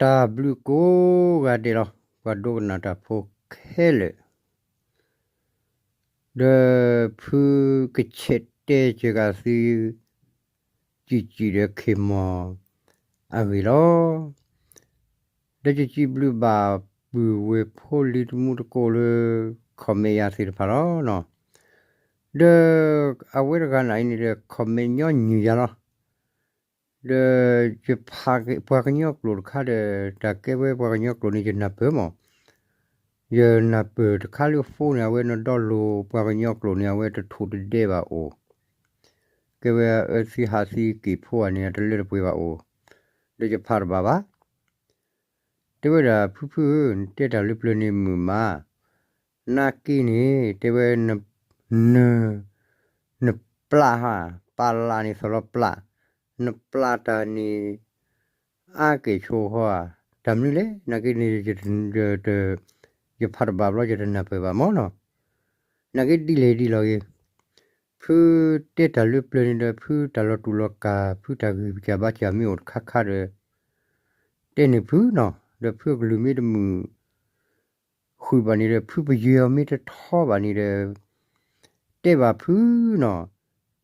တၢ်ဘျုးကိးဂၤဒဲးလီၤ ပှၤဒိကနၣ်တၢ်ဖိခဲလၢာ်, ဒီးဖုကဆဲးတဲစှၤဂၤသု ကံၣ်ကံၣ်ဒီးခ့ၢ်မီၢ်အဂ့ၢ်လီၤ. ဒီးကံၣ်ကံၣ်ဘျုးဘၣ်ပုၢ်ဝဲၢ်ဖိလံၤတမူတကိးလၢ comment ယၤသ့ၣ်တဖၣ်လီၤ. ဒီးအဝဲတဂၤန့ၣ်အံၤန့ၣ်ဒီး comment ညီနုၢ်ယၤလီၤ. ဒီး ယဖးပှၤကညီကျိာ်တခါဒီး တၢ်ကဲဝဲပှၤကညီကျိာ်န့ၣ် ယနၢ်ပၢၢ်မး, ယနၢ်ပၢၢ်တခါလၢ phone န့ၣ် အဝဲနဒီလိၤပှၤကညီကျိာ်န့ၣ် အဝဲတထိၣ်တဒဲးဘၣ်အိၣ်, ကဲဝဲအအၢသံဟးသံက့ၤဖိဧါန့ၣ် အတလၢတပှဲၤဘၣ်အိၣ်, ဒီးယဖးတဘၣ်ဘၣ်. တဲဝဲဒၣ် ဖုဖုဧၢ, နတဲတၢ်လၢပျၢၤန့ၣ်မုာ်မး, နာ်က့န့ၣ် တဲဝဲ န နပျၢ်ဟါ, ပျၢ်န့ၣ်သီလီၤပျၢ်, နပျၢ်တၢ်န့ၣ် အါကဲၣ်ဆိဟီဧါ, တၢ်မနုၤလဲၣ်, နာ်က့န့ၣ် ယဖးတဘၣ်ဘျီ ယတနၢ်ပၢၢ်ဘၣ်မးနီၤ. နာ်က့ဒ်လဲၣ်ဒ်လဲၣ်ဂ့ၤ, ဖုတဲတၢ်လၢပျၢၤန့ၣ်ဒီး ဖုတၢ်လီၤတူာ်လီၤကာ် ဖုတၢ်ဂံၢ်စၢ်ဘါစၢ်မ့ၢ်အိၣ်တခါခါဒီး တဲန့ၢ်ဖုနီၤ, ဒီးဖုအကလုၢ်မ့ၢ်တမုာ် ဃုာ်ဘၣ်န့ၣ်ဒီး ဖုပယွဲအီၤမ့ၢ်တထီဘၣ်န့ၣ်ဒီး တဲဘၣ်ဖုနီၤ,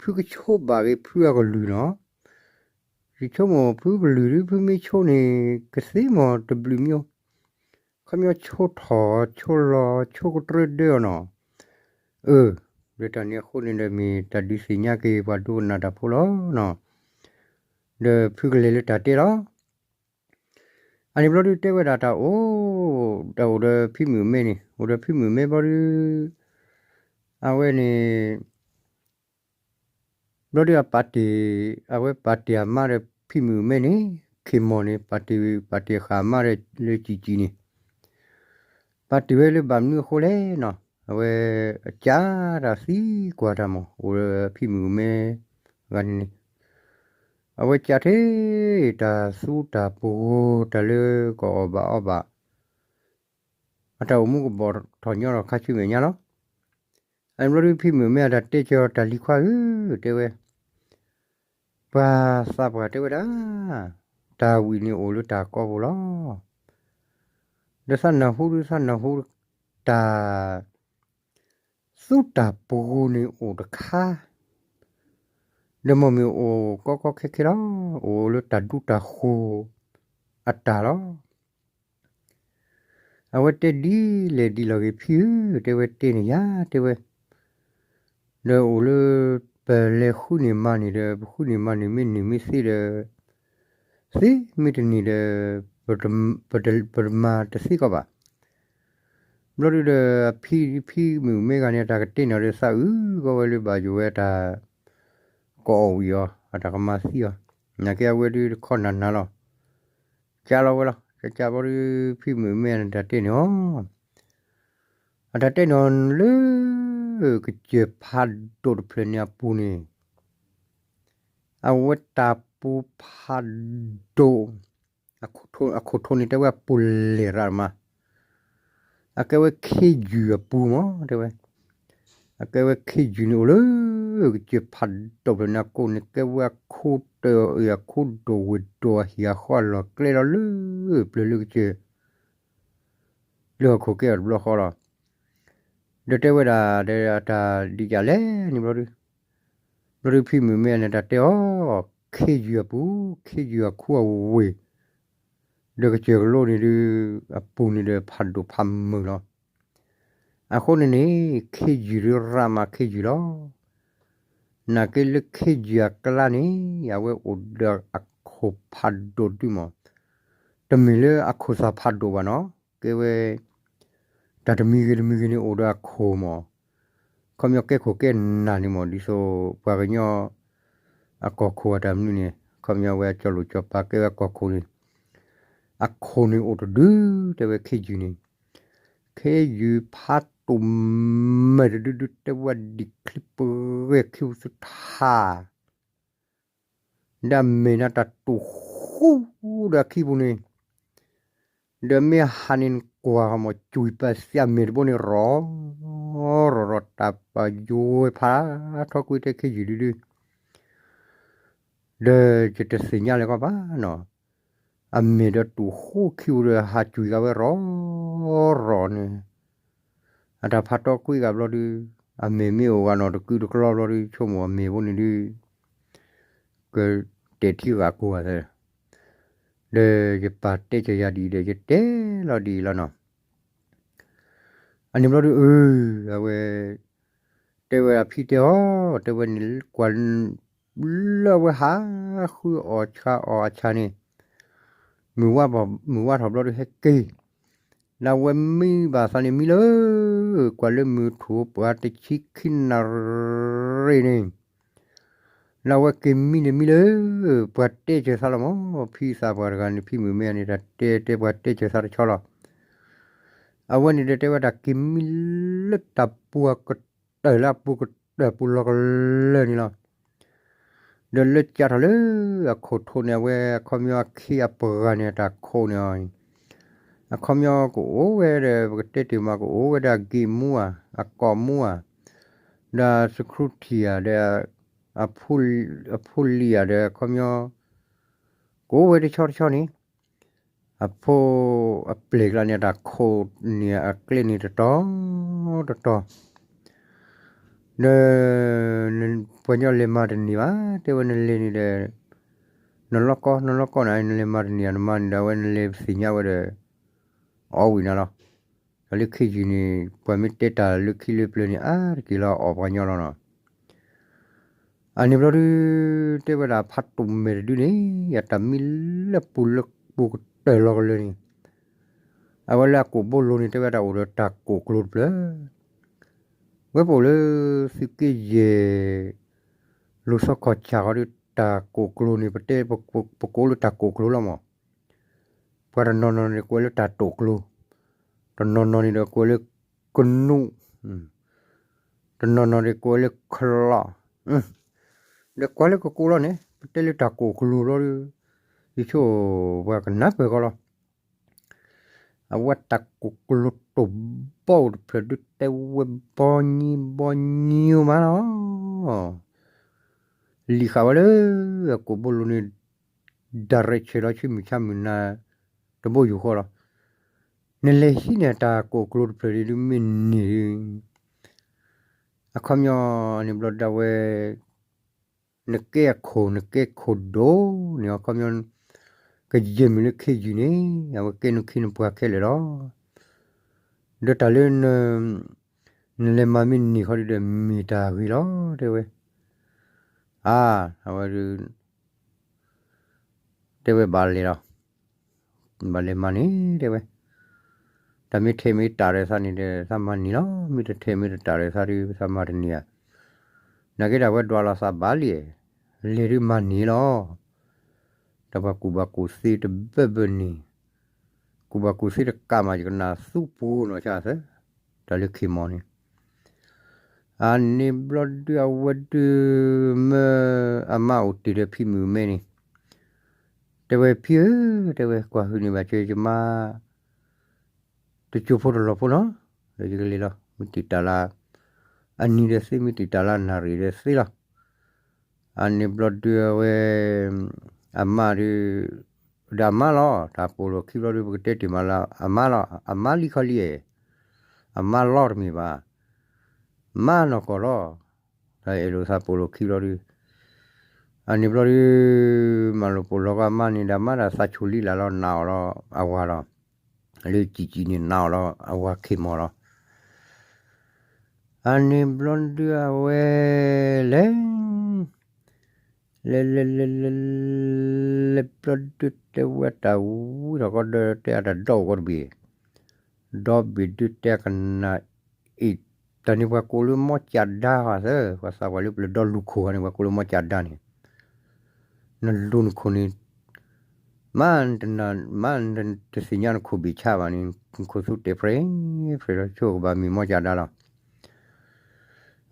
ဖုကဆိဘၣ်ဂ့ၤဖုအကလုၢ်နီၤ, ယဆိကမိၣ်ဖုကလုၢ်ဒု ဖုမ့ၢ်ဆိန့ၣ် ကသ့မီၤတဘျုးမံၤ, ခီပညီဆိထီၣ်ဆိလီၤဆိကတြၢဒၢအီၤနီၤ, အၢ, ဒီးတၢ်န့ၣ်အဃိန့ၣ်ဒီးမ့ၢ်တၢ်ဒုးသ့ၣ်ညါက့ၤပှၤဒိကနၣ်တၢ်ဖိလီၤနီၤ, ဒီးဖုကလဲၤလၢတၢ်တဲလီၤ. အန့ၣ်ဘျီဒုတဲဝဲဒၣ်တၢ်အိၣ်, တၢ်အိၣ်ဒီးဖံမုၣ်မဲန့ၣ် အိၣ်ဒီးဖံမုၣ်မဲဘျီဒု အဝဲန့ၣ် ဘျီဒုအပာ်တ့ၢ်, အဝဲပာ်တ့ၢ်အမါဒီးဖံမုၣ်မဲန့ၣ်, ခ့ၢ်မီၢ်န့ၣ် ပာ်တ့ၢ်, ပာ်တ့ၢ်ဃာ်အမါဒီးလၢကံၣ်ကံၣ်န့ၣ်, ပာ်တ့ၢ်ဝဲလၢဘၣ်မနုၤအဃိလဲၣ်နီၤ, အဝဲအကးတၢ်သံကွၢ်တၢ်မး အိၣ်ဒီးဖံမုၣ်မဲဂၤန့ၣ်န့ၣ်, အဝဲကးထဲ တၢ်သူတၢ်ပဂီၤ တၢ်လၢကအီၣ်ဘၣ်အီဘၣ် အတၢ်အိၣ်မူကဘီၣ်ထီၣ်ညီထီၣ်ခါဆူမဲာ်ညါလီၤ. အန့ၣ်ဘျီဒုဖံမုၣ်မဲအတၢ်တဲကၢၤတၢ်လံၤခွါဧၢ, တဲဝဲ, ပှၤသးပှၢ်တဲဝဲဒၣ်, တၢ်ဝံၤန့ၣ်အိၣ်လၢတၢ်ကိးပူၤလီၤ. ဒီးသးနၢ်ဟူဒု သးနၢ်ဟူတၢ် သူတၢ်ပဂီၤန့ၣ်အိၣ်တခါ, ဒီးမ့ၢ်မ့ၢ်အိၣ်ကီကီခဲခဲလီၤ, အိၣ်လၢတၢ်ဒူတၢ်ဃိၤအတၢ်လီၤ. အဝဲတဲဒ်လဲၣ်ဒ်လဲၣ်ဂ့ၤဖံဧၢ, တဲဝဲတဲန့ၣ်ယၤ, တဲဝဲ, ဒီးအိၣ်လၢ ပလဲၤဃုန့ၢ်မၤန့ၢ်ဒီး ပဃုန့ၢ်မၤန့ၢ်မ့ၢ်နုာ်မ့ၢ်သ့ဒီး သ့မ့ၢ်တန့ၢ်ဒီး ပတမၤတသ့ကီးဘၣ်. ဘျီဒုဒီး အဖံဖံမုၣ်မဲဂၤန့ၣ် အတၢ်ကတဲန့ၢ်အီၤဒီး သးအုးကီးဝဲလၢဘၣ်ယိၣ်ဝဲတၢ် ကအီၣ်ဝံၤအီၤ အတၢ်ကမၤသံအီၤ, နာ်က့အဝဲဒုတခီနၤနၤလီၤ. ကးလီၤဝဲလီၤ, ကးကးဘျီဒု ဖံမုၣ်မဲန့ၣ်တၢ်တဲန့ၢ်အီၤ အတၢ်တဲန့ၢ်အီၤလၢ ကစၢၢ်ဖးဒိၣ်တဖျၢၣ်န့ၣ်အပူၤန့ၣ်, အဝဲတၢ်ပူၤဖးဒိၣ်, အခိၣ်ထိန့ၣ်တဲဝဲအပူၤလဲၢ်ရၣ်မး, အကဲဝဲခ့ယုၢ်အပူၤမး တဲဝဲ, အကဲဝဲခ့ယုၢ်န့ၣ်အိၣ်လၢ ကစၢၢ်ဖးဒိၣ်ဖျၢၣ်န့ၣ်အကိၣ်န့ၣ် ကဲဝဲအခိၣ်တၢၢ်အံၤ အခိၣ်ဒိၣ်ဝ့ၢ်ဒိၣ်အဟံၣ်အဃီအလီၢ်ကျဲလီၤလၢ ပျၢၤလၢကစၢၢ် လၢဟီၣ်ခိၣ်ကဲအီၤတဘျီဃီလီၤ. ဒီးတဲဝဲဒၣ်ဒီးအတၢ်ဒံးကၢ်လဲၣ်န့ၣ်ဘျီဒု, ဘျီဒုဖံမုၣ်မဲန့ၣ်တၢ်တဲအီၤ, ခ့ယုၢ်အပူၤ, ခ့ယုၢ်အခူအဝ့ၢ်, ဒီးကစၢၢ်ကလိန့ၣ်ဒု အပူၤန့ၣ်ဒီးဖးဒိၣ်ဖးမုၢ်လီၤ. အဃိန့ၣ်န့ၣ် ခ့ယုၢ်ဒုရၣ်မးခ့ယုၢ်လီၤ. နာ်က့လၢခ့ယုၢ်အကျါန့ၣ် အဝဲအိၣ်ဒီးအခိၣ်ဖးဒိၣ်ဒုမး, တမ့ၢ်လၢအခိၣ်သၣ်ဖးဒိၣ်ဘၣ်နီၤ, ကဲဝဲ တၢ်တမံၤဂ့ၤတမံၤဂ့ၤန့ၣ် အိၣ်ဒီးအခိၣ်မး, ခီပညီကဲခိၣ်ကဲနၢ်န့ၣ်မး ဒ်သိးပှၤကညီ အကီၢ်ခိၣ်အတၢ်မနုၤန့ၣ် ခီပညီဝဲအကၠီလိာ်ကၠီပၤကဲဝဲအကီၢ်ခိၣ်န့ၣ်, အခိၣ်န့ၣ်အိၣ်တဒု တဲဝဲခ့ယုၢ်န့ၣ်, ခ့ယုၢ်ဖးဒိၣ်မဲာ်တဒုဒု တဲဝဲဒံၣ်ချံပဂဲၤခံပူၤသထါ ဒီးအမဲာ်န့ၣ်တၢ်တိာ်ဃူဒီးအခံပူၤန့ၣ်, ဒီးမ့ၢ်ဟးန့ၣ်ကွၢ်မး ကွံာ်ပသးအမဲာ်တဘိန့ၣ် ရီၤရီၤရီၤ တၢ်ပယွဲဖးထီကွံာ်တဲခ့ယုၢ်ဒုဒု, ဒီးယတသ့ၣ်ညါလၢၤကီးဘၣ်နီၤ, အမဲာ်ဒီးတူၢ်ဃိခံဧိၤဒီး ဟးကွံာ်ဂၤဝဲရီၤရီၤန့ၣ်, အတၢ်ဖးတီကွံာ်ဂၤဘျီဒုး, အမဲာ်မ့ၢ်အိၣ်ဂၤနီၢ်တကုတကျီဘျီဒုး ဆိကမိၣ်အမဲာ်ဖိန့ၣ်ဒုး ကတဲာ်ထံဂၤကိၤဂၤသၢ, ဒီးယပၢ်တဲစၢၤယၤဒ်အံၤဒီး ယတဲလီၤဒ်အံၤလီၤနီၤ. အန့ၣ်ဘျီဒုး အဝဲ တဲဝဲဒၣ်ဖံတဲအီၤ, တဲဝဲန့ၣ်ကွၢ် လၢအဝဲဟးဃုအီၣ်ဆါအီၣ်အဆါန့ၣ်, မုၢ်ဝါထီၣ်ဘျီဒုးဟဲက့ၤ, ဒီးအဝဲမံဘၣ်သးန့ၣ်မံလၢ ကွၢ်လၢမုၢ်ထူၣ်ပှၤတဆံခံနၣ်ရံၣ်န့ၣ်, ဒီးအဝဲက့ၤမံန့ၣ်မံလၢ ပှၤတဲစၢၤသးလီၤမး, ဖံသးပှၢ်တဂၤန့ၣ် ဖံမုၣ်မဲန့ၣ် တၢ်တဲတဲပှၤတဲစၢၤသးတဆီလီၤ. အဝဲန့ၣ်ဒီးတဲဝဲတၢ်က့ၤမံလၢတၢ်ပူၤကတၢၢ်လၢအပူၤကတၢၢ်ပူၤလီၤကလၢာ်န့ၣ်လီၤ. ဒီးလၢကးထီၣ်လၢအခီၣ်ထံးန့ၣ် အဝဲအခီပညီအခ့အပှၤန့ၣ် တၢ်ခိၣ်န့ၣ်အီၤ, အခီပညီကအိၣ်ဝဲဒီး ပကတဲတ့ၢ်မး ကအိၣ်ဝဲဒီးအဂ့ၢ်မူဧါ, အကိာ်မူဧါ, ဒီး security ဧါ, ဒီး အဖိလံၤဧါ, ဒီးအခီပညီ ကအိၣ်ဝဲတဆီတဆီန့ၣ်, အဖိအပျဲၢ်ကျါန့ၣ် အတၢ်ခိၣ်န့ၣ်အကျဲန့ၣ်တတီၤတတီၤ, ဒီး ပှၤညီလဲၤမၤတန့ၢ်ဘၣ်, တဲဝဲနလဲၤန့ၣ်ဒီး နလီၢ်ကီ နလီၢ်ကီန့ၣ် နလဲၤမၤတန့ၢ်ဧါ, နမၤန့ၣ်ဒီး အဝဲနလဲၤသ့ၣ်ညါဝဲဒီး အီၣ်ဝံၤနၤလီၤ. ဒီးလၢခ့ယုၢ်န့ၣ် ပှၤမ့ၢ်တဲတၢ်လၢခံလၢပျၢၤန့ၣ် အါတက့ၢ်လီၤ အီၣ်ပှၤညီလီၤနီၤ. အန့ၣ်ဘျီဒုး တဲဝဲဒၣ်ဖးတူၣ်မဲာ်တဒုန့ၣ် အတၢ်မံလၢပူၤလၢပူၤကတၢၢ်လီၤကလၢာ်န့ၣ်, အဝဲလၢအကိာ်ဘိလိၤန့ၣ် တဲဝဲဒၣ်အိၣ်ဒီးတၢ်ကိၣ်ကျိၤတဖျၢၣ်, ဝဲပအိၣ်လၢသုးက့ယဲၢ် လူၤသီခီၣ်ဆၣ်ဃီဒီး တၢ်ကိၣ်ကျိၤန့ၣ် ပတဲ ပကိးလၢတၢ်ကိၣ်ကျိၤလီၤမး. ပှၤတနီၤနီၤန့ၣ် ကိးဝဲလၢတၢ်တိာ်ကျိၤ, တနီၤနီၤန့ၣ်ဒီးကိးဝဲလၢကနူး, တနီၤနီၤန့ၣ်ကိးဝဲလၢချီး, ဒီးကွၢ်လၢကကိးလီၤန့ၣ် ပတဲလၢတၢ်ကိၣ်ကျိၤဘျီဒီး ယဆိပှၤကနၢ်ပၢၢ်ကီလီၤ. အဝဲတၢ်ကိၣ်ကျိၤတိာ်ဘီအိၣ်တဖျၢၣ်ဒုးတဲဝဲဘီညီဘီညီမးလီၤ. လံာ်ဃာ်ဝဲလၢ အကိာ်ဘိလိၤန့ၣ် direct ဆဲးလီၤဆူမုၢ်ဆါမုၢ်နၤ တဘိယူၢ်ဃီလီၤ. နလဲၤဟံးန့ၢ်တၢ်ကိၣ်ကျိၤတဖျၢၣ်န့ၣ်ဒုးမ့ၢ်န့ၢ် အခီပညီန့ၣ်ဘျီဒၣ်ဝဲ နကဲအခိၣ် နကဲခိၣ်ဒိၣ်န့ၣ် အခီပညီ ကယဲၢ်မုၢ်လၢခ့ယုၢ်န့ၣ် အဝဲကဲနခံနပှၤခဲလၢာ်လီၤ. ဒီးတၢ်လၢ နလဲၤမၤမ့ၢ်န့ၢ်ဃီဒီး မ့ၢ်တၢ်ဂ့ၤလီၤ တဲဝဲ. အါ အဝဲဒုး တဲဝဲဘၣ်လဲၤလီၤ, ဘၣ်လဲၤမၤန့ၣ် တဲဝဲ. တၢ်မ့ၢ်ထဲးမ့ၢ်တၢ်ဒီးသးန့ၣ်ဒီး သးမၤန့ၢ်လီၤ, မ့ၢ်တထဲးမ့ၢ်တတၢ်ဒီးသးဒီး သးမၤတန့ၢ်ဧါ. နာ်က့ဒၣ်ဝဲဒွးလီၤသးဘၣ်လံ, လဲၤဒုးမၤန့ၢ်လီၤ. တၢ်ပှၤကူၣ်ဘၣ်ကူၣ်သ့တဘၢဘၢန့ၣ်, ကူၣ်ဘၣ်ကူၣ်သ့တကးမး ယကနၣ်သူပူၤနီၢ်ဆါသၢ, တၢ်လၢခ့ၢ်မီၢ်န့ၣ် အန့ၣ်ဘျီဒုးအဝဲဒုး မၢအမါအိၣ်တ့ၢ်ဒီးဖံမုၣ်မဲန့ၣ်, တဲဝဲဖံဧၢ, တဲဝဲကွၢ်ဟုၣ်န့ၢ်ဘၣ်စၢၤယမါ တစိၢ်ဖိတလီၢ်ဖိနီၤ, ဒီးယကလဲၤလီၤ, မ့ၢ်တံာ်တာ်လၢ အနံၤဒီးသ့ မ့ၢ်တံာ်တာ်လၢအနၣ်ရံၣ်ဒီးသ့လီၤ. အန့ၣ်ဘျီဒုးအဝဲ အမါဒုး ဒီးအမါလီၤ, တၢ်ပိာ်လိာ်ခံဘျီဒုး ပကတဲတ့ၢ်မးလၢ အမါလီၤ, အမါလံခီလံ, အမါလီၤတမ့ၢ်ဘၣ်, မါနီၢ်ကီၢ်လီၤ. တၢ်အဲၣ်လိာ်သးပိာ်လိာ်ခံဘျီဒုး အန့ၣ်ဘျီဒုး မၤလိာ်ပိာ်လီၤကီအမါန့ၣ်ဒီး အမါဒီးသးဆူၣ်လံလၢ်လီၤ နာ်အီၤလီၤအဝၤလီၤ, လၢစံၣ်စံၣ်န့ၣ်နာ်အီၤလီၤ အဝၤခ့ၢ်မီၢ်လီၤ. အန့ၣ်ဘျီဒုးအဝဲလဲၤ လဲၤလဲၤလဲၤလဲၤလဲၤ ဘျီဒုးတဲဝဲတၢ်ဝံထီၣ်ကီဒီး တဲအတၢ်ဒီအိၣ်ကီတဘ့ၣ်, ဒီဘ့ၣ်ဒုးတဲကနၣ်အံၤ, တၢ်န့ၣ်ပှၤကိးလၢမီၢ်ကၠးဒါဃီသၢ, ပှၤသးပှၢ်လၢပျၢၤဒီလူၢ်ခိၣ်ဃီန့ၣ် ပှၤကိးလၢမီၢ်ကၠးဒါန့ၣ်, နလူၢ်နခိၣ်န့ၣ် မ့ၢ်တသ့ၣ်ညါနခိၣ်ဘ့ၣ်ဆါဘၣ်န့ၣ် နခိၣ်သူတဲာ်ဖြဲးဖြဲးလီၤ ဆိကဘၣ်မ့ၢ်မီၢ်ကၠးဒါလီၤ.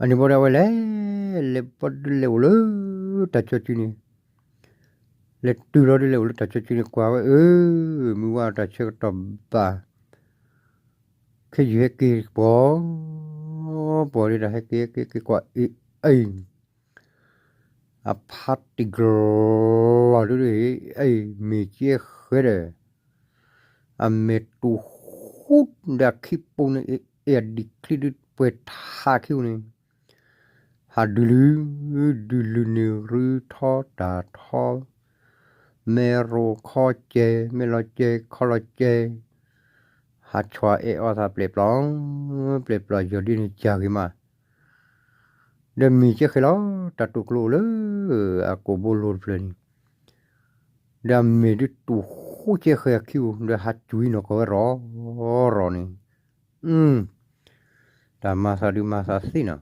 အန့ၣ်ဘျီဒုးအဝဲလဲၤ လဲၤဘျီဒုးလဲၤအိၣ်လၢတၢ်ကၠီစုန့ၣ်, လဲၤတုၤလီၤဒုးလဲၤအိၣ်လၢတၢ်ကၠီစုန့ၣ် ကွၢ်ဝဲအၢ, မုၢ်ဝါတၢ်ဆၢကတီၢ်ဘၣ် ခ့ယုၢ်ဟဲက့ၤပီၤ ပီၤဒုးတၢ်ဟဲက့ၤဟဲက့ၤဟဲက့ၤကွၢ်အံၤအံၤ အဖါတံၢ်ကလီၤဒုး အံၤ မ့ၢ်ကဲဃ အဝဲကွဲးဒီး အမဲာ်တူၢ်ဃူဒီးအခံပူၤန့ၣ် အ့ၣ်အဒံးချံဒုးပှဲၤထးခံပူၤန့ၣ် ဟးဒုးလုာ် ဒုးလုာ်န့ၣ် ရုထီတၢ်ထီ မဲရိခီကဲ မဲလီၤကဲ ခီလီၤကဲ ဟးဆီၣ်အဲၣ်အီသးပျဲၢ်ပျီ ပျဲၢ်ပျီ ယီၤဒ်န့ၣ်ကၢ်ဂ့ၤမး ဒီးမ့ၢ်ကဲဃဲၤလီၤ တၢ်တိာ်ကျိအိၣ်လၢ အကိာ်ဘိလိၤတဖျၢၣ်န့ၣ် ဒီးအမဲာ်ဒုးတူၢ်ဃူကဲဃဲၤအခံပူၤ ဒီးဟးကွံနီၢ်ကီၢ်ဝဲရီၤရီၤန့ၣ် တၢ်မၤသးဒုးမၤသးသ့နီၤ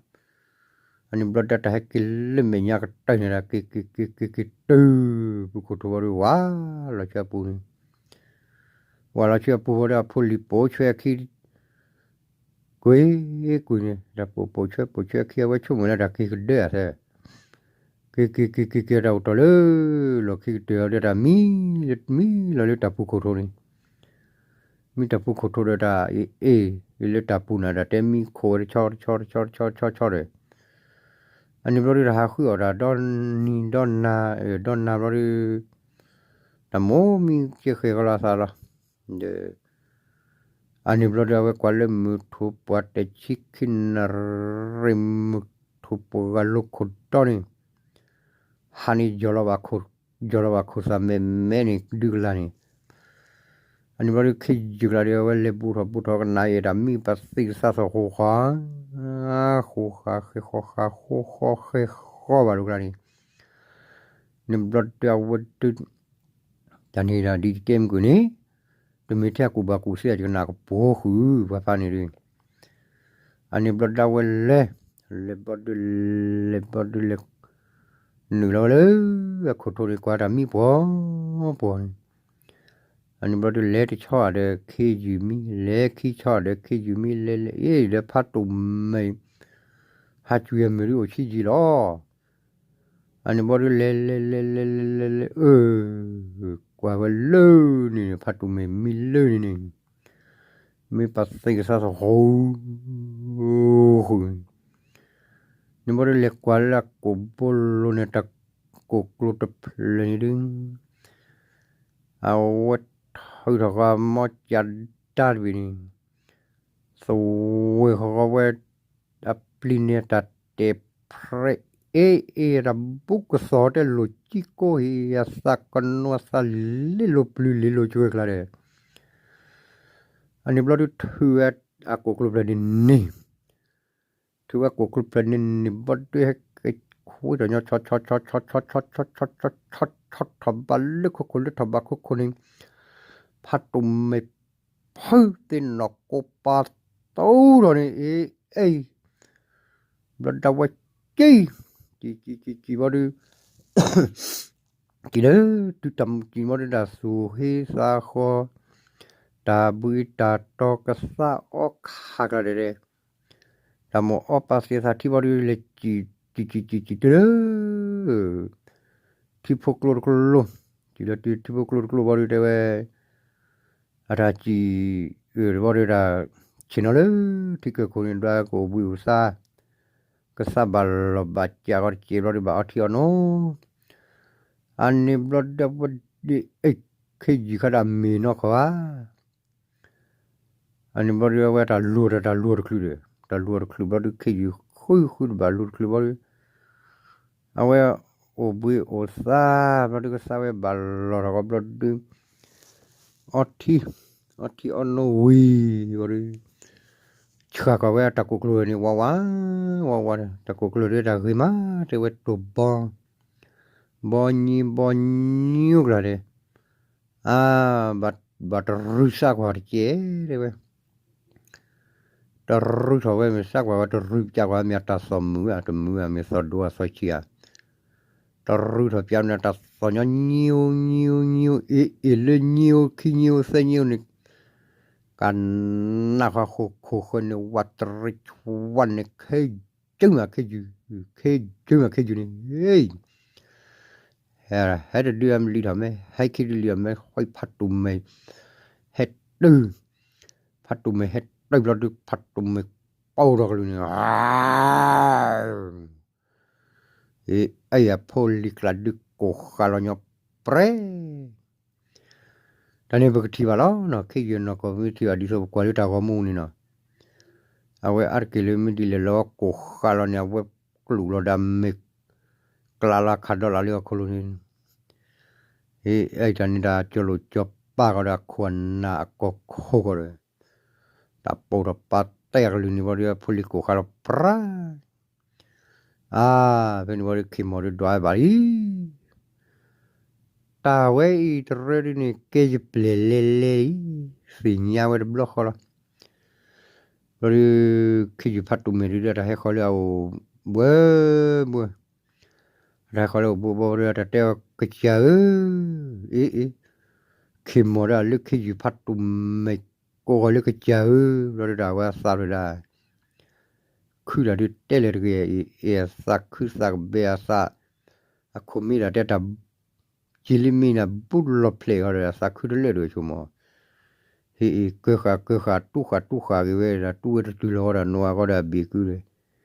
အန့ၣ်ဘျီဒီးတၢ်ဟဲက့ၤလၢမဲာ်ညါကတၢၢ်န့ၣ်ဒီး က့ၤက့ၤက့ၤက့ၤက့ၤတုၤ ပူၤခိၣ်ထိးဘီဒီး ဝးလီၤဆူအပူၤန့ၣ် ဝးလီၤဆူအပူၤဘီဒီး အဖိလံၤပိာ်ဆွဲအခံ ကွ့ၢ်ကွ့ၢ်န့ၣ် တၢ်ပိာ်ပိာ်ဆွဲပိာ်ဆွဲအခံ အဝဲဆိကမိၣ်လၢတၢ်က့ၤကဒၢအသး က့ၤက့ၤက့ၤက့ၤက့ၤတၢ်အိၣ်တီၢ်လၢ လီၢ်ခံကတၢၢ်အီၤဒီးတၢ်မံ မံလီၤလၢတၢ်ပူၤခိၣ်ထိးန့ၣ် မံတၢ်ပူၤခိၣ်ထိးဒီးတၢ်အ့ၣ်အ့ၣ်လၢတၢ်ပူၤန့ၣ် တၢ်တဲမံခိၣ်ဝဲတဆီတဆီတဆီတဆီတဆီဒီး အန့ၣ်ဘျီဒုး တၢ်ဟးဃုအီၣ်တၢ်ဒီနံၤဒီနၤ ဒီနၤဘျီဒုး တၢ်မိၢ်မံကဲဃဲၤကီလီၤအသးလီၤ ဒီး အန့ၣ်ဘျီဒုး အဝဲကွၢ်လၢမုၢ်ထူၣ်ပှၤတဆံခံနရံၣ် မုၢ်ထူၣ်ပှၤဂၤလိခိၣ်ဒီန့ၣ် ဟးန့ၣ် ယီၤလီၤဘၣ်ခိၣ်သးမဲာ်မဲာ်န့ၣ် ဒုကလၤန့ၣ် အန့ၣ်ဘျီဒုး ခ့ယုၢ်ကလၤဒီး အဝဲလဲၤဘူးထီၣ်ဘူးထီၣ်ကနၣ်အံၤ တၢ်မံပသံၣ်ကသးသီၣ်ဃိဃီ ဃိဃီဃဲဃီဃိဃီဃဲဃီဘၣ်ဒုကလၤန့ၣ် န့ၣ်ဘျီဒုး အဝဲဒုး တၢ်န့ၣ်ဒီးဒ်တကဲမုၢ်ကွံာ်န့ၣ် တမ့ၢ်ထဲအကူၣ်ဘၣ်ကူၣ်သ့ ယကနၣ်ကပိာ်ဃုာ် ပှၤဖးန့ၣ်ဒုး အန့ၣ်ဘျီဒုးဝဲလဲၤ လဲၤဘျီဒုး လဲၤဘျီဒုးလဲၤ နုာ်လီၤဝဲလၢ အခိၣ်ထိးန့ၣ် ကွၢ်တၢ်မံပှီၤပှီၤန့ၣ် အန့ၣ်ဘျီဒုးလဲၤတဆီဒီးခ့ယုၢ်မံ လဲၤခံဆီဒီးခ့ယုၢ်မံ လဲၤလဲၤအ့ၣ်ဒီးဖးတူၢ်မဲာ် ဟးကွံာ်အမုၢ်ဒုးအိၣ်ဆံးယံာ်လီၤ အန့ၣ်ဘျီဒုးလဲၤလဲၤလဲၤလဲၤလဲၤလဲၤလဲၤ အၢ ကွၢ်ဝဲလၢန့ၣ်န့ၣ် ဖးတူၢ်မဲာ်မံလၢန့ၣ်န့ၣ် မ့ၢ်ပသံၣ်ကသးသဟူဃုာ် န့ၣ်ဘျီဒုးလဲၤကွၢ်လၢအကိာ်ဘိလိၤန့ၣ် တၢ်ကိာ်ကျိတဖျၢၣ်န့ၣ်ဒုး အဝဲထုးထီၣ်ဃီမီကၠးဒါတဘ့ၣ်န့ၣ် သဝ့ၤဃီဝဲ အပျံၤန့ၣ်တၢ်တဲာ်ဖြဲး အ့ၣ်အ့ၣ် တၢ်ဘူးကသီၣ်တဲလိာ်ကံကိးဟံၣ် အသးကနိးအသးလ့လိာ်ပျုၤလ့လိာ်ကွဲကျါဒီး အန့ၣ်ဘျီဒုးထုးဝဲအကိာ်ကျိဖျၢၣ်န့ၣ်န့ၣ် ထုးဝဲအကိာ်ကျိဖျၢၣ်န့ၣ်န့ၣ် ဘျီဒုးဟဲက့ၤခွံထီၣ်ညီ ဆီဆီဆီဆီဆီဆီဆီဆီဆီဆီဆီဆီထီၣ်ဘၣ်လၢခိခိၣ် လၢထီၣ်ဘၣ်ခိခိၣ်န့ၣ် ဖးတူၢ်မဲာ်ဖုသ့ၣ်နီၣ်ကိးပၤတူထီၣ်န့ၣ် အ့ၣ်အ့ၣ် ဘျီဒုးဝဲကံ ကံကံကံကံဘျီဒုး ကံလၢ တုၤတၢ်မုၢ်ကံဘျီဒုး တၢ်သူၣ်ဟ့သးဃီ တၢ်ဘှံးတၢ်တီၤကသးအီခးကျါဒဲးဒဲး တၢ်မိၣ်အီပာ်သ့သးထံဘျီဒုး လဲၤကံ ကံကံကံကံတုၤလၢ ထံဖိကျိတကျိ တုၤလၢတုၤထံဖိကျိတကျိဘျီဒုးတဲဝဲ အတၢ်စံၣ်အၢၣ်တဘီဒုးတၢ် ဆ့ၣ်နီၤလၢ ထံကၢၢ်ခိၣ်န့ၣ် ဒွးကအိၣ်ဘှံးအိၣ်သါ ကသါဘၣ်လီၢ်ဘၣ်စးဃီတစဲးဘျီဒုးဘၣ်အီထံအီနိ အန့ၣ်ဘျီဒုးဝဲဒ်အံၤ ခ့ယုၢ်ခါဒၣ်မ့ၢ်နီၢ်ခီဧါ အန့ၣ်ဘျီဒုးအဝဲတၢ်လူၤတၢ်လူၤတချုးဒီး တၢ်လူၤတချုးဘျီဒုး ခ့ယုၢ်ဃုဃုတဘၣ်လူၤတချုးဘျီဒုး အဝဲအိၣ်ဘှံးအိၣ်သါ ဘျီဒုးကသါဝဲဘၣ်လီၢ်ထီၣ်ကီဘျီဒုး အီထံ အီထံအီနိဝံၤဘျီဒုး ဆှၣ်ကွၢ်ဝဲတၢ်ကိၢ်ကျိၤန့ၣ် ဝးဝး ဝးဝး တၢ်ကိၢ်ကျိၤဒုးတၢ်ဂ့ၤမး တဲဝဲတိၢ်ဘီ ဘီညံဘီညံကျါဒဲး အါ ဘၣ်တရုၤသးကွၢ်တကဲ တဲဝဲ တရုၤထီၣ်ဝဲမ့ၢ်သးကွၢ်ဝဲ တရုၤပျးကွၢ်မ့ၢ်အတၢ်သီၣ်မုာ်ဧါ တမုာ်ဧါ မ့ၢ်သီၣ်ဒိဧါသီၣ်ဆံးဧါ တရုၤထီၣ်ပျးန့ၣ် တၢ်သီၣ်ညီ ညံဧိၤ ညံဧိၤ ညံဧိၤ အ့ၣ်အ့ၣ်လၢညံဧိၤ ခံညံဧိၤ သၢညံဧိၤန့ၣ် ကနၣ်ဃီဃိခိၣ်ဃၢၤန့ၣ် ဝးတရံးဝးန့ၣ် ခ့ယုၢ်မးခ့ယုၢ် ခ့ယုၢ်မးခ့ယုၢ်န့ၣ် ဟဲတဒုအမ့ၢ်လံထီၣ်မဲ ဟဲခံဒုလံထီၣ်မဲ ဃီဖးတူၢ်မဲာ် ဟဲတုၤ ဖးတူၢ်မဲာ်ဟဲတုၤဘျီဒုး ဖးတူၢ်မဲာ်ပိၢ်ထီၣ်ကလုၢ်န့ၣ် အ့ၣ်အ့ၣ်အဖိလံၤကျါဒုးကိၢ်ဃာ်လီၤညီပြဲ တၢ်န့ၣ်ပကထံၣ်ဘၣ်လီၤနီၤ, ခ့ယုၢ်နီၢ်ကီၢ်ပမ့ၢ်ထံၣ်ဘၣ်ဒ်သိးပကွၢ်လၢတၢ်ဂီၤမူန့ၣ်နီၤ, အဝဲအါတက့ၢ်လၢမ့ၢ်ဒ်လဲၣ်လၢကိၢ်ဃါလီၤန့ၣ် အဝဲကျူးလီၤဒၣ်မ့ၢ် ကျးလၢခးဒီလၢအခိၣ်လိၤန့ၣ်, ဟ့ၣ် အဲၣ်တၢ်န့ၣ်တၢ်ကၠီလိာ်ကၠီပာ်ကီးဒီးအခိၣ်အနၢ်အကီၢ်ခိၣ်ကီးဒီး တၢ်ပိာ်ထီၣ်ပာ်တဲာ်အကလုၢ်န့ၣ်ဘီဒီး အဖိလံၤကိၢ်ဃါလီၤပြၢ်, အါ ဖဲန့ၣ်ဘီဒီး ခ့ၢ်မီၢ်ဒီးဒွးဝဲဘၣ်လံ, တၢ်ဝဲအံၤတရၢဒ်န့ၣ် ကဲယပျဲၢ်လဲၤလဲၤလံ, သ့ၣ်ညါဝဲတဘျီဃီလီၤ. ဘျီဒီး ခ့ယုၢ်ဖးတူၣ်မဲာ်ဒုး တၢ်ဟဲဃီၤလၢအအိၣ် ဘှဲဘှဲ, တၢ်ဟဲဃီၤလၢအအိၣ်ဘှဲဘှဲဒီး တၢ်တဲအီၤ ကစၢ်ဧၢ, အ့အ့, ခ့ၢ်မီၢ်ဒီးလၢခ့ယုၢ်ဖးတူၣ်မဲာ် ကိးဃီၤလၢကစၢ်ဧၢ, ဘျီဒီးတၢ်ဝဲအသးဒီးဒၣ် ခုတၢ်ဒုးတဲလၢတဂ့ၤအံၤ အသးခုသးကဘဲအသး, အခိၣ်မ့ၢ်ဒၣ်တဲတၢ် ကၠံလံမ့ၢ်နၤ ဘူးလီၤဖျဲးဃီဒီး အသးခုတလၢာ်ဒိၣ်ဆိကမိၣ်, ဟ့ၣ်အ့ၣ် ကၢဃာ်ကၢဃာ် တူၢ်ဃာ်တူၢ်ဃာ်က့ၤဝဲဒၣ် တူၢ်ဝဲတတုၤလီၤဃီဒီး နိအၤ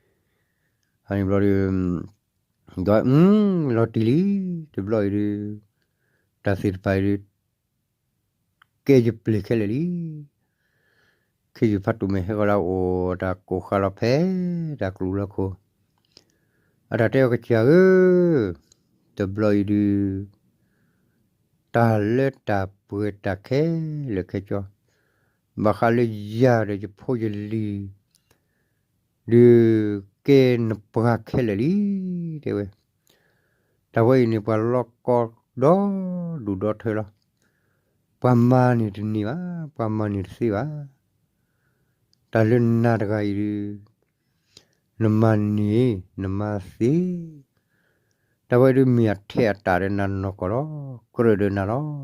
ဃီဒီးအဘ့ၣ်ကုဒီး, အန့ၣ်ဘျီဒီး ဒီး လီၤတံၢ်လံ, တဘျီအံၤဒုး တၢ်သ့ၣ်တဖၣ်အံၤဒုး ကဲယပျဲၢ်ခဲလၢာ်လံ. ခ့ယုၢ်ဖးတူၣ်မဲာ်ဟဲဃီၤလၢအအိၣ် တၢ်ကိၢ်ဃါလီၤဖဲ တၢ်ကျူးလီၤခိၣ်, အတၢ်တဲအီၤကစၢ်ဧၢ, တဘျီအံၤဒုး တၢ်လၢတၢ်ပှဲၤတၢ်ခဲလၢာ်ခဲဆ့, ဘၣ်ဃးလၢယၤဒီးယဖိယလံၤ ဒုးကဲနပှၤခဲလၢာ်လံ, တဲဝဲ. တၢ်ဝဲအံၤန့ၣ် ပှၤလီၢ်ကီဒီဒူၣ်ဒီထၢလီၤ. ပှၤမၤန့ၢ်တန့ၢ်ဘၣ်, ပှၤမၤန့ၢ်တသ့ဘၣ်. တၢ်လၢနၤတဂၤအံၤဒုး နမၤန့ၢ် နမၤသ့, တၢ်ဝဲဒုးမ့ၢ်အထဲအတၢ်ဒီးနၤနီၢ်ကီၢ်လီၤ, ကြၢးဒီးနၤလီၤ.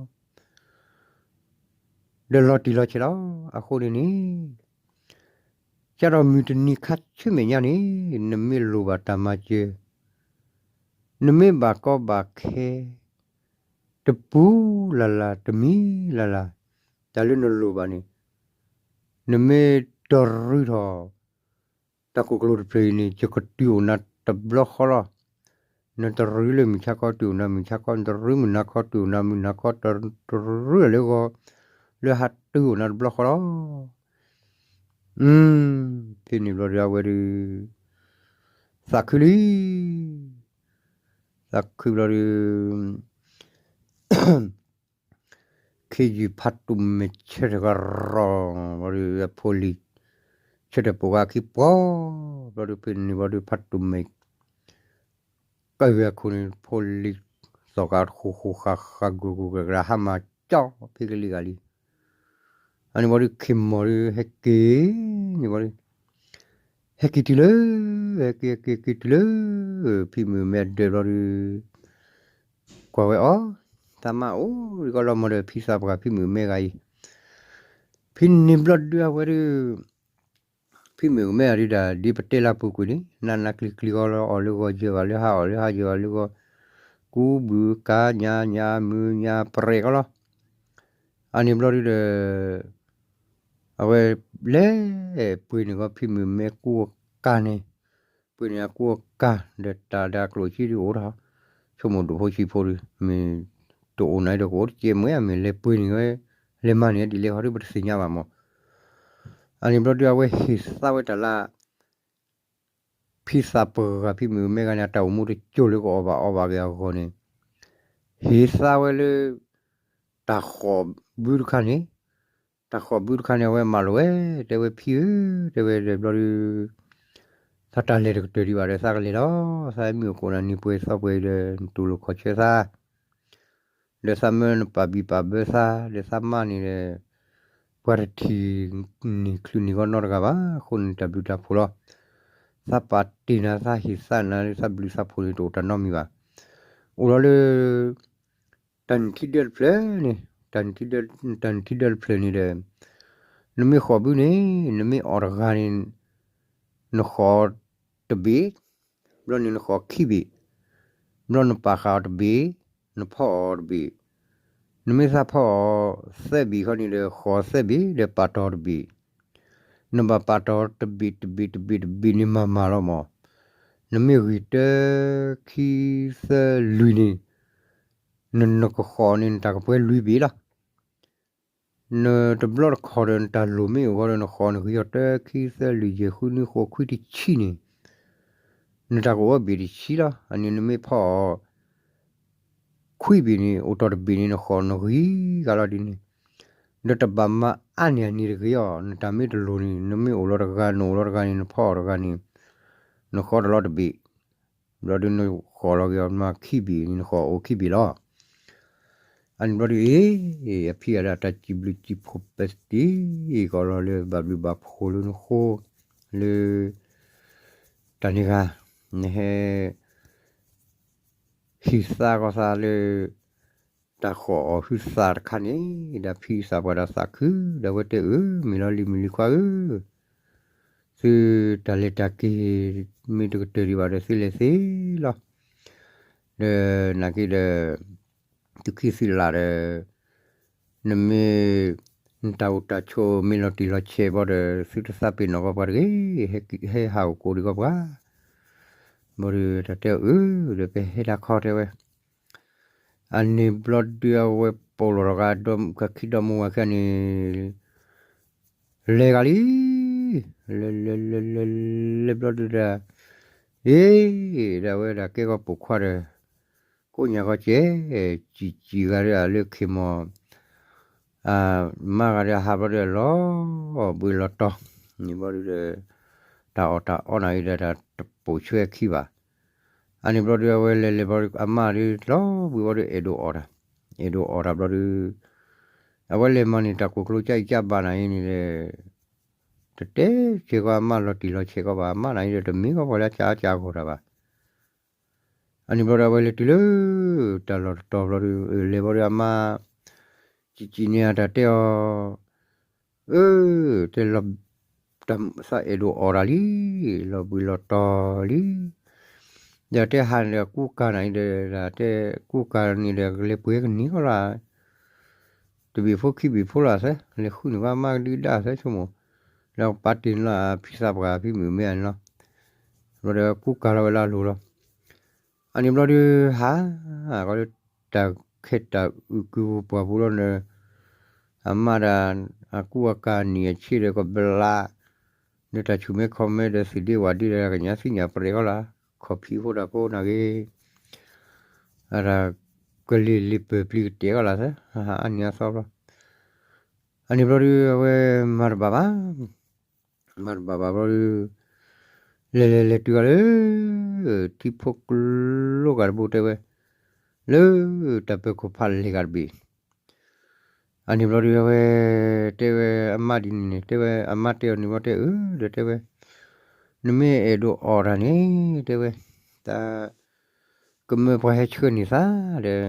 ဒီးလီၤတံၢ်လီၤဆဲးလီၤ. အဃိန့ၣ်န့ၣ် ကဒီးမုၢ်တနံၤခါဆူမဲာ်ညါန့ၣ် နမ့ၢ်လိၣ်ဘၣ်တၢ်မၤစၢၤ, နမ့ၢ်ဘၣ်ကီဘၣ်ခဲ တပူၤလၢ်လၢ် တမံၤလၢ်လၢ် တၢ်လၢနလိၣ်ဘၣ်န့ၣ် နမ့ၢ်တရူးထီၣ် တၢ်ကိၢ်ကျိၤတဖျၢၣ်အံၤန့ၣ် ယကတုၤအိၣ်နၤတဘျီဃီလီၤ. နတရူးလၢမုၢ်ဆါခီ တုၤအိၣ်နၤမုၢ်ဆါခီ, နတရူးမုၢ်နၤခီ တုၤအိၣ်နၤမုၢ်နၤခီ, တရူးလၢဂီၤ လၢဟးတုၤအိၣ်နၤတဘျီဃီလီၤ. ဖဲန့ၣ်ဘျီဒီး အဝဲဒုး သးခုလံ, သးခုဘျီဒီး ခ့ယုၢ်ဖးတူၣ်မဲာ်ဆၢထၢၣ်ကရီ ဘျီဒီး အဖိလံၤ ဆၢထၢၣ်ပိာ်ဂၤခံပှီၤ, ဘျီဒီး ဖဲန့ၣ်ဘျီဒီး ဖးတူၣ်မဲာ် ကဝဲၤအခိၣ်န့ၣ် ဖိလံၤ သီၣ်ကးဃူဃူဃာ်ဃာ် ဂုာ်ဂုာ်ကရၤကရၤ ဟါမၢ်ကၠီဖဲကလံၤဂၤလံ. အန့ၣ်ဘျီဒီး ခ့ၢ်မီၢ်ဒီး ဟဲက့ၤန့ၣ်ဘျီဒီး ဟဲက့ၤတုၤလၢ ဟဲက့ၤ ဟဲက့ၤက့ၤတုၤလၢ ဖံမုၣ်မဲဒၢးဘျီဒီး ကွၢ်ဝဲအီၤ, သးမါအိၣ်ဒံးကီးလီၤမၢ်ဒီး ဖံသးပှၢ်ဖံမုၣ်မဲဂၤအံၤ, ဖဲန့ၣ်ဘျီဒုးအဝဲဒုး ဖံမုၣ်မဲဂၤဒုးဒၣ် ဒ်ပတဲလၢပူၤကွံာ်န့ၣ် နးနးကျံၤကျံၤကီးလီၤ အီၣ်လၢဂီၤယၢၤဘၣ်လၢဟါ အီၣ်လၢဟါယၢၤဘၣ်လၢဂီၤ, ကူဘုးကါညါညါမုာ်ညါပရဲၣ်ကီးလီၤ. အန့ၣ်ဘျီဒုးဒီး အဝဲလဲၤပှ့ၤန့ၢ်ကီးဖံမုၣ်မဲကူအကၤန့ၣ်, ပှ့ၤန့ၢ်အကူအကၤ ဒီးတၢ်ဒီးအကျိၣ်စ့ဒုးအိၣ်ထီၣ်, ဆိကမိၣ်ဒိၣ်ဖိဆံးဖိဒုး မ့ၢ်တအိၣ်နၤဒီးကအိၣ်တကဲမ့ၢ် မ့ၢ်လဲၤပှ့ၤန့ၢ်ဝဲ လဲၤမၤန့ၢ်ဒ်လဲၣ်ဃီဒုး ပတသ့ၣ်ညါဘၣ်မၢ်. အန့ၣ်ဘျီဒုး အဝဲဟ့ၣ်သါဝဲတၢ်လၢ ဖံသးပှၢ်ဖံမုၣ်မဲဂၤန့ၣ် အတၢ်အိၣ်မူတစိၤလၢကအီၣ်ဘၣ်အီဘၣ်က့ၤအဂီၢ်န့ၣ် ဟ့ၣ်သါဝဲလၢ တၢ်ဃီၣ်ဘုတခါန့ၣ်, တၢ်ဃီၣ်ဘုတခါန့ၣ် အဝဲမၢလိာ်ဝဲ, တဲဝဲဖံဧၢ, တဲဝဲဒီးဘျီဒုး သးတၢ်လဲၤတကတၢၢ်ဒံးဘၣ်ဒီး သးကလဲၤလီၤ. သးမ့ၢ်အိၣ်ကိးနၤနံၤပှဲၤသီပှဲၤဒီး နတူၢ်လိာ်ခီၣ်ဆၢသး ဒီးသးမၢနပာ်ဘံၣ်ပာ်ဘၢသး ဒီးသးမါန့ၣ်ဒီး ပှၤတထံၣ်န့ၢ်ချုးန့ၢ်ဂီၢ်နီတဂၤဘၣ်. အဃိန့ၣ်တၢ်ဘျုးတၢ်ဖှိၣ်လီၤ. သးပာ်တ့ၢ်နၤ သးဟ့ၣ်သါနၤလၢသးဘျုးသးဖှိၣ်န့ၣ် တအိၣ်တၢ်နီတမံၤဘၣ်. အိၣ်ဒီးလၢ တၢ်နုၢ်ထံဒၢတဖျၢၣ်န့ၣ်, တၢ်နုၢ်ထံဒၢတဖျၢၣ်န့ၣ်ဒီး နမ့ၢ်ဃီၣ်ဘုန့ၣ် နမ့ၢ်အီၣ်တဂၤန့ၣ် နဃီၣ်တဘ့ၣ်, ဘျီန့ၣ်နဃီၣ်ခံဘ့ၣ်, ဘျီနပာ်ဃာ်အီၤတဘ့ၣ်, နဖီအီၣ်တဘ့ၣ်, နမ့ၢ်သးဖီအီၣ်သၢဘ့ၣ်ဃီန့ၣ်ဒီး ဃီၣ်သၢဘ့ၣ်ဒီးပာ်တီၢ်တဘ့ၣ်, နဘၣ်ပာ်တီၢ်တဘ့ၣ်တဘ့ၣ်တဘ့ၣ်တဘ့ၣ်န့ၣ်မၤမၤလီၤမၢ်. နမ့ၢ်ဂံၢ်တၢ ခံ သၢ လွံၢ်န့ၣ် နနကဃီၣ်န့ၣ် နတၢ်ကပှဲၤလွံၢ်ဘ့ၣ်လီၤ. နတဘျီတခီၣ်ဒီး နတၢ်လိၣ်မ့ၢ်အိၣ်ဃီဒီး နဃီနဂံၢ်အီၤတၢ ခံ သၢ လွံၢ် ယဲၢ် ဃု နွံ ဃိး ခွံ တဆံန့ၣ် နတၢ်ကအိၣ်ဘ့ၣ်တဆံလီၤ. အန့ၣ်နမ့ၢ်ဖီၣ်အီၤ ခွံဘ့ၣ်န့ၣ် အိၣ်တီၢ်တဘ့ၣ်န့ၣ် နဃီနဂံၢ်ဂၤလီၤဒ်န့ၣ်, ဒီးတဘၣ်မၤအါန့ၢ်အန့ၣ်တဂ့ၤအီၤ, နတၢ်မ့ၢ်တလိၣ်န့ၣ် နမ့ၢ်အိၣ်လီၤတဂၤ နအိၣ်လီၤတဂၤန့ၣ် နဖီၣ်အီၤတဂၤန့ၣ် နဃီတလီၤတဘ့ၣ်, ဘျီဒုးနဃီလီၤက့ၤအီၤမးခံဘ့ၣ်န့ၣ် နဃီအိၣ်ခံဘ့ၣ်လီၤ. အန့ၣ်ဘျီဒုး အ့ အဖံအဒၣ်တၢ်စံးဘျုးစံးဖှိၣ်ပသ့ကီးလီၤလၢ ဘၣ်ဘျုးဘၣ်ဖှိၣ်လၢနဃိ လၢ တၢ်န့ၣ်ဂၤ နဟဲ ဟံးသါကီၢ်သးလၢ တၢ်ဃီၣ်အီၣ်ဟုသးတခါန့ၣ် ဒီးဖံသးပှၢ်ဒီးသးခု ဒီးအဝဲတဲအၢ မ့ၢ်လီၤလံၤမုၣ်လံၤခွါဧၢ, သုတၢ်လဲၤတၢ်က့ၤ မ့ၢ်တကတၢၢ်ဒံးဘၣ်ဒီး သုလဲၤသ့လီၤ. ဒီးနာ်က့ဒီး သုခံသုလၢ်ဒီး နမ့ၢ် နတၢ်အိၣ်တၢ်ဆိးမ့ၢ်လီၤတံၢ်လီၤဆဲးဘၣ်ဒီး သုတသးပ့ၤနီၣ်ကီးပှၤတဂ့ၤ, ဟဲဟးအိၣ်ကိးဒံးကီးပှၤ, ဘၣ်ဒီးတၢ်တဲအီၤအၢ ဒီးကဟဲတၢ်ခီတဲဝဲ, အန့ၣ်ဘျီဒုးအဝဲပိာ်လီၤတဂၤ ကခံဒီမါဝၤခံဂၤန့ၣ် လဲၤဂၤလံ, လဲၤလဲၤလဲၤလဲၤလဲၤဘျီဒုးဒီး အ့ ဒီးအဝဲဒၣ်ကဲကီၢ်ပိာ်ခွါဒီး ကိးညါကီၢ်ကဲ စံၣ်စံၣ်ဂၤဒီးအလၢခ့ၢ်မီၢ် မါဂၤဒီးအဟးဘျီဒုးအလီၤဘှံးလီၤတီၤ, န့ၣ်ဘျီဒုးဒီး တၢ်အီၣ်တၢ်အီနၤအံၤဒီးတၢ်တပိာ်ဆွဲခံဘၣ်. အန့ၣ်ဘျီဒုးအဝဲလဲၤလဲၤဘျီဒုး အမါဒုးလီၤဘှံးဘျီဒုး အဲၣ်ဒိးအီၣ်တၢ်, အဲၣ်ဒိးအီၣ်တၢ်ဘျီဒုး အဝဲလဲၤမၤန့ၢ်တၢ်ကိၢ်ကျိၤကၢအံၤကၢဘၣ်နၤအံၤန့ၣ်ဒီး တတဲဆဲးကီးအမါလီၤတံၢ်လီၤဆဲးကီးဘၣ်, အမါနၤအံၤဒီးတမ့ၢ်ကီးပှၤလၢအကၢအီၣ်ကၢအီဂီၢ်တၢ်ဘၣ်. အန့ၣ်ဘျီဒီးအဝဲလဲၤတုၤလၢ တၢ်လီၢ်တတီၤဘျီဒုး လဲၤဘျီဒုးအမါ စံၣ်စံၣ်န့ၣ်အတၢ်တဲအီၤ အၢ တဲလီၤ သးအဲၣ်ဒိးအီၣ်တၢ်လံ, လီၤဘှံးလီၤတီၤလံ, ဒီးတဲဟးန့ၣ်ဒီးကူကၤနၤအံၤဒီး တဲကူကၤန့ၣ်ဒီး ကလဲၤပှ့ၤကနံၤကီးလီၤ, တဘ့ၣ်ဖိခံဘ့ၣ်ဖိလီၤသၢ လဲၤဃုန့ၢ်ဘၣ်မါကဒုဒၣ်သၢဆိကမိၣ်, ဒီးပာ်တ့ၢ်န့ၢ်လီၤအဖံသးပှၢ်ဖံမုၣ်မ့ၢ်အန့ၣ်လီၤ, ဘျီဒီးကူကၤလီၤဝဲလၢအလိၤလီၤ. အန့ၣ်ဘျီဒုးဟး ကီးလၢတၢ်ခဲတၢ်အုၣ်ကုပှၢ်ပူၤလီၤန့ၣ် အမါဒၣ် အကူအကၤနံၣ်အဆ့ဒီးကဘျါ ဒီးတၢ်ဆူၣ်မဲခီၣ်မဲဒီး သုးဒ့ဝၣ်ဒ့ဒီး ကညးသံညၣ်ပရဲၣ်ကီးလီၤ, ခီၣ်ဖံးဖိတၢ်ဖိနာ်ဂ့ၤ အတၢ်ကလံၤလံၤပၢၢ်ပျံၤကတဲာ်ကီးလီၤသၢ အနံၤအသီဘျီ, အန့ၣ်ဘျီဒုး အဝဲမၤတဘၣ်ဘၣ် မၤတဘၣ်ဘၣ်ဘျီဒုး လဲၤလဲၤလဲၤတုၤဂၤလၢ ထံဖိကျိဂၤတဘိတဲဝဲ လၢတၢ်ပၢၤခိၣ်ဖးလဲၢ်ဂၤတဘ့ၣ်, အန့ၣ်ဘျီဒုးအဝဲ တဲဝဲအမါဒ်န့ၣ်န့ၣ် တဲဝဲအမါတဲအီၤန့ၣ်ဘျီတဲအၢ ဒီးတဲဝဲ နမ့ၢ်အဲၣ်ဒိးအီၣ်တၢ်န့ၣ် တဲဝဲ တၢ် ကမၢပှၤဟဲဆှၢန့ၢ်သး ဒီး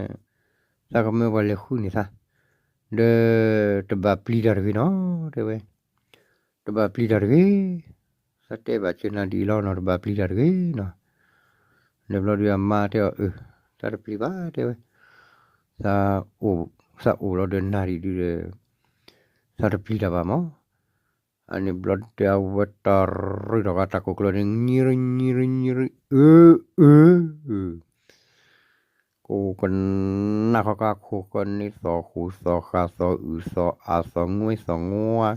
သးကမၢပှၤလဲၤဃုန့ၢ်သး ဒီး တဘၣ်ပျံၤတၢ်တဂ့ၤနီၤ တဲဝဲ, တဘၣ်ပျံၤတၢ်တဂ့ၤ, သးတဲဘၣ်စၢၤနၤဒ်အံၤလီၤနီၤ တဘၣ်ပျံၤတၢ်တဂ့ၤနီၤ, ဒီးဘျီဒုးအမါတဲအီၤအၢ သးတပျံၤဘၣ်တဲဝဲ, သးအိၣ် သးအိၣ်လီၤဒီးနၤဒ်ဒုးဒီး သးတပျံၤတၢ်ဘၣ်မး, အန့ၣ်ဘျီဒုးအဝဲတရံးထီၣ်က့ၤတၢ်ကိၢ်ကျိၤန့ၣ် ညံရံ ညံရံ ညံရံ အၢ အၢ ကိးကနၣ်ဃီကါခိၣ်ကန့ၢ်သီၣ်ဃူသီၣ်ဃာ်သီၣ်အုၣ်သီၣ်အၣ်သီၣ်ငွ့သီၣ်ငွါ,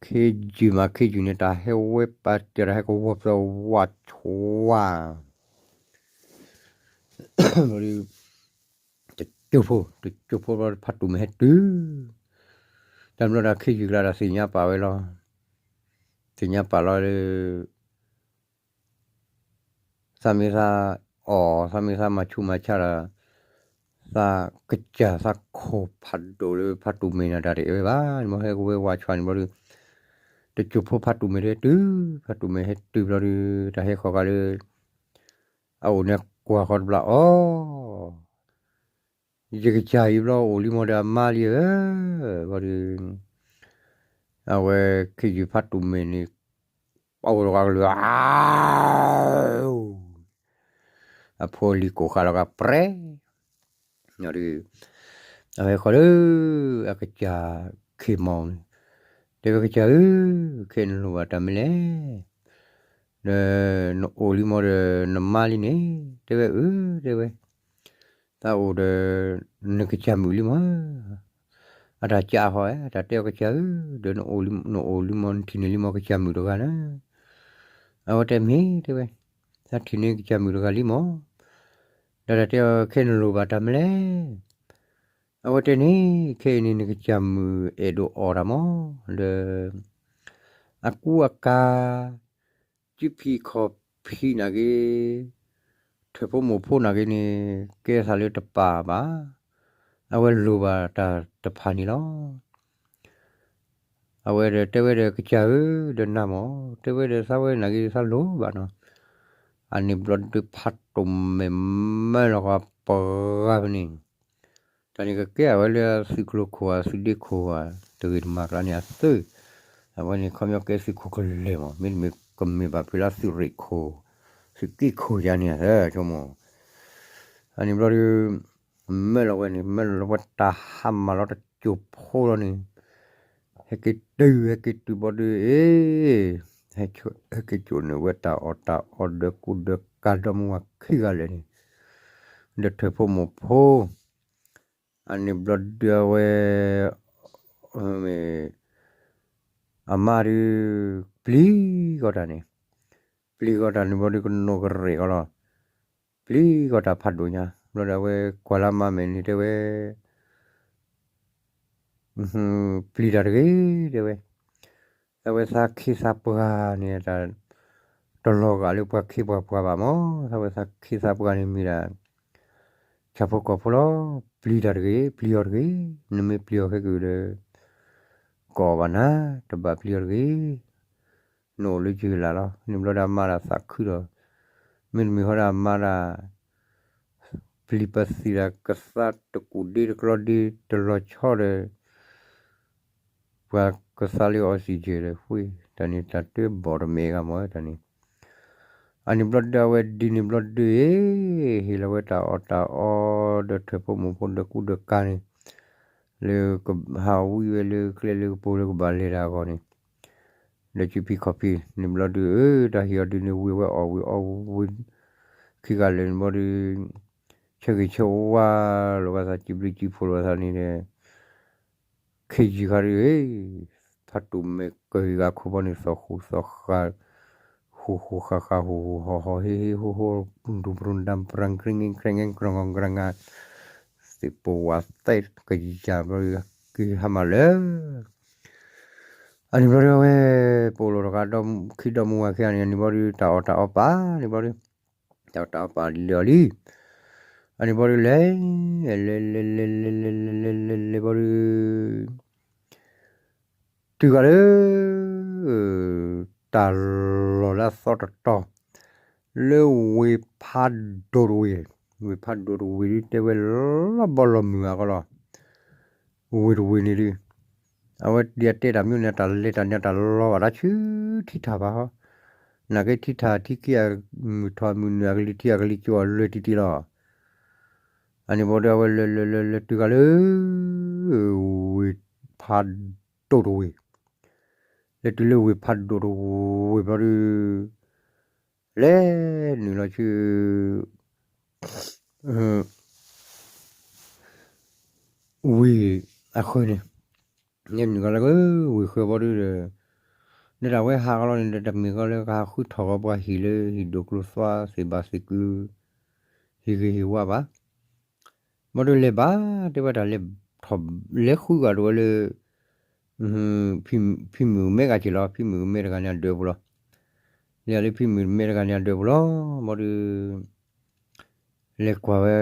ခ့ယုၢ်မးခ့ယုၢ်န့ၣ် တၢ်ဟဲဝဲပာ်တ့ၢ်တၢ်ဟဲကဝီၤပသီဝါဆွါ တကၠိဖိ တကၠိဖိဘျီ ဖးတူၣ်မဲာ်ဟဲတုၤ, တၢ်ဘျီဒီးခ့ယုၢ်ကျါဒီးသ့ၣ်ညါပာ်ဝဲလီၤ, သ့ၣ်ညါပာ်လီၤလၢ သးမ့ၢ်သးအီၣ် သးမ့ၢ်သးမၤဆူးမၤဆါဒီး သးကစၢ်သးခိၣ်ဖးဒိၣ်လၢဖးတူၣ်မဲာ်န့ၣ် တၢ်တအဲၣ်ဝဲဘၣ်, မ့ၢ်ဟဲကဝဲဝါဆွါန့ၣ်ဘျီဒီး တကၠိဖိဖးတူၣ်မဲာ်တဲတုၤ, ဖးတူၣ်မဲာ်ဟဲတုၤဘျီဒီး တၢ်ဟဲဃီၤကါလၢ အအိၣ်န့ၣ်ကွၢ်ဃီတဘျီအီၤ ယကစၢ်အံၤဘျီအိၣ်လံမီၤဒီးအမါလံဧၢ, ဘျီဒီး အဝဲခ့ယုၢ်ဖးတူၣ်မဲာ်န့ၣ် ပှၤအိၣ်လီၤကလုာ် အဖိလံၤကိးဃာ်လီၤကပြဲး, ဒီး အဝဲဃီၤလၢ အကစၢ်ခ့ၢ်မီၢ်န့ၣ်, တဲဝဲကစၢ်ဧၢ, ခဲအံၤနလိၣ်ဘၣ်တၢ်မနုၤလဲၣ်, ဒီး နအိၣ်လံမီၤဒီးနမါလံန့ၣ်, တဲဝဲအၢ, တဲဝဲ သးအိၣ်ဒီး နကစၢ်မုၣ်လံမီၤ, အတၢ်ကးဃီဧၢ, တၢ်တဲအီၤကစၢ်ဧၢ, ဒီးနအိၣ်လံမီၢ် နထံၣ်န့ၢ်လံမီၢ်ကစၢ်မုၣ်တဂၤနၤ. အဝဲတဲမ့ၢ်တဲဝဲ, သးထံၣ်န့ၢ်ကစၢ်မုၣ်တဂၤလံမီၢ်. ဒီးတၢ်တဲအီၤခဲအံၤနလိၣ်ဘၣ်တၢ်မနုၤလဲၣ်. အဝဲတဲန့ၣ် ခဲအံၤန့ၣ် နကစၢ်မုၣ်အဲၣ်ဒိးအီၣ်တၢ်မီၢ်, ဒီး အကူအကၤ စုဖံးခီၣ်ဖံးနာ်က့, ထၢၣ်ဖိမိၢ်ဖိနာ်က့န့ၣ် ကဲသးလၢတပာ်ဘၣ်, အဝဲလိၣ်ဘၣ်တၢ်တဖၣ်န့ၣ်လီၤ. အဝဲဒီးတဲဝဲဒီးကစၢ်ဧၢ, ဒီးနၤမီၢ်, တဲဝဲဒီးသးဝဲနာ်က့သးလိၣ်ဘၣ်နီၤ. အန့ၣ်ဘျီဒုးဖးတိၢ်မဲာ်မၢလီၤဃီပှၤဂၤဖဲန့ၣ် တၢ်န့ၣ်ကကဲအဝဲလၢအသုးကျိၤခိၣ်ဧါ သုးဒ့ခိၣ်ဧါ တဂ့ၤတမၤကျါန့ၣ်အသုး, အဝဲန့ၣ်ခီပညီကဲသုးခိၣ်ကလဲာ်မီၢ်, မ့တမ့ၢ်ကမ့ၢ်ဘၣ်ဖဲလၢသုးရ့ၣ်ခိၣ်, သုးက့ခိၣ်ယါန့ၣ်အသၢဆိကမိၣ်. အန့ၣ်ဘျီဒုး မၢလီၤဝဲန့ၣ် မၢလီၤဝဲတၢ်ဟးမၤလီၤတစိၢ်ဖိလီၤန့ၣ်, ဟဲက့ၤတုၤ ဟဲက့ၤတုၤဘျီဒုး အ့ ဟဲက့ၤစိာ်န့ၢ်ဝဲတၢ်အီၣ်တၢ်အီဒီးကူဒီးကၤဒီမါဝၤခံဂၤလၢာ်န့ၣ်, ဒီးထၢၣ်ဖိမိၢ်ဖိ အန့ၣ်ဘျီဒုးအဝဲ အမါဒုး ပျံၤဂီၤတၢ်န့ၣ်, ပျံၤဂီၤတၢ်န့ၣ်ဘျီဒုးကနိးကရဲးဂီၤလီၤ. ပျံၤဂီၤတၢ်ဖးဒိၣ်ညါ ဘျီဒုးအဝဲကွၢ်လၢအမါမဲာ်န့ၣ်တဲဝဲ ပျံၤတၢ်တဂ့ၤ တဲဝဲ, သးဝဲသးခ့သးပှၢ်န့ၣ် တၢ်တလီၤဂာ်လၢပှၤခ့ပှၤပှၢ်ဘၣ်မီၢ်, သးဝဲသးခ့သးပှၢ်န့ၣ်မ့ၢ်ဒၣ် ဆၣ်ဖိကီၢ်ဖိလီၤ. ပျံၤတၢ်တဂ့ၤ, ပျံၤအီၤတဂ့ၤ, နမ့ၢ်ပျံၤအီၤခဲက့ၤဒီး ကီးဘၣ်နၤ, တဘၣ်ပျံၤအီၤတဂ့ၤ, နအိၣ်လၢယုၢ်လၢ်လီၤ. န့ၣ်ဘျီဒၣ်အမါဒၣ်သးခုဒီး မ့တမ့ၢ်ဃီဒၣ်အမါဒၣ် ပျံၤပသံးဒၣ်ကသါတကူၣ်ဒ့တကျီဒ့ တလီၤဆီဒီး ပှၤကသါလၢ oxygen ဒီး ဃ့ တၢ်န့ၣ်တၢ်တဘီၣ်တမဲာ်ဂၤမီၢ်တၢ်န့ၣ်, အန့ၣ်ဘျီဒုးအဝဲဒ်န့ၣ်ဘျီဒုးအံၤ ဟ့ၣ်လီၤဝဲတၢ်အီၣ်တၢ်အီဒီးထၢၣ်ဖိမိၢ်ဖိဒီးကူဒီးကၤန့ၣ် လၢကဟးဝံဝဲလၢကျဲလၢကပိာ်လၢကဘၣ်လဲၤတၢ်အဂီၢ်န့ၣ်, ဒီးစုဖံးခီၣ်ဖံးန့ၣ်ဘျီဒုး အၢ တၢ်ဟ့ၣ်အီၤဒုးန့ၣ် ဝံၤဝဲအီၣ်ဝံၤအီဝံၤ ခံဂၤလၢာ်န့ၣ်ဘျီဒုး ဆၢဂ့ၤဆၢဝါလီၤဝဲသး စံးဘျုးစံးဖှိၣ်လီၤဝဲသးန့ၣ်ဒီး ခ့ယုၢ်ခါဒုး ဖးတူၣ်မဲာ်ကဂံၢ်ဂၤခိၣ်ဘီန့ၣ် သီၣ်ဃူသီၣ်ဃာ် ဟူးဟူးဃာ်ဃာ် ဟူးဟူးဟီၣ်ဟီၣ် ဟ့ဟ့ဟိဟိ ဒူၣ်ပရူၣ်ဒၣ် ပြၣ် ကြံၣ် ကြံၣ် ကြံၣ် ကြံၣ် ကြံၣ် သ့ၣ်ပဝးသဲကယၤဘျီ ကဟးမၤလၢ အန့ၣ်ဘျီဒုးအဝဲ ပအိၣ်လီၤတဂၤဒီးခံဒီမါဝၤခံဂၤန့ၣ် အန့ၣ်ဘျီဒုး တၢ်အီၣ်တၢ်အီပာ်န့ၣ်ဘျီဒုး တၢ်အီၣ်တၢ်အီပာ်လၢာ်အီၤလံ. အန့ၣ်ဘျီဒုးလဲၤ လဲၤ လဲၤ လဲၤ လဲၤ လဲၤ လဲၤ လဲၤ လဲၤ လဲၤဘျီဒုး တုၤဃီၤလၢ တၢ်လီၢ်လၢအသီတတီၤ လၢဝ့ၢ်ဖးဒိၣ်တဝ့ၢ်, ဝ့ၢ်ဖးဒိၣ်တဝ့ၢ်ဒုး တဲဝဲလီၤဘီလီၤမုၢ်အဂီၢ်လီၤ. ဝ့ၢ်တဝ့ၢ်န့ၣ်ဒုး အဝဲဒ်အတဲတၢ်မ့ၢ်န့ၣ် တၢ်လဲၤတၢ်န့ၣ် တၢ်လီၤဘၣ်တၢ်ဆူထံထၣ်ဘၣ်ဟီ, နာ်က့ထံထၣ်ထံခံအမုၢ်ထီၣ်အမုၢ်နုာ် အကလံၤထံအကလံၤကၠိအလွဲၢ်တံၢ်တံၢ်လီၤ. အန့ၣ်ဘျီဒုးအဝဲလဲၤလဲၤလဲၤလဲၤတုၤဃီၤလၢ ဝ့ၢ်ဖးဒိၣ်တဝ့ၢ်, လဲၤတုၤလၢဝ့ၢ်ဖးဒိၣ်တဝ့ၢ်ဘျီဒုး လဲၤနုာ်လီၤဆူ ဝ့ၢ်အဃၢၤန့ၣ်, လဲၤနုာ်ဃီၤလၢဝ့ၢ်ဃၢၤဘျီဒုးဒီး နတၢ်ဝဲဟးဃီလီၤန့ၣ်ဒီး တမ့ၢ်ဃီလၢကဟးဃုထီၣ်ဃီပှၤဟံၣ်လၢဟံၣ်ဒိၣ်ကျိၤသွါသ့ၣ်ဘၣ်သ့ၣ်ကု ဟံၣ်ဂ့ၤဟံၣ်ဝါဘၣ်. ဘျီဒုးလဲၤဘၣ် တဲဝဲတၢ်လဲၤထီၣ် လဲၤဃုဂၤတဝဲလၢ ဖံမုၣ်မဲဂၤက့ၤလီၤ. ဖံမုၣ်မဲတဂၤန့ၣ်အဒၢးပူၤလီၤ. လဲၤလၢဖံမုၣ်မဲတဂၤန့ၣ်အဒၢးပူၤလီၤ. ဘျီဒုး လဲၤကွၢ်ဝဲ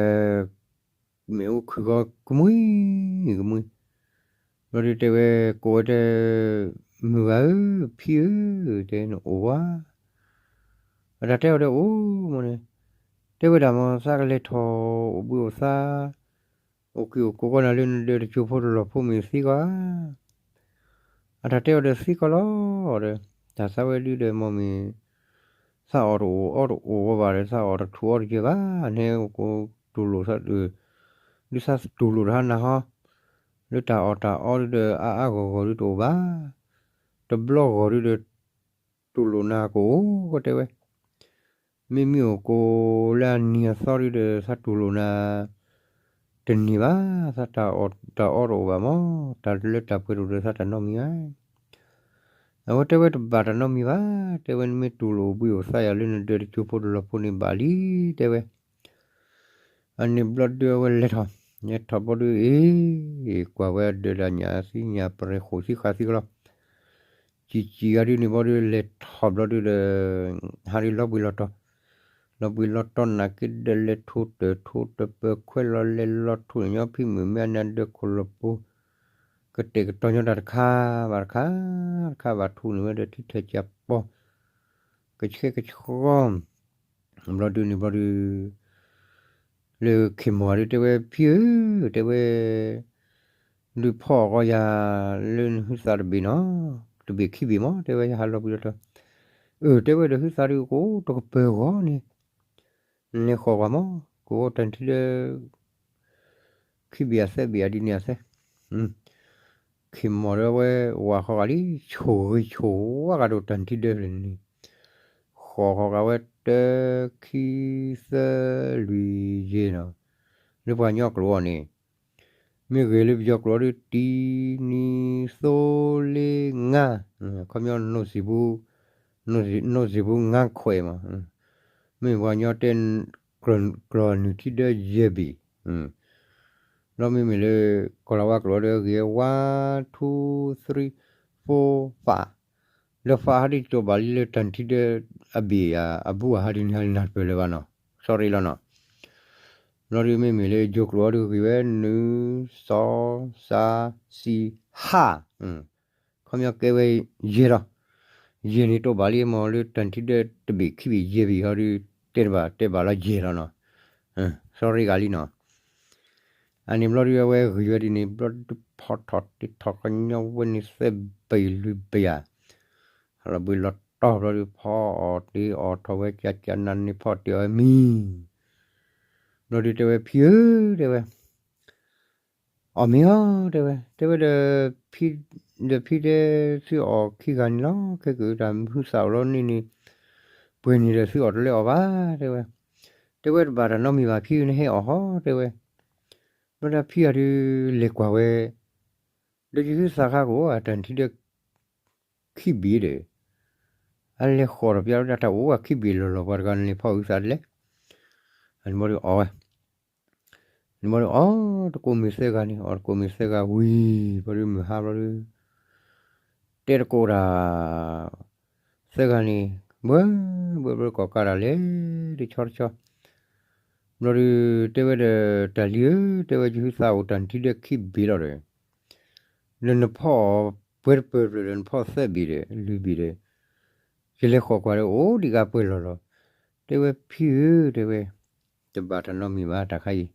မ့ၣ်အူခုၣ်ဃီကမှံ ကမှံ, ဘျီဒုးတဲဝဲ ကိးဝဲတဲ မုၢ်ဂၤဧၢ ဖံဧၢ တဲနအိၣ်ဝါ အတၢ်တဲအီၤဒီးအိၣ်မ့ၢ်န့ၣ်, တဲဝဲဒၣ်မ့ၢ်သးကလဲၤထီၣ်အိၣ်ဘှံးအိၣ်သါ အိၣ်က့ၤအိၣ်ကိးကီးနၤလၢနဒၢးတစိၢ်ဖိတလီၢ်ဖိမ့ၢ်သံကွၢ်ဧါ. အတၢ်တဲအီၤဒီးသံကွၢ်လီၤဒီး တၢ်သးဝဲဒုးဒီးမ့ၢ်မ့ၢ် သးအီၣ်တအိၣ်အီတအိၣ်ဝဲဘၣ်ဒီး သးအီၣ်တထူၣ်အီတယၢၤဘၣ် နဟဲအိၣ်ကိးတူၢ်လိာ် ဒုးသးတူၢ်လိာ်တဟါနၤဟီ လၢတၢ်အီၣ်တၢ်အီဒုးဒီး အါအါဂီၢ်ဂီၢ်ဒုးတအိၣ်ဘၣ် တဘျီဂီၢ်ဒုးဒီး တူၢ်လိာ်နၤကအိၣ်ကီးတဲဝဲ, မ့မ့ၢ်အိၣ်ကိးလၢအနံၤအသီဒုးဒီး သးတူၢ်လိာ်နၤ တ တန့ၢ်ဘၣ်, သးတၢ်အီၣ်တအိၣ်ဘၣ်မး, တၢ်လၢတၢ်ပှဲၤတအိၣ်ဒီးသးတၢ်နီတမံၤဘၣ်. အဝဲတဲဝဲတဘၣ်တၢ်နီတမံၤဘၣ်, တဲဝဲနမ့ၢ်တူၢ်လိာ်အိၣ်ဘှံးအိၣ်သါယၤလၢနဒၢးတကၠိဖိတလီၢ်ဖိန့ၣ်ဘၣ်လံ, တဲဝဲ အန့ၣ်ဘျီဒုးအဝဲလဲၤထီၣ်, လဲၤထီၣ်ဘျီဒုး အ့ၣ် ကွၢ်ဝဲဒၢးဒၣ်ညၣ်သံညၣ်ပရံးဃိၣ်သံဃာ်သံကလီၤ, ကံၣ်ကံၣ်ဂၤဒုးန့ၣ်ဘျီဒုး လဲၤထီၣ်ဘျီဒုးဒီး ဟးဒုးလီၤဘှံးလီၤတီၤ, လီၤဘှံးလီၤတီၤနာ်က့ဒီး လဲၤထူးတၢၤထူးတပၢၤခွဲးလီၤလဲၤလီၤထူးန့ၣ်ညီ ဖံမုၣ်မ့ၢ်အနၢ်ဒၢးခိၣ်လီၤပူၤ ကတဲာ်ကတီၤညီတၢ်တခါဘၣ်တခါ, တခါဘၣ်ထူးန့ၣ်ဝဲဒီးထံထၢၣ်ကၠၢ်ပီၤ ကဆှဲကဆှီ ဘျီဒုးန့ၣ်ဘျီဒုး လၢခ့ၢ်မီၢ်ဒုးတဲဝဲ ဖံဧၢ, တဲဝဲ ဒုးဖီၣ်အီၣ်ကီးယၤလၢနဟုသးတဘ့ၣ်နီၤ, တဘ့ၣ်ခံဘ့ၣ်မး, တဲဝဲယဟးလီၤဘှံးလီၤတီၤ, အၢ တဲဝဲဒီးဟုသးဒုးကအိၣ်တကပၢၤဂီၤန့ၣ်, နလဲၤဃီၣ်ကွၢ်မး, ကအိၣ်တၢ်နထံဒၢး ခံဘ့ၣ်အသၢဘ့ၣ်အဒ်န့ၣ်အသၢ ခ့ၢ်မီၢ်ဒီးဝဲ ဝၤဃီၤဂာ်လံ ဆိၣ်ဂ့ၤဆိၣ်ဝါဂာ်ဒီးတၢ်နထံဒၢးန့ၣ်, ဃီၤဃီၤဂာ်ဝဲတၢ ခံ သၢ လွံၢ် ယဲၢ်နီၤ, လၢပှၤကညီကျိာ်အီၤန့ၣ်, မ့ၢ်ဂ့ၤလၢပယီၤကျိာ်အီၤဒီး တံ နံ သိ လ့ ငါ, ခီပညီ နိၣ်စံာ်ပူၤ နိၣ်စံာ်ပူၤ ငါခွဲးမး, မ့မ့ၢ်ပှၤကညီတဲ ကျီၢ်နုၢ်ထံဒၢယဲၢ်ဘ့ၣ် ဒီးမ့မ့ၢ်လၢ ကီၢ်လၤဝါကျိာ်ဒီးဂ့ၤ one two three four five, လၢ five ဟးဒ်ကတိၤဘၣ်လံလၢတၢ်နထံဒၢ အဘ့ၣ်အဘူးအဟးဒ်န့ၣ် ဟးနၢ်တပၢၢ်လၢၤဘၣ်နီၤ, sorry လီၤနီၤ. ဘျီဒုးမ့မ့ၢ်လၢယိၤကျိာ်အီၤဒီးဂ့ၤဝဲ နွံ သီ သၢ ဆံ ဟး, ခီပညီကဲဝဲယဲၢ်လီၤ. ယဲၢ်န့ၣ်တိၢ်ဘၣ်လံမ့ၢ်လၢတၢ်နထံဒၢတဘ့ၣ်ခံဘ့ၣ်ယဲၢ်ဘ့ၣ်ဟီဒုး တဲတဘၣ်တဲဘၣ်လီၤယဲၢ်လီၤနီၤ, sorry ဂၤလံနီၤ. အန့ၣ်ဘျီဒုးအဝဲဂ့ၤဝဲဒ်န့ၣ် ဘျီဒုးဖီထီၣ်တ့ထီၣ်ကညီဝဲန့ၣ်သၢဘ့ၣ်လွံၢ်ဘ့ၣ်ဧါ, ဟးလီၤဘှံးလီၤတီၤဘျီဒုးဖီအီၣ်တ့အီၣ်ထီၣ်ဝဲကၠၢ်ကၠၢ်နးန့ၣ်ဖီအီၣ်တ့အီၣ်ဝဲမံၤ, ဘျီဒုးတဲဝဲ ဖံဧၢ တဲဝဲ အီၣ်မ့ၤအီၤ တဲဝဲ, တဲဝဲဒီး ဖံ ဒီးဖံတဲ သုအီၣ်ခံဂၤန့ၣ်လီၤ, ခဲကတၢၢ်ဟုသးအိၣ်လီၤန့ၣ်န့ၣ်, ပှဲၤန့ၣ်ဒီးသုအီၣ်တလၢအီၣ်ဘၣ် တဲဝဲ, တဲဝဲတဘၣ်တၢ်နီတမံၤဘၣ် ဖံဧၢ နဟဲအီၣ်ဟီ တဲဝဲ, ဘျီဒုးဖံဂၤဒုးလဲၤကွၢ်ဝဲ, ဒီးယဟုသးခါကအိၣ် အတၢ်နထံဒၢ ခံဘ့ၣ်ဒီး အလဲၤဃီၤဒီးပျၢ်လၢတၢ်အိၣ်ဝဲခံဘ့ၣ်လီၤလီၤ ပှၤတဂၤန့ၣ်လဲၤဖီၣ်ဟုသးဒ်လဲၣ်, အန့ၣ်ဘျီဒုးအီၣ်ဝဲ, န့ၣ်ဘျီဒုးအီၣ်တကိးမ့ၤသၢဂၤန့ၣ် အီၣ်တကိးမ့ၤသၢဂၤဝံၤ ဘျီဒုးမုၢ်ဟါဘျီဒုး တဲတကိးတၢ် သၢဂၤန့ၣ် ဘှၢဘှၢဘှၢကီၣ်ကးတၢ်လဲၤ တဆီတဆီ ဘျီဒုး တဲဝဲဒီး တၢ်လံၤဧၢ တဲဝဲ ယဟုသးအိၣ်တၢ်နထံဒၢခံဘ့ၣ်လီၤဒီး လၢနဖီၣ်အီၤပှဲၤတပၢၢ်ပျၢၢ်ဒီး နဖီၣ်သၢဘ့ၣ်ဒီး လွံၢ်ဘ့ၣ်ဒီး ယလဲၤဃီၤကွၢ်ဒီးအိၣ်ဒံးဂၤပှဲၤလီၤလီၤ. တဲဝဲဖံဧၢ တဲဝဲ တဘၣ်တၢ်နီတမံၤဘၣ်တၢ်ခါအံၤ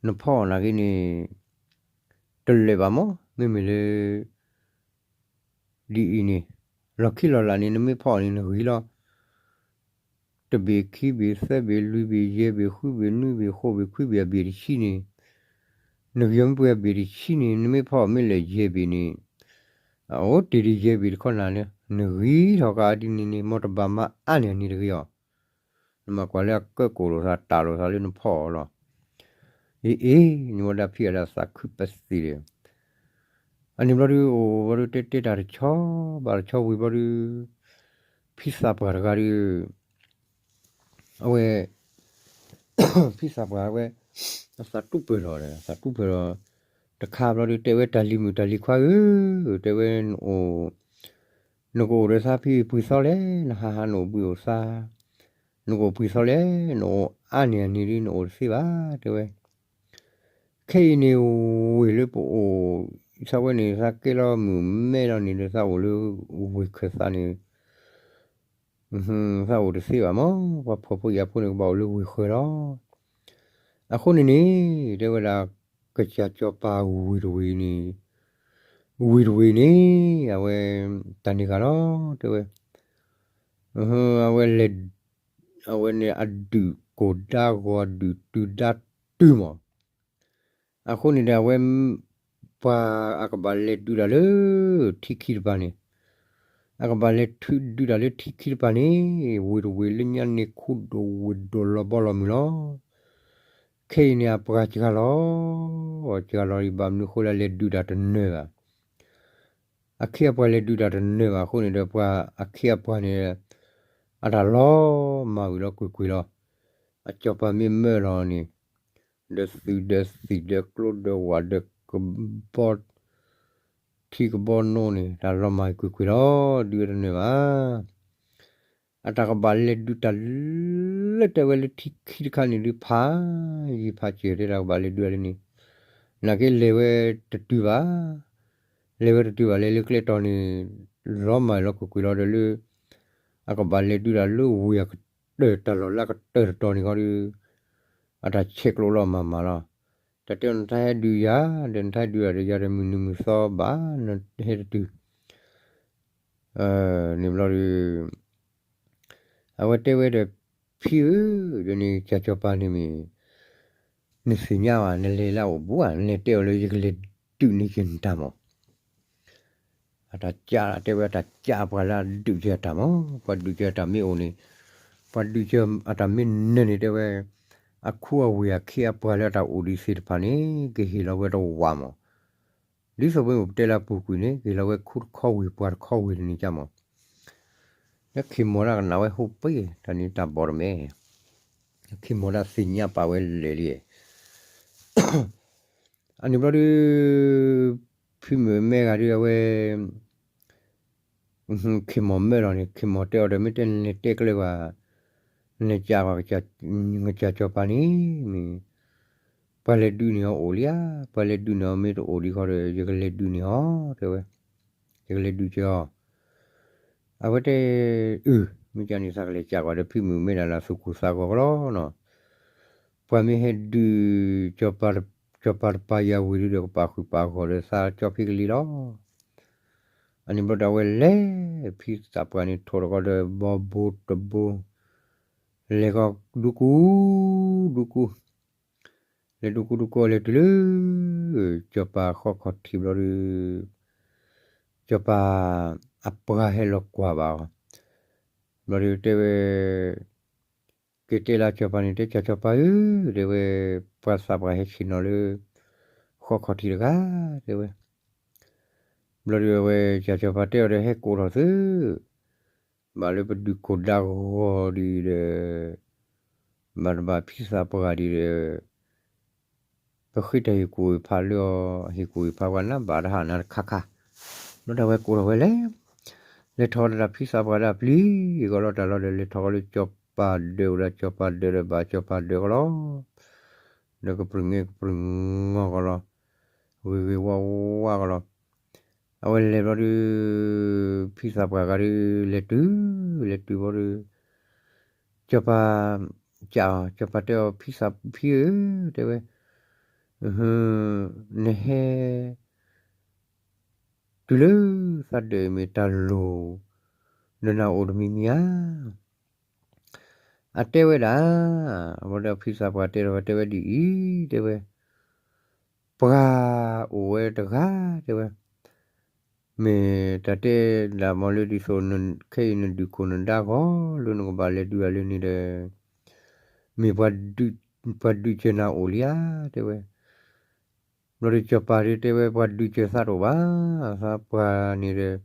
နဖီၣ်အီၤနာ်က့န့ၣ် တလၢာ်ဘၣ်မး မ့မ့ၢ်လၢ ဒ်အံၤန့ၣ် လီၢ်ခံလီၢ်လာ်န့ၣ် နမ့ၢ်ဖီၣ်အီၤန့ၣ် နဂ့ၤလီၤ. တဘ့ၣ်ခံဘ့ၣ်သၢဘ့ၣ် လွံၢ်ဘ့ၣ် ယဲၢ်ဘ့ၣ် ဃုဘ့ၣ် နွံဘ့ၣ် ဃိးဘ့ၣ် ခွံဘ့ၣ် အဘ့ၣ်တဆံန့ၣ် နဂ့ၤအီၤမ့ၢ်ပှဲၤအဘ့ၣ်တဆံန့ၣ် နမ့ၢ်ဖီၣ်အီၤမ့ၢ်လၢယဲၢ်ဘ့ၣ်န့ၣ် အအိၣ်တ့ၢ်ဒံးယဲၢ်ဘ့ၣ်တခီနၤလၢ နဂ့ၤထီၣ်ကးဒ်န့ၣ်န့ၣ် မ်တဘၣ်မၤအါန့ၢ်အန့ၣ်တဂ့ၤအီၤ နမၤကွၢ်လၢအကၢကိၣ်လိာ်သးတၢ်လိာ်သးလၢနဖီၣ်အီၤလီၤ. အ့ အ့ နမ့ၢ်ဝဲဒၣ်ဖံးအဒၣ်သးခုပသ့ၣ်ဒီး အန့ၣ်ဘျီဒုးအိၣ်ဘျီဒုးတဲတဲတၢ်တဆီဘၣ်တဆီဝံၤဘျီဒုး ဖံသးပှၢ်တဂၤဒီး အဝဲ ဖံသးပှၢ်ဝဲ အသးတူၢ်ပၢၢ်လီၤဒီး အသးတူၢ်ပၢၢ်လီၤ တခါဘျီဒုးတဲဝဲတၢ်လံၤမုၣ်တၢ်လံၤခွါဧၢ တဲဝဲ နကအိၣ်ဒီးသးဖံပှံၤသီလဲၣ် နဟးဟးနအိၣ်ဘှံးအိၣ်သါ နကအိၣ်ဘှံးသီလဲၣ် နအိၣ်အါန့ၢ်အန့ၣ်ဒ်နအိၣ်တသ့ဘၣ် တဲဝဲ ခဲအံၤန့ၣ် ဝ့ၢ်လၢပအိၣ် သးဝဲန့ၣ် သးကဲလီၤမုၢ်မဲလီၤန့ၣ်ဒီး သးအိၣ်လၢဝ့ၢ်ခၢၣ်သးန့ၣ် သးအိၣ်တသ့ဘၣ်မး ပှၤဖှီၣ်ဖိယာ်ဖိန့ၣ် ကဘၣ်အိၣ်လၢဝ့ၢ်ဃၢၤလီၤ. အဃိန့ၣ်န့ၣ် တဲဝဲဒၣ် ကစၢ်စီၤပၤဝ့ၢ်တဝ့ၢ်န့ၣ် ဝ့ၢ်တဝ့ၢ်န့ၣ် အဝဲ တၢ်န့ၣ်ဂၤလီၤ တဲဝဲ အဝဲလဲၤ အဝဲန့ၣ်အဒုးကိၢ်ဒါဂီၤဒုးတုၤဒါတုၤမး အဃိန့ၣ်ဒီးအဝဲ ပှၤအကဘၣ်လဲၤဒုးတၢ်လၢ ထံခံတပၤန့ၣ် အကဘၣ်လဲၤထုးဒုးတၢ်လၢထံခံတပၤန့ၣ်, ဝ့ၢ်တဝ့ၢ်လၢညါန့ၣ် ခူဒိၣ်ဝ့ၢ်ဒိၣ်လီၤဘီလီၤမုၢ်လီၤ. ခဲအံၤန့ၣ် အပှၤစှၤလီၤ, စှၤလီၤဒံးဘၣ်မနုၤအဃိလၢလဲၤဒုးတၢ်တနၢၤဘၣ်. အခ့အပှၤလဲၤဒုးတၢ်တနၢၤဘၣ်အဃိန့ၣ်ဒီး ပှၤအခ့အပှၤန့ၣ် အတၢ်လီၤမၢ်ဝံၤလီၤကွ့ၢ်ကွ့ၢ်လီၤ. အစီၤပၤမ့ၢ်မၢလီၤန့ၣ်, ဒီးသုးဒီးသံၣ်ဒီးကျိဒီးဝၣ်ဒီးကဘီ ထံကဘီနိန့ၣ် တၢ်လီၤမၢ်ကွ့ၢ်ကွ့ၢ်လီၤ. ဒုးဝဲတနၢၤဘၣ်. အတၢ်ကဘၣ်လဲၤဒုးတၢ်လၢတဲဝဲလၢထံခံတခါန့ၣ်ဒုး ဖးယံၤဖးစၢၤတဲ တၢ်ကဘၣ်လဲၤဒုးတၢ်လၢန့ၣ်, နာ်က့လဲၤဝဲတတုၤဘၣ်. လဲၤဝဲတတုၤဘၣ် လဲၤလၢကျဲတီၤန့ၣ် လီၤမၢ်လီၤကွ့ၢ်ကွ့ၢ်လီၤဒီးလၢ အကဘၣ်လဲၤဒုးတၢ်လၢဝ့ၢ်အကတၢၢ် တၢ်လီၢ်လၢအကတၢၢ်တတီၤန့ၣ်ဃီဒီး အတၢ်ဆဲးကျိးလီၤမၢ်မၢ်လီၤ. တၢ်တဲနထါဟဲဒုးယၤ ဒီးနထါဒုးတၢ်ဒီးယၤဒီးမုၢ်နံၤမုၢ်သီဘၣ် နဟဲတတုၤ န့ၣ်ဘျီဒီး အဝဲတဲဝဲဒီး ဖံဧၢ, ဒီးန့ၣ် ကၠၢ်စီၤပၤန့ၣ်မ့ၢ် နသ့ၣ်ညါဘၣ် နလဲၤလၢအအိၣ်ဘူးဧါ, နလဲၤတဲအီၤလၢယကလဲၤဒုးန့ၢ်က့ၤနတၢ်မး. အတၢ်ကၢ်တဲဝဲ အတၢ်ကၢ်ပှၤလၢအဒုးက့ၤအတၢ်မး, ပှၤဒုးက့ၤအတၢ်မ့ၢ်အိၣ်န့ၣ်, ပှၤဒုးက့ၤအတၢ်မ့ၢ်နၢၤန့ၣ်တဲဝဲ အခူအဝ့ၢ်အခ့အပှၤလၢအတၢ်အိၣ်ဒံးသ့ၣ်တဖၣ်န့ၣ် ကဟ့ၣ်လီၤဝဲတဝၢ်မး. ဒ်သိးပမ့ၢ်ပတဲလၢအပူၤကွံာ်န့ၣ် ကဟ့ၣ်လီၤဝဲခူတခီဝ့ၢ်ပှၤတခီဝ့ၢ်တန့ၣ်ကမး. လၢခ့ၢ်မီၤဒၣ်ကနၣ်ဝဲဟိပှဲၤ တၢ်န့ၣ်တၢ်ဘီတမဲာ်, ခ့ၢ်မီၤဒၣ်သ့ၣ်ညါပာ်ဝဲလဲာ်လံ. အန့ၣ်ဘျီဒုး ဖံမုၣ်မဲဂၤဒုးအဝဲ ခ့ၢ်မီၤမၢလီၤန့ၣ် ခ့ၢ်မီၤတဲအီၤဒီး မ့ၢ်တဲနလဲၤတဲကျၢၤဘၣ်, နလဲၤကၢ်ပှၤ ကၠၢ်စီၤပၤန့ၣ် မ့ၢ် ပှၤလဲၤဒုးန့ၢ်အီၤအိၣ်လံဧါ, ပှၤလဲၤဒုးန့ၢ်အီၤမ့ၢ်တအိၣ်ဒံးဃီဒီး ယကလဲၤဒုးန့ၢ်အီၤ တဲဝဲ, ယကလဲၤဒုးက့ၤအီၤ. အဝဲတဲ အု မ့ၢ်ကန့ၣ် သးကလဲၤကၢ်ကွၢ်ဒီး ဖံမုၣ်မဲဒၣ်လၢသူၣ်ကိၢ်သးဂီၤကလီနီၤ. ပှၤမ့ၢ်ဟဲဒုး စီၤပၤတပၤယၤဝံၤဒုးဒီး ကပာ်ဃုာ်ပာ်ဂီၤဒီး သးကၠီဖံကလံၤလီၤ. အန့ၣ်ဘျီဒီးအဝဲလဲၤ ဖံသးပှၢ်န့ၣ် ထိၣ်တကီဒီး ဘီဘိတဘိ လဲၤကီ ဒူကူ ဒူကူ လဲၤဒူကူဒူကူ လဲၤတုၤလၢ စီၤပၤဃီခီၣ်ထံးဘျီဒီး စီၤပၤ အပှၤဟဲလီၤကွၢ်ဘၣ်အီၤ ဘျီဒီးတဲဝဲ က့ၤတဲလၢစီၤပၤန့ၣ် တဲ ကၠၢ်စီၤပၤဧၢ, တဲဝဲ ပှၤသးပှၢ်ဟဲဆ့ၣ်နီၤလၢ ဃီခီၣ်ထံးတဂၤ တဲဝဲ. ဘျီဒီးအဝဲ ကၠၢ်စီၤပၤတဲအီၤဒီး ဟဲကိးထီၣ်သု ဘၣ်လၢပဒုးခိၣ်ဒါဂီၤဒ်အံၤဒီး ဘၣ်တဘၣ်ဖံသးပှၢ်ဒ်အံၤဒီး ပဃ့တၢ်ဟ့ၣ်ကူၣ်ဟ့ၣ်ဖးလၢအီၤ ဟ့ၣ်ကူၣ်ဟ့ၣ်ဖးပှၤနးဘၣ်တဟးနၤတခါခါ. ဘျီဒီးအဝဲကိးထီၣ်ဝဲလဲၤ လဲၤထီၣ်ဒီးတၢ်ဖံသးပှၢ်ဒၣ်ပျံၤကီးလီၤတၢ်လီၤဒီး လဲၤထီၣ်ကီးလၢစီၤပၤဒၢးအိၣ်ဒီး စီၤပၤဒၢးဒီးဘၣ်စီၤပၤဒၢးကီးလီၤ. ဒီးကပြုၢ်ငဲကပြုၢ်ငီကီးလီၤ. ဂ့ၤဂ့ၤဝါဝါကီးလီၤ. အဝဲလဲၤဘျီဒီး ဖံသးပှၢ်ဂၤဒီး လဲၤတုၤ လဲၤတုၤဘျီဒီး စီၤပၤ ကၠးအီၤ စီၤပၤတဲအီၤ ဖံသးဖံဧၢ တဲဝဲ နဟဲ တုၤလၢသးဒၢးမ့ၢ်တၢ်လိၤ ဒီးနအိၣ်တမံၤမံၤဧါ. အတဲဝဲဒၣ် အဝဲဒီးဖံသးပှၢ်တဲဒီး တဲဝဲဒ်အံၤ တဲဝဲ ပှၤအိၣ်ဝဲတဂၤ တဲဝဲ မ့ၢ်တၢ်တဲဒၣ်မ့ၢ်လၢဒ်သိး ခဲအံၤနဒုးခိၣ်နဒါဂီၤလၢနကဘၣ်လဲၤဒုးအီၤလၢန့ၣ်ဒီး မ့ၢ်ပှၤဒုးစၢၤနၤအိၣ်လံဧါ တဲဝဲ. ဘျီဒီးစီၤပၤဒုးတဲဝဲ ပှၤဒုးစၢၤသးတအိၣ်ဘၣ်, သးပှၢ်န့ၣ်ဒီး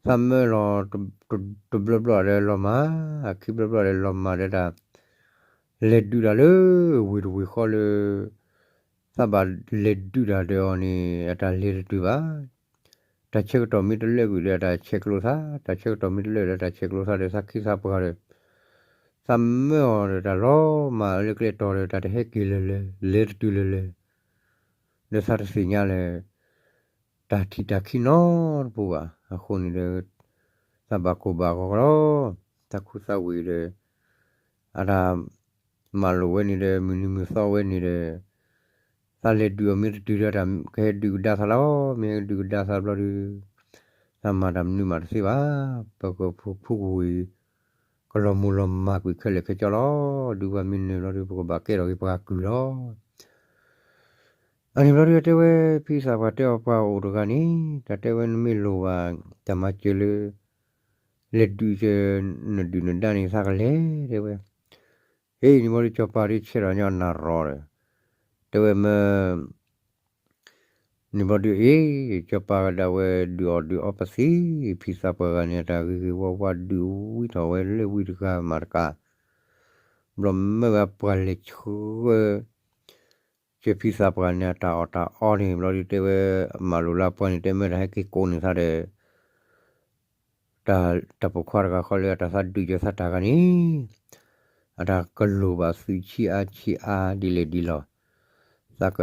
သးမၢလီၤ တဘျီဘျီဒီးလီၤမၢ်, အခံဘျီဘျီဒီးလီၤမၢ်ဒီးတၢ် လဲၤဒုးတၢ်လၢ ဝ့ၢ်တဝ့ၢ်ဃီလၢ သးဘၣ်လဲၤဒုးတၢ်ဒီးအီၤန့ၣ် အတၢ်လဲၤတတုၤဘၣ်. တၢ်ဆၢကတီၢ်မ့ၢ်တလၢကွံာ်ဒီး အတၢ်ဆဲးကျိးသး, တၢ်ဆၢကတီၢ်မ့ၢ်တလၢဒီး တၢ်ဆဲးကျိးသးဒီး သးခံသးပှၢ်ဒီး သးမၢအီၤဒီးတၢ်လီၤမၢ်လၢကျဲတီၤဒီး တၢ်တဟဲက့ၤလၢၤလၢၤ လဲၤတတုၤလၢၤလၢၤ ဒီးသးတသ့ၣ်ညါလၢၤ တၢ်ထံၣ်တၢ်ခံနီတပူၤဘၣ်. အဃိန့ၣ်ဒီး သးဘၣ်ကိၢ်ဘၣ်ဂီၤကလီ, သးခူသးဝ့ၢ်ဒီး အတၢ်မၤလိာ်ဝဲန့ၣ်ဒီး မုၢ်နံၤမုၢ်သီဝဲန့ၣ်ဒီး သးလဲၤဒုးအီၤမ့ၢ်တတုၤဒီး တၢ်ကဟဲဒုးကဒါသးလီၤ. မ့ၢ်ဟဲဒုးကဒါသးဘျီဒီး သးမၤတၢ်မနုၤမးတသ့ဘၣ်. ပကဖုကဝံၤ ကလီၤမုၢ်လီၤမၢ်ကွံာ်ခဲလၢာ်ခဲဆ့လီၤ. ဒုးပှၤမ့ၢ်နၢၤဘျီဒီး ပကဘၣ်ကဲထီၣ်က့ၤပှၤကုၢ်လီၤ. အန့ၣ်ဘျီဒီးတဲဝဲ ဖံသးပှၢ်တဲအီၤပှၤအိၣ်တဂၤန့ၣ် တၢ်တဲဝဲနမ့ၢ်လိၣ်ဘၣ် တၢ်မၤစၢၤလၢ လဲၤဒုးက့ၤ နဒုၣ်နဒါန့ၣ် သးကလဲၤ တဲဝဲ. ဟ့ၣ်န့ၣ်ဘျီဒုး စီၤပၤဒုးဆဲးထီၣ်ညီနၤရီၤဒီး တဲဝဲမ့ၢ် န့ၣ်ဘျီဒုး အ့ၣ် စီၤပၤကဒၣ်ဝဲဒုးအီၣ်ဒုးအီပသံ ဖံသးပှၢ်ဂၤန့ၣ် အတၢ်ဂ့ၤဂ့ၤဝါဝါ ဒုးဝံထီၣ်ဝဲလၢဝံတဂၤမးတကး ဘျီမ့ၢ်ဝဲအပှၤလဲၤဆှၢ ကဲဖံသးပှၢ်န့ၣ် အတၢ်အီၣ်တၢ်အီန့ၣ် ဘျီဒုးတဲဝဲ အမၤလိာ်လၢအပှၤန့ၣ် တဲမ့ၢ်တၢ်ဟဲက့ၤကိးန့ၢ်သးဒီး တၢ်ပိာ်ခွါတဂၤဃီလၢအတၢ်သးဒုးက့ၤသးတၢ်ဂၤန့ၣ် အတၢ်ကလိၣ်ဘၣ်သုးဆံးအါဆံးအါဒ်လဲၣ်ဒ်လဲၣ် သးက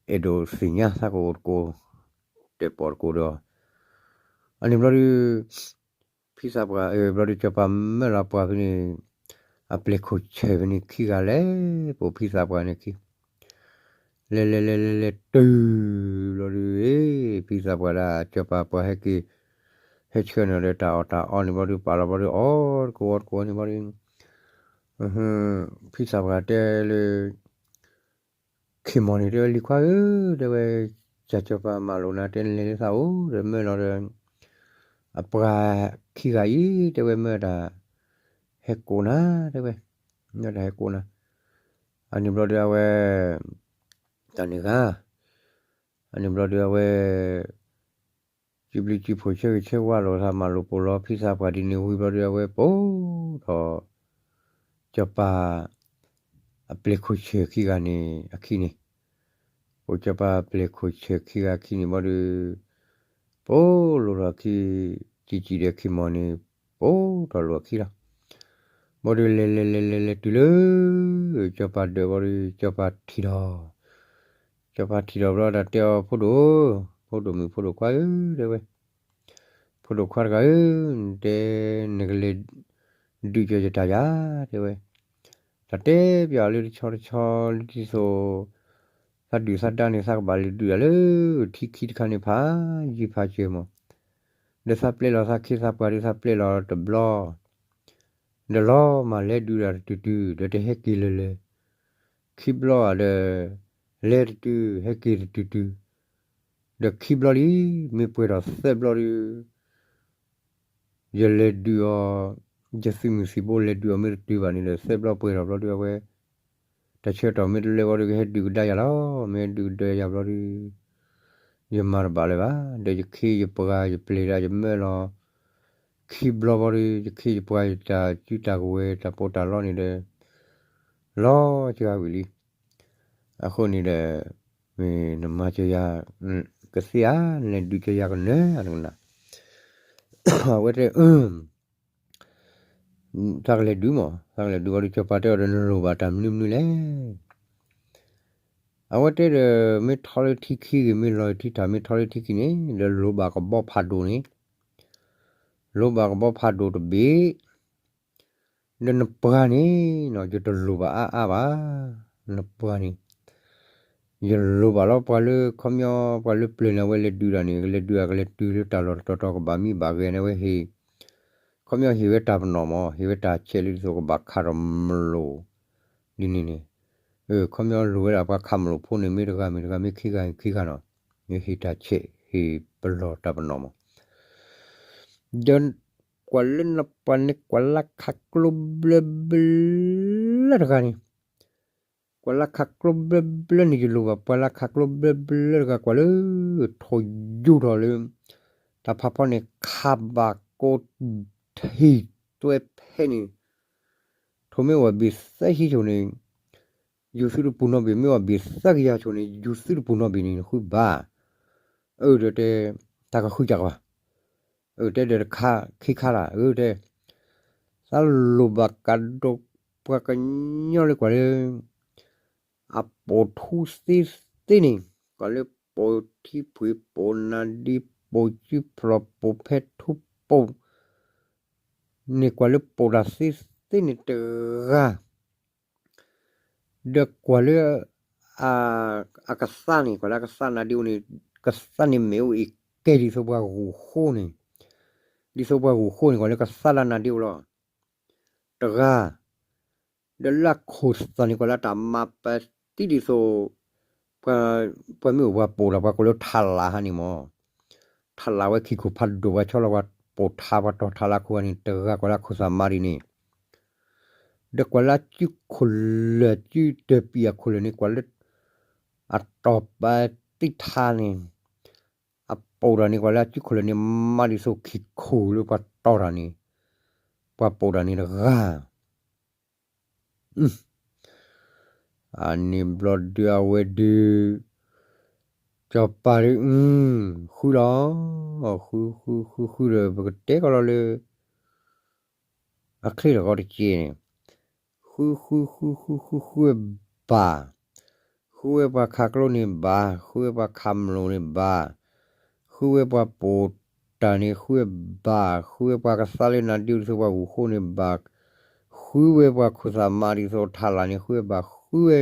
အဲၣ်ဒိးသ့ၣ်ညါ သးကအိၣ်တကိး တဲပီၣ်တကိးဒီး အန့ၣ်ဘျီဒုး ဖံသးပှၢ် ဘျီဒုး စီၤပၤမၢလီၤပှၤဖဲန့ၣ် အပျဲၢ်ခိၣ်ဆၢၣ်ဖဲန့ၣ်ခံဂၤလဲၤပိာ်ဖံသးပှၢ်န့ၣ်ခံ လဲၤလဲၤလဲၤလဲၤလဲၤတုၤ ဘျီဒုး ဖံသးပှၢ်ဒၣ် စီၤပၤပှၤဟဲက့ၤ ဟဲဆှၢန့ၢ်ဒီးတၢ်အီၣ်တၢ်အီန့ၣ်ဘျီဒုး ပာ်လီၤဘျီဒုး အီၣ်တကိးအီတကိးန့ၣ်ဘျီဒုး ဖံသးပှၢ်တဲလၢ ခ့ၢ်မီၢ်န့ၣ် တဲဝဲ လံၤခွါဧၢ တဲဝဲ ကၢ်စီၤပၤမၤလိာ်နၤ တဲနလဲၤလၢသးအိၣ်ဒီး မၢလီၤဒီး အပှၤခံဂၤအံၤ တဲဝဲ မၢတၢ်ဟဲကိးနၤ တဲဝဲ မၢတၢ်ဟဲကိးနၤ အန့ၣ်ဘျီဒုးအဝဲ တၢ်န့ၣ်ဂၤ အန့ၣ်ဘျီဒုးအဝဲ စုပျံၤစုဖှိၣ်ဆၢဂ့ၤဆၢဝါလိာ်သး မၤလိာ်ပိာ်လီၤဖံသးပှၢ်ဒ်န့ၣ်ဝံၤဘျီဒုး အဝဲပိာ်ထီၣ် စီၤပၤ အပျဲၢ်ခိၣ်ဆၢၣ်ခံဂၤန့ၣ်အခံန့ၣ် ပိာ်စီၤပၤအပျဲၢ်ခိၣ်ဆၢၣ်ခံဂၤခံန့ၣ်ဘျီဒုး ပိာ်လိာ်ထီၣ်အခံ စံၣ်စံၣ်ဒီးခ့ၢ်မီၢ်န့ၣ် ပိာ်ထီၣ်လိာ်အခံလီၤ. ဘျီဒုးလဲၤလဲၤလဲၤလဲၤလဲၤတုၤလၢ စီၤပၤဒၢးဘျီဒုး စီၤပၤထံၣ်ဒီး စီၤပၤထံၣ်ဒီးဘျီတၢ်တဲအီၤ ဖိဒိၣ်ဧၢ, ဖိဒိၣ်မုၣ်ဖိဒိၣ်ခွါဧၢ တဲဝဲ, ဖိဒိၣ်ခွါတဂၤဧၢ, နတဲ နကလဲၤဒုးက့ၤယတၢ်ယၤ တဲဝဲ, တၢ်တဲပျးအီၤလၢတဆီတဆီလၢဒ်သိး သးဒုၣ်သးဒါန့ၣ် သးကဘၣ်လဲၤဒုးဒၣ်လၢထံခံတခါန့ၣ် ဖးယံၤဖးစၢၤမး, ဒီးသးပျဲလီၤသးခ့သးပှၤဒီး သးပျဲလီၤတဘျီ ဒီးလီၤမၢ်လဲၤဒုးဒၣ်တတုၤတုၤ ဒီးတဟဲက့ၤလၢၤလၢၤ, ခံဘျီဧါဒီး လဲၤတတုၤ ဟဲက့ၤတတုၤတုၤ, ဒီးခံဘျီလံ မ့ၢ်ပှဲၤထီၣ်သၢဘျီဒုး ယလဲၤဒုးအီၤ, ယသုးမုၢ်သံၣ်ဘိလဲၤဒုးအီၤမ့ၢ်တတုၤဘၣ်န့ၣ်ဒီး သၢဘျီပှဲၤထီၣ်ဘျီဒုး အဝဲ တၢ်ဆၢကတီၢ်မ့ၢ်တလၢဘျီဒုး ကဟဲဒုးကဒါယၤလီၤ. မ့ၢ်ဒုးကဒါယၤဘျီဒုး ယမၤတဘၣ်လၢၤဘၣ်. ဒီးယခ့ယပှၤယပျဲၢ်ဒၣ်ယမၢလီၤ ခံဘျီဘျီဒုး ယခ့ယပှၤယတၢ်စုတၢ်ကဝဲၤတၢ်ပီးတၢ်လီန့ၣ်ဒီး လီၤစှၤဝံၤလံ. အဃိန့ၣ်ဒီး မ့ၢ်နမၤစၢၤယၤ ကသ့ဧါ, နလဲၤဒုးက့ၤယၤကနၢၤဧါ နကနၣ်. အဝဲတဲ သးကလဲၤဒုးမး, သးကလဲၤဒုးဝံၤဒီး စီၤပၤတဲအီၤဒီး နလိၣ်ဘၣ်တၢ်မနုၤမနုၤလဲၣ်. အဝဲတဲဒီး မ့ၢ်ထီလၢထံခံဂ့ၤ မ့ၢ်လီၤထံထၣ် မ့ၢ်ထီလၢထံခံန့ၣ် ဒီးလိၣ်ဘၣ်ကဘီဖးဒိၣ်န့ၣ်, လိၣ်ဘၣ်ကဘီဖးဒိၣ်တဘ့ၣ်, ဒီးနပှၤန့ၣ်နီၤ ယတလိၣ်ဘၣ်အါအါဘၣ်, နပှၤန့ၣ် ယလိၣ်ဘၣ်လီၤ ပှၤလၢခီပညီ ပှၤလၢပျၢၤန့ၣ် အဝဲလဲၤဒုးတၢ်န့ၣ် ကလဲၤဒုး ကလဲၤတုၤလၢတၢ်လီၢ်တတီၤတီၤ ကဘၣ်မံဘၣ်ဂဲၤန့ၣ် အဝဲဟ့ၣ်, ခီပညီဟ့ၣ်ဝဲတၢ်ပနီၣ်မး, ဟ့ၣ်ဝဲတၢ်ဆဲးလၢဒ်သိးကဘၣ်ခးထီၣ်မလိၣ် ဒ်န့ၣ်န့ၣ်, ခီပညီလိၣ်ဝဲဒၣ်ပှၤခးမလိၣ်ဖိန့ၣ် မ့ၢ်တဂၤမ့ၢ်တဂၤ မ့ၢ်ခံဂၤမ့ၢ်ခံဂၤနီၤ, ဟ့ၣ်တၢ်ဆဲး ဟ့ၣ်ပလီၢ်တၢ်ပနီၣ်မး ဒီးကွၢ်လၢနပှၤန့ၣ် ကွၢ်လၢခးကျိဘျၢဘျၢတဂၤန့ၣ်, ကွၢ်လၢခးကျိဘျၢဘျၢန့ၣ် ယလိၣ်ဘၣ် ပှၤလၢခးကျိဘျၢဘျၢတဂၤ ကွၢ်လၢ ထိၣ်ယူၢ်ထီၣ်လၢ တၢ်ဖးဖီန့ၣ် ခးဘၣ်ကိးထံၣ်သွဲဖဲန့ၣ်, ထိၣ်မ့ၢ်အိၣ်ဘ့ၣ်သၢဆံဆိၣ်န့ၣ် ယူၤသုတပူၤနီတဘ့ၣ်, မ့ၢ်အိၣ်ဘ့ၣ်သၢကယၤဆိၣ်န့ၣ် ယူၤသုတပူၤနီတဘ့ၣ်န့ၣ် နဃုဘၣ်. အၢ ဒီးတဲ တၢ်ကဃုကၢ်ကဘၣ်. အၢ တဲဒီးတခါခံခါလၢ် အၢ တဲ သးလိၣ်ဘၣ်ကဒီးပှၤကညီလၢကွၢ်လၢ အပိာ်ထူသ့သ့န့ၣ်, ကွၢ်လၢပိာ်ထံဖှ့ၣ် ပိာ်နါဒ့ ပိာ်စုဖျီၣ် ပိာ်ဖဲထူပိာ်န့ၣ် ကွၢ်လၢပိာ်တၢ်သ့သ့န့ၣ်တဂၤ ဒီးကွၢ်လၢ အကသါန့ၣ် ကွၢ်လၢအကသါနါဒ့အိၣ်န့ၣ် ကသါန့ၣ်မ့ၣ်အူအံၤကဲဒ်သိးပှၤဂုာ်ဃိန့ၣ်, ဒ်သိးပှၤဂုာ်ဃိန့ၣ် ကွၢ်လၢကသါလၢနါဒ့အိၣ်လီၤ တဂၤ, ဒီးလၢအခိၣ်သၣ်န့ၣ် ကွၢ်လၢတၢ်မၤပသံဒ်သိး ပှၤမ့ၢ်အိၣ်ပှၤပိာ်လီၤ ပှၤကိးလၢထးလးဟါန့ၣ်မး, ထးလးဝဲခံခိၣ်ဖးဒိၣ် ပှၤဆီလီၤပှၤ ပှၤပိာ်ထါပှၤတီၤထါလၢအခိၣ်ဂၤန့ၣ် တဂၤကွၢ်လၢအခိၣ်သးမါဒ်န့ၣ်, ဒီးကွၢ်လၢအစုခိၣ်လၢာ်စုတပံၤအခိၣ်လၢာ်န့ၣ် ကွၢ်လၢ အတီၤပသံထါန့ၣ် အပိာ်တၢ်န့ၣ် ကွၢ်လၢအစုခိၣ်လၢာ်န့ၣ် မါဒ်သိးခံခိၣ်လၢပှၤတီၤတၢ်န့ၣ် ပှၤပိာ်တၢ်န့ၣ်တဂၤ အန့ၣ်ဘျီဒုးအဝဲဒုး စီၤပၤဒုး ဃုလီၤ, ဃုဃုဃုဃုဒီး ပကတဲကီးလီၤလၢ အချ့ထီၣ်ကီးတက့ၢ်န့ၣ်, ဃုဃုဃုဃုဃုဃုဝဲဘၣ်, ဃုဝဲပှၤခးကျိန့ၣ်ဘၣ်, ဃုဝဲပှၤခးမျိာ်န့ၣ်ဘၣ်, ဃုဝဲပှၤပိာ်တၢ်န့ၣ် ဃုဝဲဘၣ်, ဃုဝဲပှၤကသါလၢနၤဒ့အိၣ်ဒ်သိးပှၤဂိၢ်ဃိန့ၣ်ဘၣ်, ဃုဝဲပှၤခိၣ်သးမါဒ်သိးထးလၢ်န့ၣ် ဃုဝဲဘၣ်, ဃုဝဲ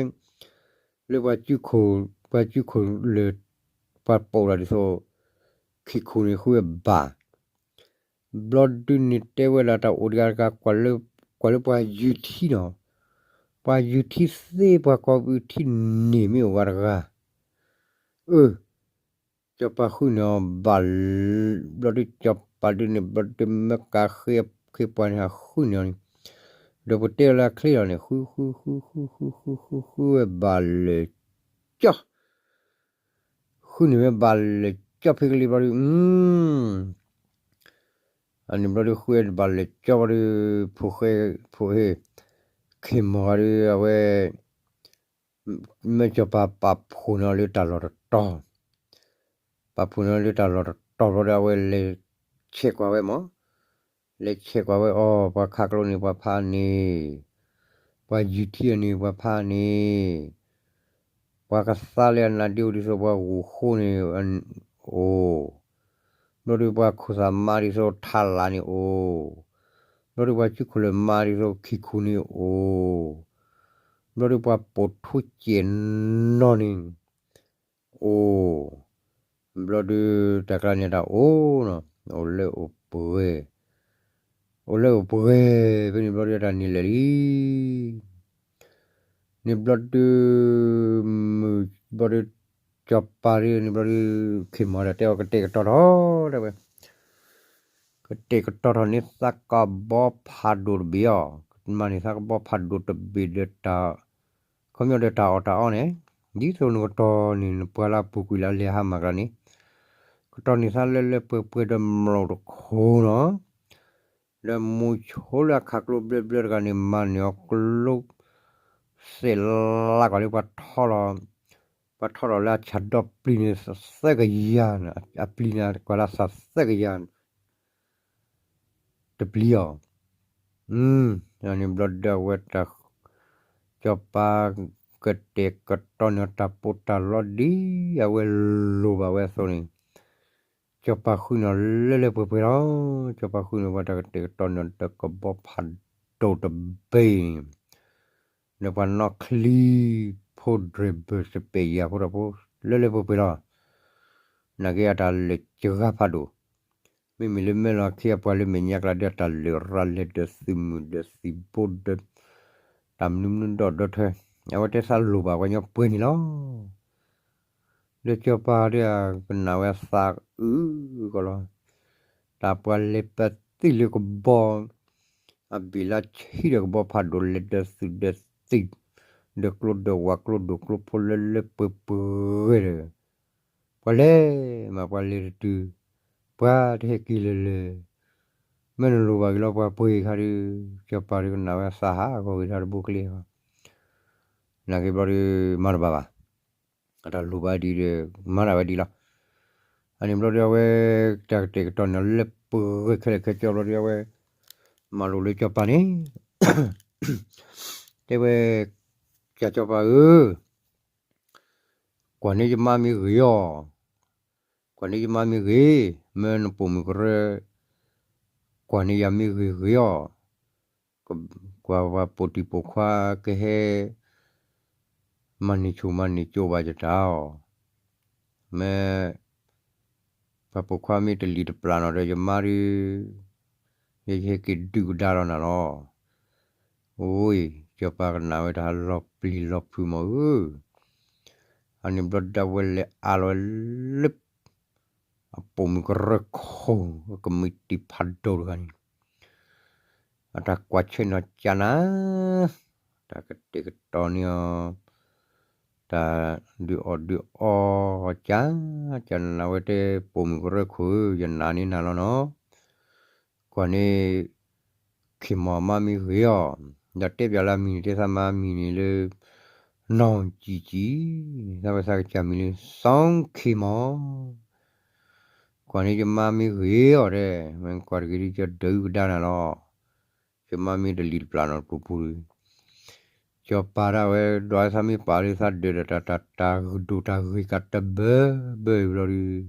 လၢပှၤစုခိၣ်, ပှၤစုခိၣ်လၢာ် ပှၤပိာ်တၢ်ဒ်သိး ခံခိၣ်န့ၣ် ဃုဝဲဘၣ်. ဘျီဒုးန့ၣ်တဲဝဲဒၣ်တၢ်အိၣ်တဂၤတဂၤ ကွၢ်လၢပှၤယူၤထံနီၤ, ပှၤယူၤထံသ့ပှၤကီၢ်ပူၤထံန့ၣ်မ့ၢ်အိၣ်ဂၤတဂၤ, အၢ စီၤပၤဃုန့ၢ်အီၤဘၣ်, ဘျီဒုးစီၤပၤဒုးန့ၣ် ဘျီဒုးမၢကၤဃ့ခ့ပှၤန့ၣ် ဟးဃုန့ၢ်အီၤန့ၣ်, ဒီးပတဲလၢအချ့လီၤန့ၣ် ဃုဃုဃုဃုဃုဃုဃုဝဲဘၣ်လၢာ်ကၠီ ဃုန့ၢ်ဝဲဘၣ်လၢာ်ကၠီဖဲကလံၤဘျီဒုး, အန့ၣ်ဘျီဒုးဃုဝဲဘၣ်လၢာ်ကၠီဘျီဒုး ဖိဃဲ ဖိဟ့ ခ့ၢ်မီၢ်ဂၤဒုး အဝဲ မၢစီၤပၤပာ်ဖှိၣ်န့ၢ်အီၤလၢတၢ်လီၢ်တတီၤ, ပာ်ဖှိၣ်န့ၢ်အီၤလၢတၢ်လီၢ်တတီၤဘျီဒီး အဝဲလဲၤဆဲးကွၢ်ဝဲမး, လဲၤဆဲးကွၢ်ဝဲအီၤ ပှၤခးကျိန့ၣ် ပှၤဖးန့ၣ်, ပှၤယူၤထံအန့ၣ် ပှၤဖးန့ၣ်, ပှၤကသါလၢအနါဒ့အိၣ်ဒ်သိးပှၤဂိၢ်ဃိန့ၣ် အိၣ်, ဘျီဒုးပှၤခိၣ်သးမါဒ်သိးထးလၢ်န့ၣ်အိၣ်, ဘျီဒုးပှၤစုခိၣ်လၢာ်မါဒ်သိးခံခိၣ်န့ၣ်အိၣ်, ဘျီဒုးပှၤပိာ်ထူစဲးနီၢ်န့ၣ် အိၣ်, ဘျီဒုးတၢ်ကျါန့ၣ်တၢ်အိၣ်နီၤ, အိၣ်လၢအိၣ်ပှဲၤ, အိၣ်လၢအိၣ်ပှဲၤ ဖဲန့ၣ်ဘျီဒုးတၢ်န့ၣ်လဲၣ်လံ, န့ၣ်ဘျီဒုး မုၢ်ဘျီဒုး စီၤပၤဒုးန့ၣ်ဘျီဒုး ခ့ၢ်မီၢ်ဒီးတဲအီၤ ကတဲာ်ကတီၤထီၣ် တဲဝဲ ကတဲာ်ကတီၤထီၣ်န့ၢ်သးကဘီဖးဒိၣ်တဘ့ၣ်အီၤ, ကမၤန့ၢ်သးကဘီဖးဒိၣ်တဘ့ၣ်ဒီးတၢ် ခီပညီဒီးတၢ်အီၣ်တၢ်အီန့ၣ်, ဒ်သိးနကတီၢ်န့ၣ် နပှၤလၢအပူၤကွံာ်လၢအလဲၤဟါမၢ်ကျါန့ၣ်, ကတီၢ်န့ၢ်သးလၢလၢပှဲၤပှဲၤဒီးမျိာ်တခိၣ်နီၤ, ဒီးမူဆိလၢအခးကျိဘျၢဘျၢတဂၤန့ၣ် မၤန့ၢ်အီၤကျိ သဲးလးကွၢ်လၢပှၤထီလီၤ, ပှၤထီထီၣ်လၢအဆၣ်ဒီပျံၤန့ၣ် သၢကယၤန့ၣ်, အပျံၤန့ၣ် ကွၢ်လၢသးသၢကယၤ တပျံၤအီၤ, န့ၣ်ဘျီဒီးအဝဲတၢ် စီၤပၤကတဲာ်ကတီၤန့ၢ်တၢ်ပီးတၢ်လီဒ် အဝဲလိၣ်ဘၣ်ဝဲအသိးန့ၣ်, စီၤပၤဃုန့ၢ်အီၤလၢလၢပှဲၤပှဲၤလီၤ. စီၤပၤဃုန့ၢ်ဝဲတၢ်ကတဲာ်ကတီၤန့ၢ်တၢ်ကဘီဖးဒိၣ်တဘ့ၣ်န့ၣ်, ဒီးပှၤနီၣ်ချံ ဖိဒြဲၣ်ဘၢၣ်စပဲာ်ယၤဖိဒီးဖိ လၢလၢပှဲၤပှဲၤလီၤ. နာ်က့အတၢ်လဲၤစှၤဖးဒိၣ် မ့မ့ၢ်လၢမဲၢ်လီၤခံအပှၤလၢမဲာ်ညါကျါဒီး တၢ်လၢာ်ရၤလဲၤဒီးသုးမုၢ်ဒီးသံၣ်ဘိဒီး တၢ်မနုၤမနုၤဒီးဒီးထွဲ, အဝဲတဲသးလိၣ်ဘၣ်ပှၤကညီပှဲၤန့ၣ်လီၤ. ဒီးစီၤပၤဒီးကနၣ်ဝဲသးအုးကီးလီၤ. တၢ်ပှၤလဲၤပသံၣ်လၢကဘီ အဘ့ၣ်လၢဆံဒီးကဘီဖးဒိၣ် လဲၤဒီးသုးဒီးသံၣ် ဒီးကျိဒီးဝၣ်ကျိဒိၣ်ကျိဖိလၢလၢပှဲၤပှဲၤဒီး ပှၤလဲၤမးပှၤလဲၤတတုၤ, ပှၤတဟဲက့ၤလၢၤလၢၤ, မ့ၢ်နလိၣ်ဘၣ်က့ၤလီၤပှၤပှ့ၤခါဒီး, စီၤပၤဒီးကနၣ်ဝဲသးဟးဂီၤက့ၤတၢ်တဘိကျဲ, နာ်က့ဘျီဒီး မၤတဘၣ်ဘၣ်, အတၢ်လိၣ်ဘၣ်ဒ်ဒီး မၤတၢ်ဝဲဒ်လီၤ. အန့ၣ်ဘျီဒီးအဝဲ တၢ်ကတဲာ်ကတီၤန့ၣ်လၢပှဲၤခဲလၢာ်ခဲဆ့ဘျီဒီးအဝဲ မၤလိာ်လၢစီၤပၤန့ၣ် တဲဝဲ, ကၢ်စီၤပၤဧၢ, ကွၢ်န့ၢ်ယမါမ့ၢ်ဂ့ၤအီၤ, ကွၢ်န့ၢ်ယမါမ့ၢ်ဂ့ၤ, မၢနပိာ်မုၣ်ကရၢ, ကွၢ်န့ၢ်ယၤမ့ၢ်ဂ့ၤဂ့ၤအီၤ, ကွၢ်ပှၤပိာ်တံၤပိာ်ခွါကဟဲ မၤန့ၢ်ဆူၣ်မၤန့ၢ်ကၠိဘၣ်ယတၢ်အီၤ, မၢ ပှၤပိာ်ခွါမ့ၢ်တလံၤတပျၢ်နီၤဒီးယမါဒီး ယဟဲက့ၤဒုးကဒါလီၤနၤလီၤ. အိၣ်, စီၤပၤကနၣ်ဝဲတၢ်လီၤပျံၤလီၤဖုးမးဧၢ, အန့ၣ်ဘျီဒၣ်ဝဲလဲၤအးလီၤလၢ အပိာ်မုၣ်ကရၢခိၣ် ကမံးတံာ်ဖးဒိၣ်တဂၤန့ၣ် အတၢ်ကွၢ်ဆၢၣ်နီၤကၢနၤ, တၢ်ကတဲာ်ကတီၤန့ၢ်အီၤ, တၢ်ဒုးအီၣ်ဒုးအီကၢ, ကၢနၤဝဲတဲ ပိာ်မုၣ်ကရၢခိၣ်ဧၢ, ယနာ်န့ၢ်နၤလီၤနီၤ, ကွၢ်န့ၣ် ခ့ၢ်မီၢ်မါမ့ၢ်ဂ့ၤအီၤ, ဒီးတဲပၠးလၢအမံၤန့ၣ် တဲသးမါမံၤန့ၣ်လၢ နီၢ်ကၠံကၠံ, သးဝဲသးကစၢ်မံၤလၢ စီၤခ့ၢ်မီၢ်, ကွၢ်န့ၣ်ယမါမ့ၢ်ဂ့ၤအီၤတဲ, မ့ၢ်ကွၢ်တဂ့ၤဒ်ယဒုးကဒါနၤလီၤ, ယမါမ့ၢ်တလံၤတပျၢ်နီတပူၤပူၤ, စီၤပၤဒၣ်ဝဲ ဒွးသးမ့ၢ်ပာ်လၢသးဒၢးဒီးတၢ်တၢ်တၢ်ဂ့ၤဒိၣ်တၢ်ဂ့ၤကးတဘၢဘၢအံၤဘျီဒီး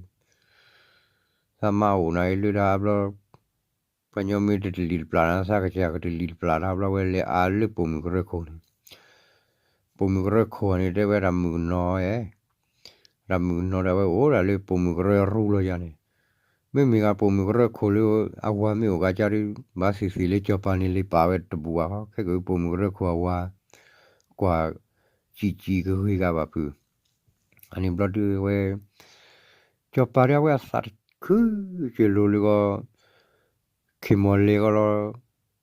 သးမါအိၣ်နၤအံၤလၢဒၣ်အဘျီ ပှၤညီမ့ၢ်တတလံၤတပျၢ်နၤ သးကစၢ်ကတလံၤတပျၢ်နၤဘျီဝဲလဲၤအါလၢပိာ်မုၣ်ကရၢခိၣ်န့ၣ်, ပိာ်မုၣ်ကရၢခိၣ်န့ၣ် တဲဝဲတၢ်မုၣ်ကနီၤဧၢ, တၢ်မုၣ်ကနီၤဒၣ်ဝဲအိၣ်ဒၣ်လၢပိာ်မုၣ်ကရၢရူလီၤယၤန့ၣ်, မ့မ့ၢ်ဂ့ၤပိာ်မုၣ်ကရၢခိၣ်လၢအဝၤမ့ၢ်အိၣ်ကးကၢ်ဒီး ဘၣ်သ့ၣ်သ့ၣ်လၢစီၤပၤန့ၣ် လ့ပာ်ဝဲတဘူၣ်ဘၣ်ဃီ ခဲကပိာ်မုၣ်ကရၢခိၣ်အဝၤ ကွၢ်ကၠံကၠံကဂ့ၤဂၤဘၣ်ဖုး, အန့ၣ်ဘျီဒုးဝဲ စီၤပၤဒၣ်ဝဲအသးတခုကလိၤလၢဂီၢ် ခ့ၢ်မီၢ်လဲၤဂီၢ်လီ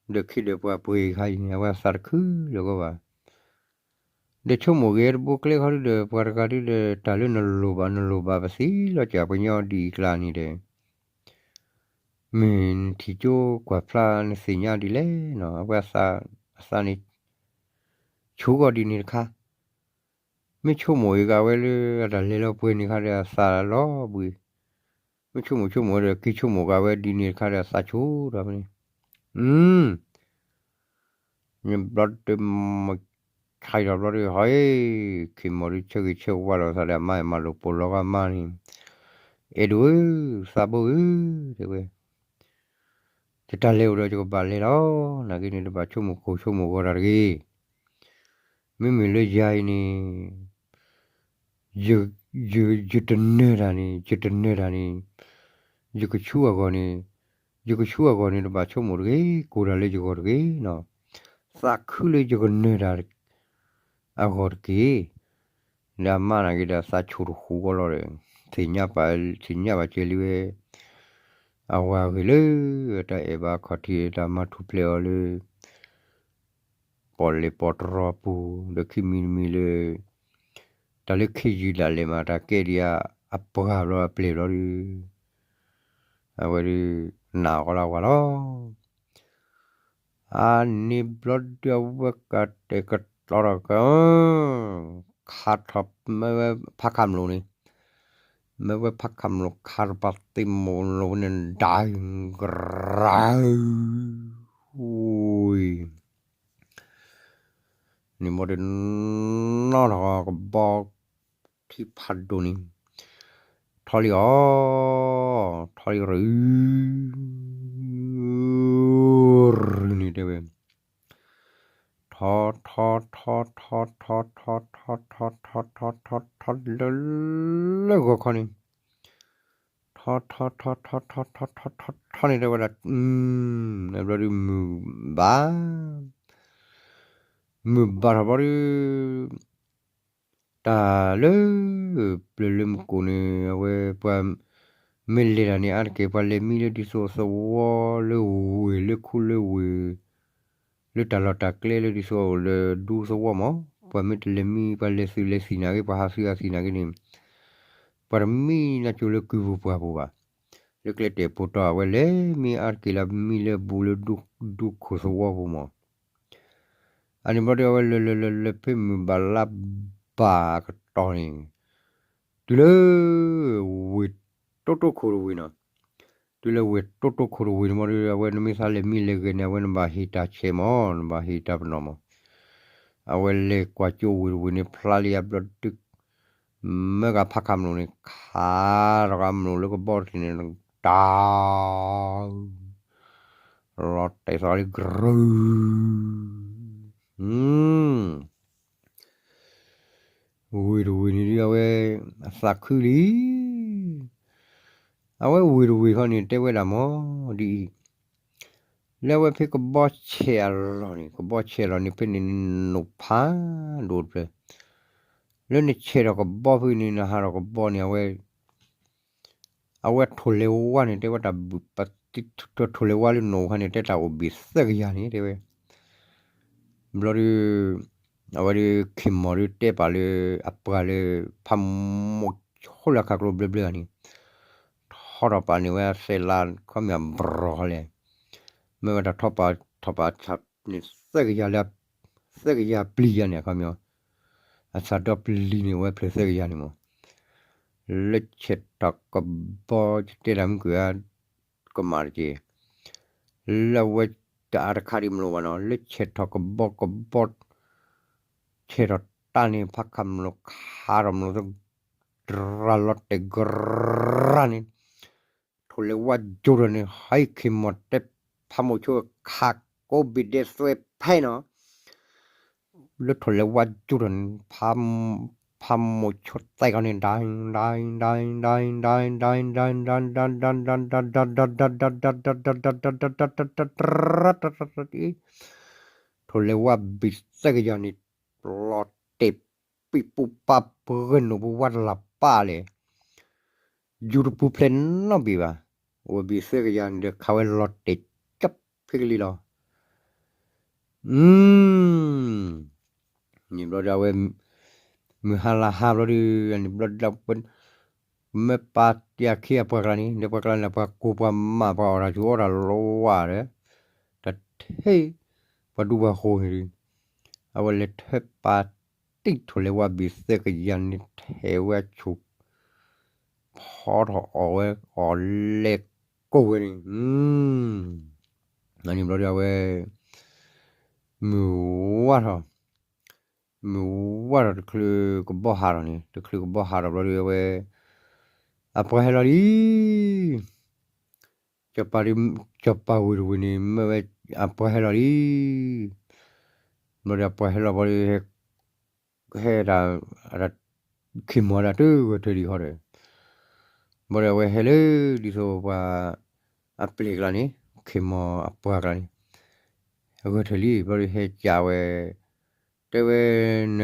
ၤ, ဒီးခ့ဒီးပှၤပှ့ၤခါအံၤန့ၣ် အဝဲအသးတခုလၢၤဂီၢ်ဘၣ်, ဒီးဆိကမိၣ်ဂ့ၤတဘိကျဲခီဒုဒီး ပှၤတဂၤဒုဒီး တၢ်လၢနလိၣ်ဘၣ်နလိၣ်ဘၣ် ပသံလီၤစၢ်ပှၤညီဒ်အံၤကျါန့ၣ်ဒီး မ့ၢ်နထံၣ်ကၠိကွၢ်ဖျါနသ့ၣ်ညါဒ်လဲၣ်နီၤ, အဝဲအသးန့ၣ် ဆိကီၢ်ဒ်န့ၣ်တခါ, မ့ၢ်ဆိကမိၣ်အံၤကးဝဲလၢအတၢ်လဲၤလီၤပှဲၤန့ၣ်ခါဒီးအသးလီၤဘှံး, မ့ၢ်ဆိကမိၣ်ဆိကမိၣ်ဒီး က့ၤဆိကမိၣ်ကးဝဲဒ်န့ၣ်တခါဒီးအသးဆိဒီးဖဲန့ၣ်, ဘျီတမ့ၢ်ခါအံၤဒီးဘျီဒီး ဟီ ခ့ၢ်မီၢ်ဒုးဆၢဂ့ၤဆၢဝါလီၤသးဒီး အမါအံၤမၤလိာ်ပိာ်လီၤဂီၢ်မါန့ၣ်, အဲၣ်ဒိးဧၢ, သးဘိဧၢ, တဲဝဲ ယတၢ်လဲၤအိၣ်ဒီးယကဘၣ်လဲၤလီၤ, နာ်က့န့ၣ် တဘၣ်ဆိကမိၣ်ကိၢ်ဆိကမိၣ်ဂီၤတၢ်တဂ့ၤ, မ့မ့ၢ်လၢယၤအံၤန့ၣ် ယတနၢၤတၢ်န့ၣ် ယတနၢၤတၢ်န့ၣ် ယကဆူအဂီၢ်န့ၣ် ယကဆူအဂီၢ်န့ၣ် တဘၣ်ဆိကမိၣ်တဂ့ၤ, ကိၢ်တၢ်လၢယဂီၢ်တဂ့ၤနီၤ, သးခုလၢယကနၢၤတၢ်အဂီၢ်တက့ၢ်. ဒီးအမါနာ်က့ဒီးသးဆိၣ်တဃူၤကီလီၤဒီး သ့ၣ်ညါဘၣ်ကဲလံဝဲ အဝၤဂ့ၤလၢ တၢ်အဲၣ်ဘၣ်ခီၣ်ထံး တၢ်မၤထူၣ်ဖျဲးအီၤလၢ ပီၣ်လဲၣ်ပီၣ်တရီပူၤ ဒီးခံမံၤတမံၤလၢ တၢ်လၢခ့ယုၢ်ဒၣ်လဲာ်မး တၢ်ကဲဒံးအပှၤဘျီအပျဲၢ်ဘျီဒီး အဝဲဒုး နာ်အီၤလၢအဝၤလီၤ. အန့ၣ်ဘျီဒုးအဝဲကတဲာ်ကတီၤထီၣ်က ခါထီၣ်မ့ၢ်ဝဲဖးခးမလိၣ်န့ၣ် မ့ၢ်ဝဲဖးခးမလိၣ်ခါတပၤသ့ၣ်မလိၣ်န့ၣ် ဒၣ်ဂရၤ ဝံၤ န့ၣ်ဘျီဒုး နီၢ်ထီၣ်ကဘီထံဖးဒိၣ်န့ၣ် ထီလံအီၤ ထီလံရ န့ၣ်တဲဝဲ ထီ ထီ ထီ ထီ ထီ ထီ ထီ ထီ ထီ ထီ ထီ ထီ ထီ လၢ လၢဂီၤခီန့ၣ် ထီ ထီ ထီ ထီ ထီ ထီ ထီ ထီ ထီန့ၣ်တဲဝဲဒၣ် အဘျီဒုးမုၢ်ဘၣ် မုၢ်ဘၣ်ထီၣ်ဘျီဒုး တၢ်လၢ ပျၢၤလၢမူကိၣ်န့ၣ် အဝဲပှၤ မ့ၢ်လဲၤတၢ်န့ၣ် အါတက့ၢ် ပှၤလဲၤမံလၢဒ်သိးသဝီလၢဝ့ၢ် လၢခူလၢဝ့ၢ် လၢတၢ်လီၢ်တၢ်ကျဲလၢဒ်သိးအိၣ်လၢဒူသဝီမး ပှၤမ့ၢ်တလဲၤမံ ပှၤလဲၤသုးလဲၤသံၣ်နာ်က့ ပှၤဟးသုးဟးသံၣ်နာ်က့န့ၣ် ပှၤတမံနၤကၠိလၢကုၢ်ပူၤပှၢ်ပူၤဘၣ်. လၢကျဲတဲာ်ပိာ်တီၢ်အဝဲလဲၤမံအါတက့ၢ်လၢမံလၢဘူးလၢဒူခိၣ်သဝီပူၤမး အန့ၣ်ဘျီဒုးအဝဲလဲၤလဲၤလဲၤလဲၤဖဲမုၢ်ဘၣ်လါဘၣ်အကတီၢ်န့ၣ် တုၤလၢ ဝ့ၢ်တိတိခိၣ်တဝ့ၢ်နီၤ တုၤလၢဝ့ၢ်တိတိခိၣ်တဝ့ၢ်န့ၣ်မ့ၢ်ဒီး အဝဲနမ့ၢ်သးလဲၤမံလဲၤဂဲၤန့ၣ် အဝဲနဘၣ်ဟ့ၣ်တၢ်ဆဲးမး နဘၣ်ဟ့ၣ်တၢ်ပနီၣ်မး အဝဲလဲၤကွၢ်ကၠိဝ့ၢ်တဝ့ၢ်န့ၣ် ဖျါလံအဘျီဒုး မၢကဖးခးမလိၣ်န့ၣ် ခးထီၣ်ကမလိၣ်လၢကဘီတထံၣ်န့ၣ် တၢ် လီၤတဲာ်သီလံကရူၢ် ဝ့ၢ်တဝ့ၢ်န့ၣ်ဒုးအဝဲ အသးခုလံ အဝဲဝ့ၢ်တဝ့ၢ်ခီန့ၣ် တဲဝဲဒၣ်မး ဒ်အံၤ လၢအဝဲဖဲကဘီဆဲးအလီၢ်န့ၣ် ကဘီဆဲးအလီၢ်န့ၣ် ဖဲန့ၣ်နနိၣ်ဖးဒိၣ်တဖျၢၣ် လၢနဆဲးထီၣ်ကဘီဖဲန့ၣ် နဟးထီၣ်ကဘီန့ၣ် အဝဲ အဝဲထိၣ်လဲၤဝါန့ၣ် တဲဝဲတၢ်ဘုၣ်ပှၤသံထိၣ်လဲၤဝါလၢနအိၣ်ခါန့ၣ် တဲတၢ်အိၣ်ဘ့ၣ်သၢကယၤန့ၣ် တဲဝဲ ဘျီဒုး အဝဲဒုးခ့ၢ်မီၢ်ဒုးတဲပာ်လၢ အပှၤလၢ ဖးမိၢ်ဆိလၢအခးကျိဘျၢဘျၢန့ၣ် ထီထီၣ်ပာ်န့ၢ်ဝဲအသဲးလးခီမ့ၢ်အဘြီၣ်ဃီလဲၣ်, မ့ၢ်ဝဲတၢ်ထီပာ်ထီၣ်ပာ်န့ၣ်သၢကယၤလၢ သၢကယၤပျံၤယၤန့ၣ်အခီမ့ၢ် အသးဒီပျံၤန့ၣ် ဝဲဖျၢၣ်သၢကယၤန့ၣ်မး လၢဆဲးထီၣ်ကဘီ တဲတၢ်မုၢ်ကွံာ်ဧါ ကမၣ်တက့ၢ်, လၢအဝဲတအါတခါဒံးမလိၣ်ဘၣ်နီၤ လၢဆဲးထီၣ်ကဘီကဘီ ဆဲးထီၣ်တၢ်န့ၣ် ဖးခးမလိၣ်ခးထီၣ်မလိၣ် တရၢ်လီၤတဲာ်ကရၢ်န့ၣ် ထိၣ်လဲၤဝါကၠိထီၣ်န့ၣ် ဟဲခ့ၢ်မီၢ်တဲ ဖးမိၢ်ဆိခးကိးဘ့ၣ်ဒဲးသွဲဖဲနီၤ လၢထိၣ်လဲၤဝါကၠိထီၣ်န့ၣ် ဖးမိၢ်ဆိသဲကီန့ၣ် ဒၣ်ဒၣ်ဒၣ်ဒၣ်ဒၣ်ဒၣ်ဒၣ်ဒၣ်ဒၣ်ဒၣ်ဒၣ်ဒၣ်ဒၣ်ဒၣ် ထိၣ်လဲၤဝါဘ့ၣ်သၢကယၤန့ၣ် လီၤတဲာ်ပံာ်ပူၤပာ်ပှဲၤနိၣ်ပူၤဝါတလၢ်ပၢ်လဲၣ် ယူၤတပူၤဖျဲးနီတဘ့ၣ်ဘၣ်, အိၣ်ဘ့ၣ်သၢကယၤန့ၣ်ဒီး ခးဝဲလီၤတဲာ်ကၠီဖဲကလံၤလီၤ. န့ၣ်ဘျီဒီးအဝဲ မုၢ်ဟါလၢဟါဘျီဒီး န့ၣ်ဘျီဒီး မ့ၢ်ပာ်တ့ၢ်အခံအပှၤကျါန့ၣ် ဒီးပှၤကျါန့ၣ် ပှၤကိၢ်ပှၤမး ပှၤအီၣ်တၢ်ဆူၣ်အီၣ်တၢ်လီဝါဒီး တၢ်ထဲ ပှၤဒူပှၤဃိၤန့ၣ်ဒီး အဝဲလဲၤထၢပာ်တံၢ်ထိၣ်လဲၤဝါဘ့ၣ်သၢကယၤန့ၣ် ထဲဝဲအဆူၣ် ဖီထီၣ်အီၣ်ဝဲအီၣ်လဲၤကိးဝဲန့ၣ် န့ၣ်ဘျီဒီးအဝဲ မုၢ်ဝါထီၣ် မုၢ်ဝါထီၣ်တချုးကဘီဟးထီၣ်န့ၣ် တချုးကဘီဟးထီၣ်ဘျီဒီးအဝဲ အပှၤဟဲလီၤလံ စီၤပၤဒုး စီၤပၤဝ့ၢ်တဝ့ၢ်န့ၣ် မ့ၢ်ဝဲအပှၤဟဲလီၤလံ. ဘျီဒီးအပှၤဟဲလီၤဘျီဒီး ဟဲဒၣ် ခ့ၢ်မီၢ်ဒၣ်တဂၢၢ်ထၢၣ်ဒံးဃီဒီး ဘျီဒီးအဝဲဟဲလၢ ဒ်သိးပှၤ အပျဲၢ်ကျါန့ၣ် ခ့ၢ်မီၢ်အပှၤကျါန့ၣ် အဂၢၢ်ထၢၣ်လံ ဘျီဒီးဟဲကးဝဲ တဲဝဲ န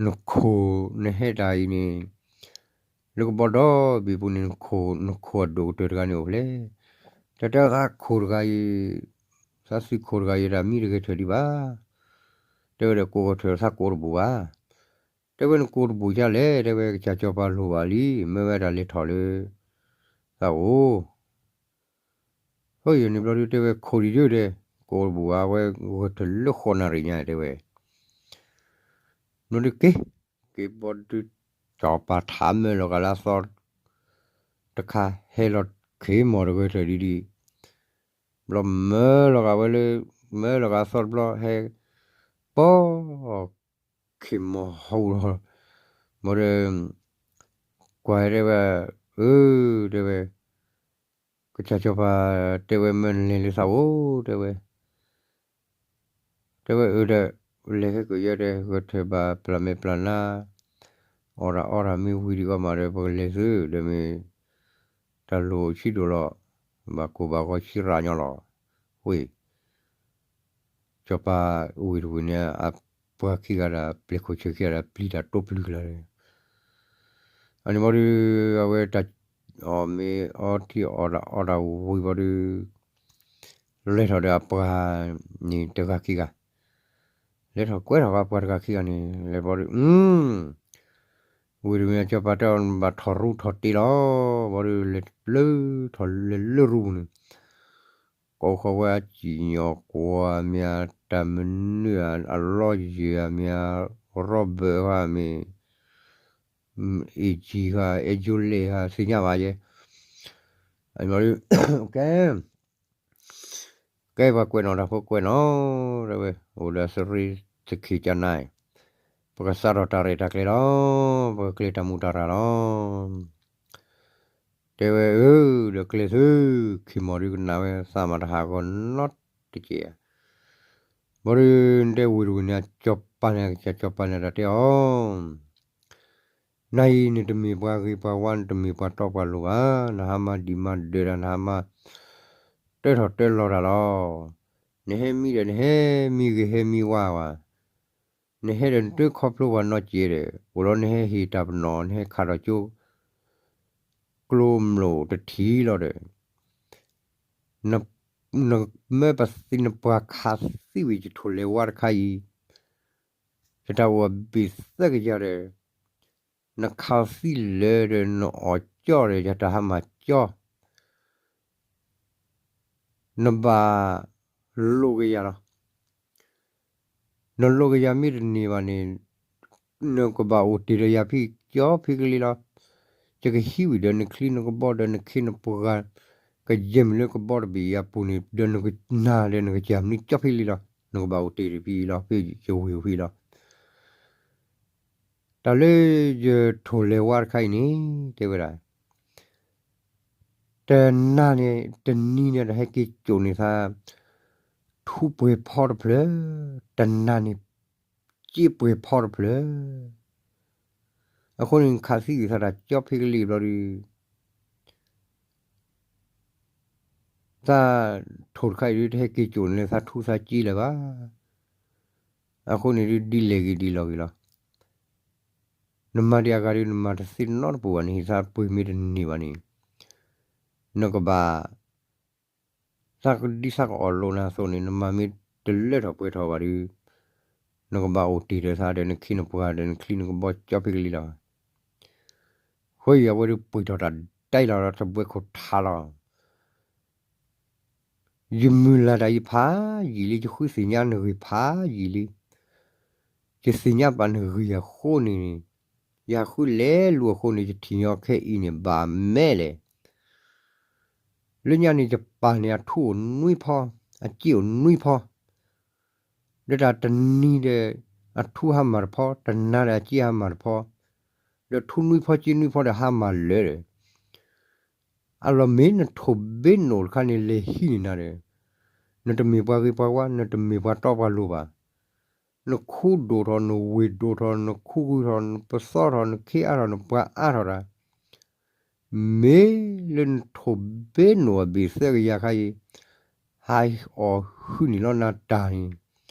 နခိၣ်နဟဲတၢ်အံၤန့ၣ် လၢကဘီဒီဘ့ၣ်ပူၤန့ၣ် နခိၣ် နခိၣ်အဒိၣ်ကတၢၢ်တဂၤန့ၣ်အိၣ်ဖဲလဲၣ်. တဲတဲသးခိၣ်တဂၤအံၤ သးသုးခိၣ်တဂၤအံၤတၢ်မံတဂဲၤထၢၣ်ဒံးဘၣ်. တဲဝဲဒီးကိးဂီၤထၢၣ် သးကိးတဘူၣ်ဘၣ်. တဲဝဲနကိးတဘူၣ်ဒ်လဲၣ် တဲဝဲကစၢ်စီၤပၤလိၣ်ဘၣ်လံ မ့ၢ်ဝဲဒၣ်လဲၤထီၣ်လၢ သးအိၣ် ဖဲယန့ၣ်ဘျီဒုး တဲဝဲခိၣ်ဒံးယုၢ်ဒဲး ကိးတဘူၣ်ဘၣ် အဝဲဂီၤထၢၣ်လၢဃိးနၣ်ရံၣ်ညါ တဲဝဲ ဘျီဒုးက့ၤ က့ၤဘျီဒုး စီၤပၤထးမၢလီၤဂာ်လၢအသီ တခါဟဲလီၤခ့ၢ်မီၢ်တဂၢၢ်ထၢၣ်ဒံးဒံး ဘျီမၢလီၤဂာ်ဝဲလၢ မၢလီၤဂာ်အသီတဘျီ ဟဲ ပီ ခ့ၢ်မီၢ်ဟူးလီၤ ဘျီဒီး ကွၢ်တဲဝဲ အၢ တဲဝဲ ကစၢ်စီၤပၤ တဲဝဲမၢနလဲၤလၢသးအိၣ် တဲဝဲ တဲဝဲအၢဒီး လဲၤခဲကယဲၢ်ဒီး ဂဲၤထၢၣ်ဘၣ်ပျၢ်မဲာ်ပျၢ်နါ အီၣ်တၢ်အီတၢ်မ့ၢ်ဝံၤဒံးကီးမးဒီး ပကလဲၤသု ဒီးမ့ၢ် တၢ်လိၣ်ဆံးဒိၣ်လီၤ ဘၣ်ကိၢ်ဘၣ်ဂီၤဆံးရၣ်ညီလီၤ ဝ့ၢ် စီၤပၤဝ့ၢ်တဝ့ၢ်န့ၣ် အပှၤခံဂၤဒီး ပျဲၢ်ခိၣ်ဆၢခံဂၤဒီး ပျံၤတၢ်တိပျုၢ်ကလာ်ဒီး အန့ၣ်ဘျီဒုး အဝဲတၢ် အီၣ်မ့ၤအီထံအီၣ်တၢ်အီတၢ်ဝံၤဘျီဒုး လဲၤထီၣ်ဒီးအပှၤန့ၣ်တဂၤခံဂၤ လဲၤထီၣ်ကွဲထီၣ်အပှၤတဂၤခံဂၤန့ၣ် လဲၤဘျီဒုး ဝ့ၢ်တဝ့ၢ်န့ၣ် စီၤပၤတဲအီၤဘၣ်ထီၣ်ရူထီၣ်တ့လီၤ ဘျီဒုးလဲၤလၢထီၣ်လဲၤလၢရူပူၤန့ၣ် ကိးဃီၤဝဲအစံၣ်ညီၣ်ကွီၢ်မ့ၢ်ဧါ တၢ်မနုၤဧါ အလီယဲၢ်ဧါမ့ၢ်ဧါ ရီဘၢၣ်ဧါမ့ၢ် အ့ၣ်ကံဧါ အဲၣ်ယိလဲၣ်ဧါ သ့ၣ်ညါဘၣ်ယဲ ကဲ ကဲပှၤကွဲးနီၣ်တၢ်ဖိကွဲးနီၣ် တဲဝဲ အိၣ်ဒီးသရ့သခ့ၣ်ကနါ ပကစးထီၣ်တၢ်ရဲၣ်တၢ်ကျဲၤလီၤ ပကကျဲၤတၢ်မူးတၢ်ရၢ်လီၤ တဲဝဲအၢ ဒီးကျဲၤသု ခ့ၢ်မီၢ်ဒုးကနၣ်ဝဲသးမၤတဟးဂီၤနီတက့ၢ်ဧါ ဘျီဒုးတဲဝ့ၢ်တဝ့ၢ်န့ၣ် ကစီၤပၤန့ၣ်ကစၢ်စီၤပၤန့ၣ်တၢ်တဲအီၤ နၤအံၤနတမ့ၢ်ပှၤဂ့ၤပှၤဝါ နတမ့ၢ်ပှၤတီပှၤလိၤဘၣ် နဟါမၢ်ဒံးမၢ်ဒၢးတၢ် နဟါမၢ် တၢထီၣ်တၢလီၤတၢ်လီၤ နဟဲမံဒီးနဟဲမံဂ့ၤဟဲမံဝါဝဲ နဟဲဒီးနတခီဖျိပှၤနီတက့ၢ်ဒီး အိၣ်လီၤနဟဲဟ့ၣ်တၢ်ပနီၣ် နဟဲခးထီၣ်ကၠိ က နကျိၤမျိာ်တထံၣ်လီၤဒီး နမၢပသံနပှၤခးသံဝံၤ ယထိၣ်လဲၤဝါတခါအံၤ, ယတၢ်အိၣ်အဘ့ၣ်သၢကယၤဒီး နခးသံလၢာ်ဒီး နအီၣ်ကၠီဒီး ယတၢ်ဟါမၢ်ကၠီ နဘၣ်လိာ်ကယၤလီၤ. နလိာ်ကယၤမ့ၢ်တန့ၢ်ဘၣ်န့ၣ် နကဘၣ်အိၣ်တ့ၢ်ဒီးယၤဖဲကၠီဖဲကလံလီၤ. ယကဟံးဝံၤဒီးနချံနကဘီဒီးနခ့နပှၤ ကယဲၢ်မုၢ်လၢကဘီတဘ့ၣ်အံၤအပူၤန့ၣ် ဒီးနကနၢ်ဒီးနကစၢ်မနုၤကၠီဖဲကလံလီၤ. နကဘၣ်အိၣ်တ့ၢ်ဒီးဖဲအံၤလီၤ ဖဲယဝ့ၢ်အိၣ်ဖဲလီၤ. တၢ်လၢယထိၣ်လဲၤဝါတခါအံၤန့ၣ် တဲဝဲဒၣ် တနၤန့ၣ် တနံၤန့ၣ် တၢ်ဟဲက့ၤကိာ်န့ၢ်သး ထူပှဲၤဖီတဖျၢၣ်, တနၤန့ၣ် စ့ပှဲၤဖီတဖျၢၣ်. အဃိန့ၣ် နခးသံက့ၤသးတၢ်ကၠီဖဲကလံဘျီဒီး သးထိၣ်တခါအံၤဒုး တဟဲက့ၤကိာ်န့ၢ်လၢသးထူသးစ့လၢၤဘၣ်. အဃိန့ၣ်ဒုး ဒ်လဲၣ်ဂ့ၤဒ်လဲၣ်ဂ့ၤလီၤ. နမၤဒံးအဂၤဒီး နမၤတသ့နီတပူၤဘၣ်န့ၣ် ဟံးသးပှ့ၤမ့ၢ်တန့ၢ်ဘၣ်န့ၣ် နကဘၣ် သးကဒံသးကအီၣ်လိာ်နၤအသိးန့ၣ် နမၤမ့ၢ်တလၢထီၣ်ပှဲၤထီၣ်ဘၣ်ဒီး နကဘၣ်အိၣ်တ့ၢ်ဒီးသးဒီးနခ့နပှၤဒီးနချံနကဘီကၠီဖဲကလံလီၤ. ဃိယၤဝဲဒုးပှ့ၤထီၣ်တၢ်ဒဲလီၤ တဘှဲခိၣ်ထးလီၤ. ယမုၢ်လၢ်တၢ်အံၤဖးယံာ်လံ ယဃုသ့ၣ်ညါနဂ့ၢ်ဖးယံာ်လံ. ယသ့ၣ်ညါပာ်နဂ့ၢ်အဃိန့ၣ် ယဟးဃုလဲၤလူၤအဃိန့ၣ် ယထံၣ်ညီခဲအံၤန့ၣ် ဘၣ်မဲာ်လဲၣ်. လၢညါန့ၣ် ယပၢ်န့ၣ် အထူအိၣ်နွံဖီ, အစ့အိၣ်နွံဖီ, ဒီးတၢ်တနံၤဒီး အထူဟါမၢ်တဖီ, တနၤဒီးအစ့ဟါမၢ်တဖီ, ဒီးထူနွံဖီစ့နွံဖီဒီးဟါမၢ်လၢာ်ဒီး အလီၢ်မ့ၢ်နထိၣ်ဘ့နိၣ်တခါန့ၣ် လဲၤဟံးန့ၢ်နၤဒီး နတမ့ၢ်ပှၤဂ့ၤပှၤဝါ, နတမ့ၢ်ပှၤတီပှၤလိၤဘၣ်. နခူဒိၣ်ထီၣ်, နဝ့ၢ်ဒိၣ်ထီၣ်, နခူဂုာ်ထီၣ်, နပသီထီၣ်, နခ့အါထီၣ်, နပှၤအါထီၣ်တၢ်, မ့ၢ်လၢနထိၣ်ဘ့နိၣ်အဘ့ၣ်သၢကယၤခါအံၤ ဟးအီၣ်ဟုၣ်န့ၢ်လီၤနၤတၢ်န့ၣ်,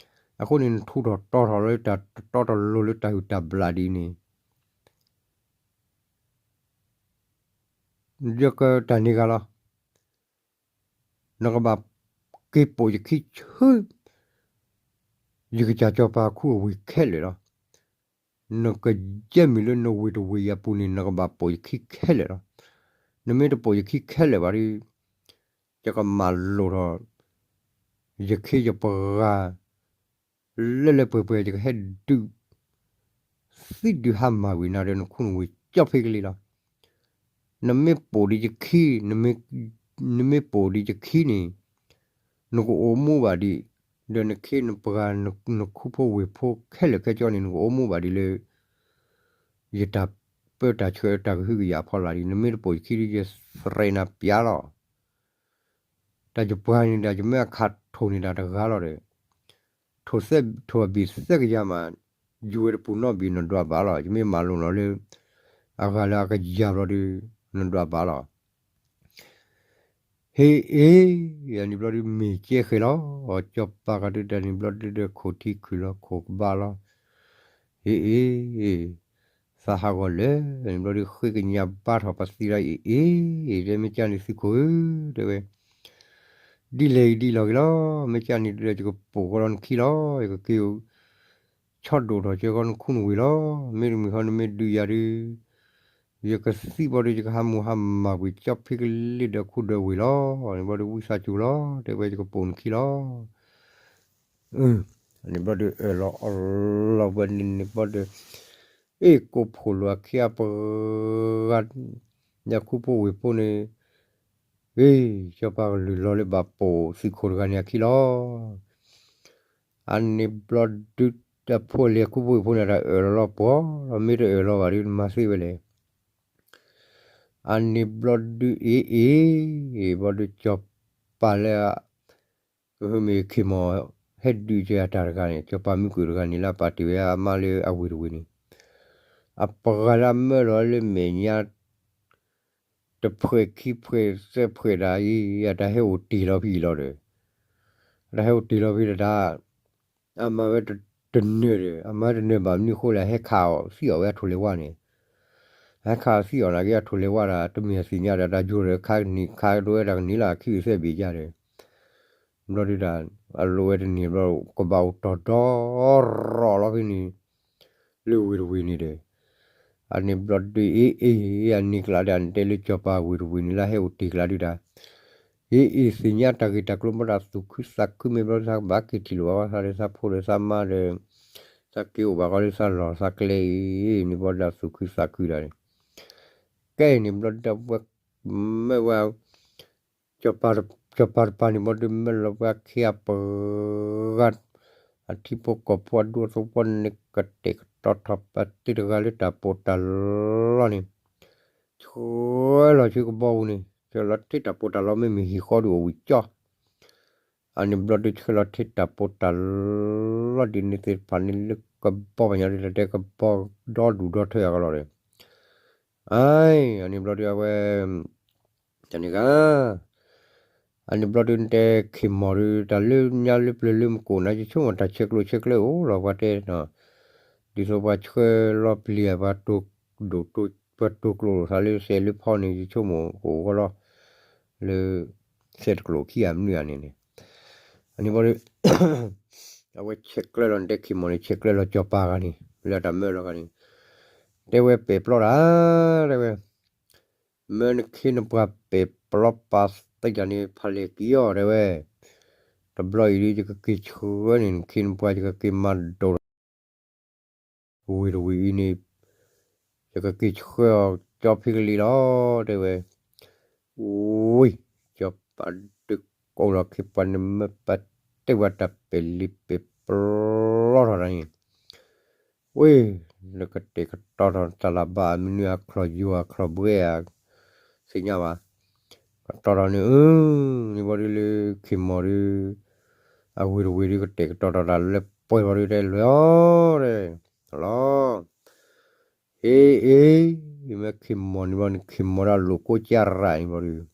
အဃိန့ၣ် နထူးထီၣ်တီၤထီၣ်လၢတၢ်တတီတလိၤလၢတၢ်ဟုၣ်တၢ်ဘျၣ်ဒ်အံၤန့ၣ် ယကတၢ်န့ၢ်ဂၤလီၤ. နကဘၣ်က့ၤပိာ်ယခံဆူ ယကစၢ်စီၤပၤခူအဝ့ၢ်ခဲလၢာ်လီၤ. နကယဲၢ်မုၢ်လၢနဝ့ၢ်တဝ့ၢ်အံၤအပူၤန့ၣ် နကဘၣ်ပိာ်ယခံခဲလၢာ်လီၤ. နမ့ၢ်တပိာ်ယခံခဲလၢာ်ဘၣ်ဒီး ယကမၤလိာ်ထီၣ် ယခ့ယပှၤ လၢလၢပှဲၤပှဲၤ ယကဟဲဒုး သံဒုးဟါမၢ်ကွံာ်နၤဒီးနခူနဝ့ၢ်ကၠီဖဲကလံလီၤ. နမ့ၢ်ပိာ်ဒံးယခံ, နမ့ၢ်ပိာ်ဒံးယခံန့ၣ် နကအိၣ်မူဘၣ်ဒံး, ဒီးနခ့နပှၤ နခူဖိဝ့ၢ်ဖိခဲလၢာ်ခဲဆ့န့ၣ် နကအိၣ်မူဘၣ်ဒံးလၢ ယတၢ်ပၢတၢ်ဆှၢတၢ်ကဟုကယာ်အဖီလာ်ဒံး, နမ့ၢ်တပိာ်ယခံဒီး ယသရဲးနၤပျးလီၤ. တၢ်ယပှၤန့ၣ်ဒီး ယမ့ၢ်အခးထိၣ်န့ၢ်တၢ်တဂၤလီၤဒီး ထိၣ်သၢ, ထိၣ်အဘ့ၣ်သၢကယၤမး, ယူၤဝဲတပူၤနီတဘ့ၣ် နဒွးဘၣ်လီၤ. ယမ့ၢ်မၤလိာ်နီၤလၢ အဂၤလၢအကယၤဘျီဒီး နဒွးဘၣ်လီၤ. ဟ့ၣ်အ့ၣ်, အန့ၣ်ဘျီဒုးမ့ၢ်ကဲဃဲၤလီၤ. စီၤပၤကဒုးတၢ်န့ၣ်ဘျီဒုးဒီး ခိၣ်ထံခုၣ်လီၤ ခိၣ်ကဘၣ်လီၤ. ဟ့ၣ်အ့ၣ်, သးဟးဂီၤလၢာ်န့ၣ်ဘျီဒုး ဃ့ကညးဘါထီၣ်ပသံလီၤ အ့ၣ်အ့ၣ်, တဲမ့ၢ်ကၢ်န့ၣ်သုးခိၣ်ဧၢ, တဲဝဲ ဒ်လဲၣ်ဂ့ၤဒ်လဲၣ်ဂ့ၤလီၤ. မ့ၢ်ကၢ်န့ၣ်ဒီး ယကပိာ်ဃီလီၤနခံလီၤ. ယကက့ၤ ဆီဒိၣ်ထီၣ်ကဲဃီနခူနဝ့ၢ်လီၤ. မ့တမ့ၢ်ဃီနမ့ၢ်ဒုးယၤဒီး ယကသံဘျီဒီး ယကဟးမူဟးမၢ်ကွံာ်ကၠီဖံကလ့ဒီးခူဒီးဝ့ၢ်လီၤ. န့ၣ်ဘျီဒီးဝံသးစူၤလီၤ. တဲဝဲယကပိာ်နခံလီၤ. အန့ၣ်ဘျီဒီးအၢၣ်လီၤအီလီၤဝဲန့ၣ်န့ၣ်ဘျီဒီး အ့ၣ်ကိးဖှိၣ်လိာ်အခံအပှၤ ယၤခူဖိဝ့ၢ်ဖိန့ၣ် ဂ့ၤ စီၤပၤကလုၢ်လီၤလၢဘၣ်ပိာ်သုးခိၣ်တဂၤန့ၣ်အခံလီၤ. အန့ၣ်ဘျီဒုး တၢ်ဖိလံၤအခိၣ်ဖိဝ့ၢ်ဖိန့ၣ် တၢ်အၢၣ်လီၤလီၤပှီၤလီၤ. မ့ၢ်တအၢၣ်လီၤဘၣ်ဒီး နမၤသ့ဝဲလဲၣ်. အန့ၣ်ဘျီဒုးအ့ၣ်အ့ၣ် ဘျီဒုးစီၤပၤလၢ မ့ၢ်ခ့ၢ်မီၢ် ဟဲဒုးက့ၤအတၢ်တဂၤန့ၣ် စီၤပၤမုၢ်ကုၢ်တဂၤန့ၣ် လၢအပာ်တ့ၢ်ဝဲအမါလၢအဝ့ၢ်တဝ့ၢ်န့ၣ် အပှၤလၢအမၢလီၤလၢမဲာ်ညါ တဖှဲးခံဖှဲးသၢဖှဲးဒၣ်အံၤ အတၢ်ဟဲအိၣ်တ့ၢ်လီၤဖဲအံၤလီၤဒီး အတၢ်ဟဲအိၣ်တ့ၢ်လီၤဖဲဒီးတၢ် အမၤဝဲတနၢၤဒီး အမၤဝဲတနၢၤဘၣ်မနုၤအဃိလဲၣ် ဟဲခးအီၤသံအီၤဝဲအထိၣ်လဲၤဝါန့ၣ် ဟဲခးသံအီၤနာ်က့ အထိၣ်လဲၤဝါဒၣ် တမ့ၢ်အသ့ၣ်ညါဒီး တၢ်ယိၤဒီး ခါကနံၣ်ခါဒိဝဲဒၣ်ကနံၣ်လၢအခံအစဲဘ့ၣ်ယါဒီး ဘျီဒုးတၢ် အလိၣ်ဝဲတန့ၢ်ဘျီ ကဘၣ်အိၣ်တီၢ်ဒီရီၣ်လီၤဖဲန့ၣ် လၢဝ့ၢ်တဝ့ၢ်န့ၣ်ဒီး အန့ၣ်ဘျီဒုး အ့ၣ်အ့ၣ် အန့ၣ်ကျါဒီး အန့ၣ်တဲလၢစီၤပၤဝ့ၢ်တဝ့ၢ်န့ၣ် လၢဟဲအိၣ်တ့ၢ်ကျါဒုးတၢ် အ့ၣ်အ့ၣ် သ့ၣ်ညါတၢ်ဂ့ၢ်တၢ်ကျိၤ ဘၣ်ဒၣ်သူၣ်ခုသးခုမ့ၢ်ဘျီ သးကဘၣ်က့ၤထံၣ်လိာ်ဘၣ်သးဒီး သးဖိဒီးသးမါဒီး သးက့ၤအိၣ်ဘၣ်ဃီလၢသးလီၢ်သးကျဲအံၤ န့ၣ်ဘျီဒၣ်သူၣ်ခုသးခုဒၣ်န့ၣ် ကဲန့ၣ်ဘျီဒၣ်ဝဲ မ့ၢ်ဝဲ စီၤပၤတပၤန့ၣ်ဘျီဒုး မ့ၢ်လီၤဝဲအခ့အပှၤ အထံဖိကီၢ်ဖိအဒူအသဝီန့ၣ် ကတဲာ်ကတီၤထီၣ်ပာ်တ့ၢ်တဂၤလၢတၢ်ပီးတၢ်လီန့ၣ် ဆှၢလီၤဆူကဘီပူၤန့ၣ် ဆှၢလီၤထဲတၢ်ပီးတၢ်လီ မ့မ့ၢ်ဟံၣ်ဃီဒုးအိၣ်ဝံၤကၠီ အန့ၣ်ဘျီဒုး ဆှၢလီၤထဲတၢ်ပီးတၢ်လီဒ်န့ၣ်သ့ၣ်တဖၣ်န့ၣ် လၢကဘီပညါဒ်လဲၣ် တဲကဘီဒီဒူၣ်ဒီထၢအကလီဒီး အ အန့ၣ်ဘျီဒုး အဝဲ တၢ်န့ၣ်ဂ့ၤ အန့ၣ်ဘျီဒုး နတဲခ့ၢ်မီၢ်ဒုး တၢ်လၢညါလၢပျၢၤလၢမကိၣ်နၤ ယဆိကမိၣ်တၢ်ဆဲးကျိးဆဲးကျၢအိၣ်လီၤ ပှၤတဲနီၤ ဒ်သိးပှၤဆှၢလီၤပျံၤ ပှၤတိၢ်ဒိၣ်တိၢ် ပှၤတိၢ်ကျိၣ်လိာ်သးလၢစဲးလၢဖီန့ၣ် ယဆိကမိၣ်ကအိၣ်ဂီၢ်လီၤ လၢ စဲးတကျိာ်ခံဂၤမနုၤဂၤန့ၣ်န့ၣ် အန့ၣ်ဘျီဒုး အဝဲဆဲးကျၢလီၤ နတဲခ့ၢ်မီၢ်န့ၣ် ဆဲးကျၢလီၤစီၤပၤဂၤန့ၣ် လၢအတၢ်မၢလီၤဂၤန့ၣ် တဲဝဲပဲာ်ပျီတၢ် တဲဝဲ မၢနခ့နပှၤပဲာ်ပျီပာ်သ့တၢ်န့ၣ် ဖးလဲၢ်က့ၤအီၤ တဲဝဲ တဘျီအံၤဒုး ယကက့ၤဆှၢန့ၣ် နခ့နပှၤ ယကက့ၤမၤဒိၣ်ထီၣ် ဝ့ၢ်တဝ့ၢ်အံၤန့ၣ် ယကက့ၤဆှၢအီၤကၠီဖံကလံၤလီၤ တဲဝဲ ဝံၤ စီၤပၤဒုးကိးလီၤခ့ပှၤန့ၣ် မၢပာ်တ့ၢ်ဝဲတၢ်ပဲာ်လံပဲာ်ပျီထီၣ်တၢ်န့ၣ် ဝံၤ လၢကတဲာ်ကတီၤထီၣ်တၢ်လၢဘၣ်အမနုၤအချီၣ်ယိၤအချီၣ်ဘှဲအ သ့ၣ်ညါဘၣ် ကတီၤထီၣ်န့ၣ် အၢ န့ၣ်ဘျီဒုးလၢခ့ၢ်မီၢ်ဒုး အဝ့ၢ်တဝ့ၢ်ဒုး ကတဲာ်ကတီၤထီၣ်တၢ်လၢပှဲၤဘျီဒုး တဲလွဲၢ်အီၤ တဲ လီၤ အ့ၣ်အ့ၣ် မ့ၢ်ခ့ၢ်မီၢ်န့ၣ်ဘျီန့ၣ် ခ့ၢ်မီၢ်ဒၣ်လိာ်ကိးကၢ်ရၣ်န့ၣ်ဘျီဒုး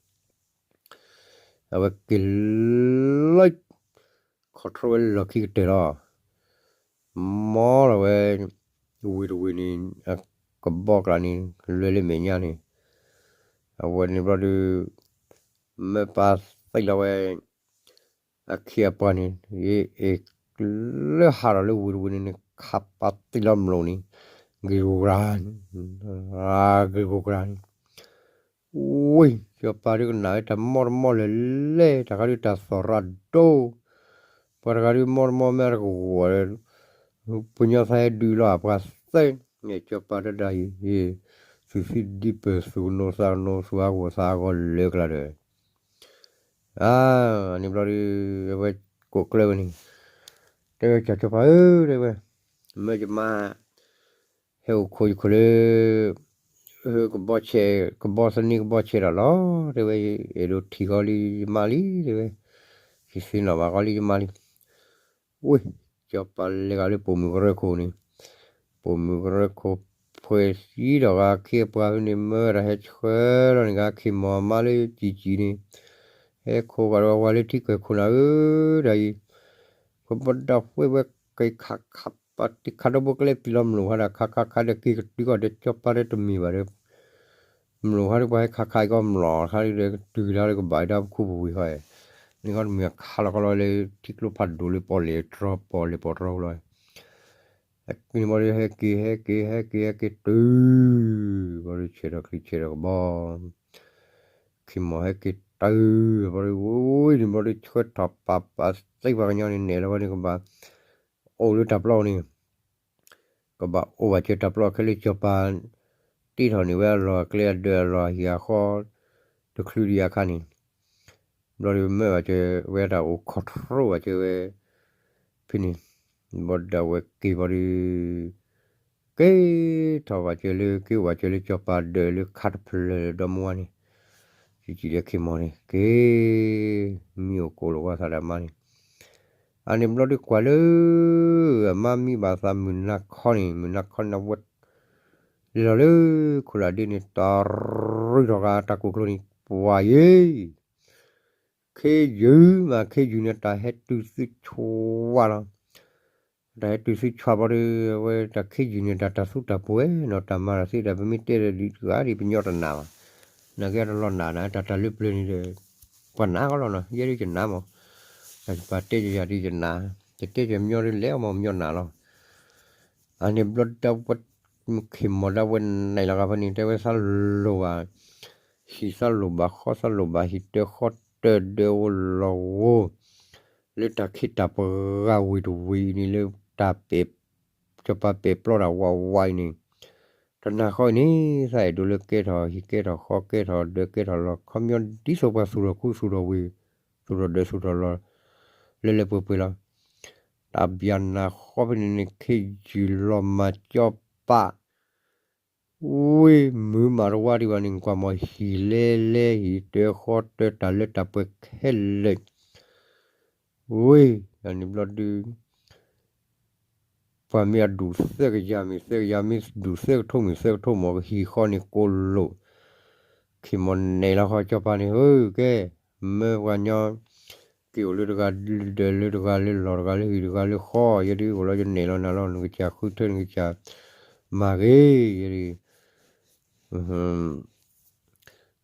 အဝဲက့ၤလၢ ခီၣ်ထီၣ်ဝဲလီၢ်ခံကတၢၢ်လီၤ မီလီၤဝဲ ဝ့ၢ်တဝ့ၢ်န့ၣ် အကဘီကျါန့ၣ် လွဲၢ်လၢမဲာ်ညါန့ၣ် အဝဲန့ၣ်ဘျီဒုး မၢပာ်သ့လီၤဝဲ အခ့အပှၤန့ၣ် အ့ၣ် လၢဟးထီၣ်လၢဝ့ၢ်တဝ့ၢ်န့ၣ် ခးပာ်သ့လီၤမျိာ်န့ၣ် ဂ့ၤဂူၤကြၤ ဂ့ၤဂူၤကြၤန့ၣ် ဝံၤ စီၤပၤဒုးကနၣ်ဝဲတၢ်မီတမီလၢာ်လဲၣ် တၢ်ခါဒုးတၢ်သီၣ်ရၣ်ဒိၣ် ပှၤတဂၤဒုးမီတမီမ့ၢ်တကဝီၤ ပညီသးဟဲဒုးလီၤ ပှၤသ့န့ၣ် စီၤပၤတဒၣ်အံၤ သုးသံဒံပၢၢ် သုးကနိးသးကနိး သုးဟးဂီၤသးဟးဂီၤလၢကျါဒီး အန့ၣ်ဘျီဒုး အဝဲကိးကျၢၢ်ဝဲန့ၣ် တဲဝဲစီၤပၤဧၢ တဲဝဲ မၢယမါ ဟဲအိၣ်ခိးယခိၣ်လၢ ကဘီဆဲး ကဘီသန့ကဘီဆဲးဒီးလီၤ တဲဝဲ အဲၣ်ဒိးထံၣ်ဃီလံယမါလံ တဲဝဲ ဟံးသ့နီၣ်ဘၣ်ဃီလံယမါလံ ဝံၤ စီၤပၤလဲၤဂၤလၢပိာ်မုၣ်ကရၢခိၣ်န့ၣ် ပိာ်မုၣ်ကရၢခိၣ် ဖှဲးသံဒီးဂၤခ့အပှၤန့ၣ် မၢတၢ်ဟဲဆှၢလီၤန့ၣ် ဂၤခ့ၢ်မီၢ်မါလၢကၠံာ်ကၠံာ်န့ၣ် ဟဲခိးဂၤဒီးဝဲလၢထံကၢၢ်ခိၣ်နၢ်ဧၢ ဒ်အံၤ ကဘီဒၣ်ဝဲဝဲက့ၤခးခးပာ်တံၢ်ခးဒီဘိကျဲပံၤလီၤမျိာ်ဟါဒီး ခးခးခးဒီးက့ၤကတုၤကီၢ်ဒီး စီၤပၤဒီးတမ့ၢ်ဘၣ်ဒီး မျိာ်ဟါဒီးပှၤဟဲခးခးအံၤကီၢ်မျိာ်ခါဒီး ကတုၤကဒါလၢကဘၣ်ဒၣ်ပခိၣ်ပဝ့ၤဃီ န့ၣ်ကီၢ်တမ့ၢ်ခးလီၤကီၢ်လီၤလၢထံကျိဖးဒိၣ်လၢပီၣ်လဲၣ်တြီ ပီၣ်လဲၣ်ပီၣ်တြီလီၤ န့ၣ်ဘျီဒီးဟဲက့ၤ ဟဲက့ၤ ဟဲက့ၤ ဟဲက့ၤတုၤ ဘျီဒီးဆဲးထီၣ်ချံဆဲးထီၣ်ကဘီ ခ့ၢ်မီၢ်ဟဲက့ၤတုၤ ဘျီဒီး ဝံၤ န့ၣ်ဘျီဒီးဆှၢထီၣ်ပာ်ပာ်သ့ပှၤကညီန့ၣ် နဲၣ်လီၤဝဲန့ၣ်ကဘၣ် အိၣ်လၢတၢ်ပျီန့ၣ် ကဘၣ်အိၣ်ဘၣ်စၢၤတၢ်ပျီခဲလၢာ် စီၤပၤ တ့ထီၣ်န့ၢ်ဝဲအလီၢ်အကျဲအဒၢးအလီၢ်အဟံၣ်အဃီ တချုးဒံးအခါန့ၣ် ဘျီဒီးမၢဘၣ်စၢၤဝဲတၢ်အိၣ် control ဘၣ်စၢၤဝဲ ဖဲန့ၣ် ဘျီဒီးအဝဲက့ၤဘျီဒီး က့ၤထီၣ်ဘၣ်စၢၤလၢ က့ၤအိၣ်ဘၣ်စၢၤလၢစီၤပၤဒၢးလၢခါတဖျၢၣ်ဒီမါဝၤန့ၣ် ကၠံာ်ကၠံာ်ဒီးခ့ၢ်မီၢ်န့ၣ် က့ၤ မံအိၣ်ကိးလိာ်ကွၢ်သးဒီးမါန့ၣ် အန့ၣ်ဘျီဒုးကွၢ်လၢ အမါမံဘၣ်သးမုၢ်နၤခီန့ၣ် မုၢ်နၤခီန့ၣ်ဝဲ လဲၤလီၤလၢ ခိၣ်လၢ်ဒ့န့ၣ် တၢ်ရူၢ်ထီၣ်ဃာ်တၢ်ကိၢ်ကျိၤန့ၣ် ပှၤယ့ၢ် ခ့ယုၢ်မး ခ့ယုၢ်န့ၣ် တၢ်ဟဲတုၤသုဆိဝါလီၤ တၢ်ဟဲတုၤဆူဆွးဘျီဒီး အဝဲတၢ်ခ့ယုၢ်န့ၣ် တၢ်တၢ်သူတၢ်ပှဲၤနီၤ တၢ်မၤတၢ်သ့တၢ် ပမ့ၢ်တဲဒီးဒ်တဂၤဒ်ပညီတနာ်ဘၣ်, နာ်က့တလီၤနာ်နၤ တၢ်တၢ်လၢပျၢၤန့ၣ်ဒီး ပှၤနာ်ကီလီၤနီၤ ယဲဒ်ယနာ်မး, တၢ်ယပာ်တဲယၤဒ်ယနာ်, ယတဲယညီဒ်လဲၣ်အီၤမး ပညီနာ်လီၤ. အန့ၣ်ဘျီဒၣ်ဝဲ မုၢ်ခ့ၣ်မီၤဒၣ်ဝဲနံၤလီၤဂာ်ဖဲန့ၣ် တဲဝဲသးလိၣ်ဘၣ်, ဟံၣ်သးလိၣ်ဘၣ် ဃီသးလိၣ်ဘၣ် ဟံၣ်တၢဃီတၢဒၢးအိၣ်လီၤဂိၢ်, လၢတၢ်ခ့တၢ်ပဂၤဝ့ၢ်တဝ့ၢ်အံၤန့ၣ် လၢတၢ်ပဲာ် စီၤပၤပဲာ်ပျီတၢ်ဝးဝးအံၤန့ၣ်, တနၤဃီအံၤန့ၣ် သးအဲၣ်ဒိးလၢကဲထီၣ်ဟံၣ်ကဲထီၣ်ဃီကဲထီၣ်ဒၢးကဲထီၣ်လီၤ ခီပညီဒ်သိးပှၤသူၣ်ထီၣ်ခူသူၣ်ထီၣ်ဝ့ၢ် သူၣ်ထီၣ်ဒၢးသူၣ်ထီၣ်လီၤ လၢလၢပှဲၤပှဲၤလီၤ. တၢ်ဘၣ်နၤဃီဖဲန့ၣ်န့ၣ် ခ့ယုၢ်လီၤမၢ်စီၤပၤ ဝ့ၢ်မုာ်မးတဝါဒံးဘၣ်န့ၣ် ကွၢ်မီၤဟံၣ်လဲလဲ ဟံၣ်တၢဃီတၢတၢ်လၢတၢ်ပှဲၤခဲလၢာ်, ဝ့ၢ် တၢ်န့ၣ်ဘျီဒုး ပှၤမ့ၢ်အဒူၣ်သၢကယၤမ့ၢ်သၢကယၤ မ့ၢ်ဒူၣ်သၢကထိမ့ၢ်သၢကထိမ့ၢ် ဟံၣ်ဃီန့ၣ်ကိးလိာ်, ခ့ၣ်မီၤနဲၣ်လီၤဃီစီၤပၤန့ၣ် ဟၢကဲ, မၢပှၤညီ က့ၤအိၣ်လၢတဂၤဒၢးလၢတဂၤလၢလီၢ်တဂၤလၢဟံၣ်တဂၤလၢဃီ ယဲဒုးအိၣ်လီၤယနဲၣ်လီၤနၤလီၤ နကစၢ်ဃုထၢနကစၢ် မၤဂ့ၤ ယဲဒုး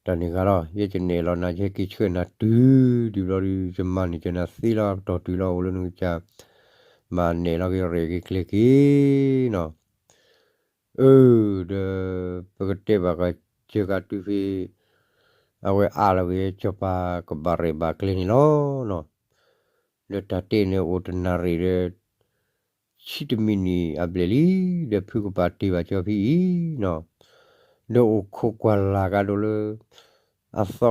တၢ်န့ၣ်ဂၤလီၤ ယဲယနဲၣ်လီၤနၤ ယဟဲက့ၤဆှၢနၤတုၤ ဒ်ဘျီဒုး ယမၤန့ၢ်ကနၤသ့လီၤ ကတီၢ်တုၤလီၤ အိၣ်လၢနကစၢ် မၤနဲၣ်လီၤက့ၤရဲၣ်က့ၤကျဲၤက့ၤနီၤ, အၢ ဒီး ပကတဲဘၣ်ကစၢၢ်ကတုၤဖဲ အဝဲအးလီၤက့ၤ စီၤပၤကဘၣ်ရဲၣ်ဘၣ်ကျဲၤန့ၣ်လီၤနီၤ, လၢတၢ်တဲန့ၣ်အိၣ်တနၣ်ရံၣ်ဒီး ဆံတမံးနံးအဘျဲၣ်လံ ဒီးဖုကပာ်တ့ၢ်ဘၣ်ကၠီဖဲအံၤနီၤ, ဒီးအိၣ်ခိးကွၢ်လၢ်ကဒီးလၢ အသီ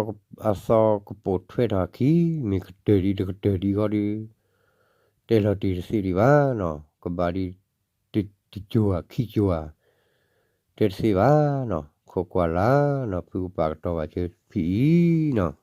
ကပိာ်ထွဲထီၣ်အခံ မ့ၢ်ကတၢၢ်ဒံးတကတၢၢ်ဒံးဃီဒီး တဲလီၤတ့ၢ်တသ့ဒံးဘၣ်နီၤ, ကဘၣ်ဒံးတကၠိၤဧါခံကၠိၤဧါ, တဲတသ့ဘၣ်နီၤ, ခိးကွၢ်လၢ်နီၤ ဖုကပာ်ကတီၢ်ဘၣ်ကၠီဖဲအံၤနီၤ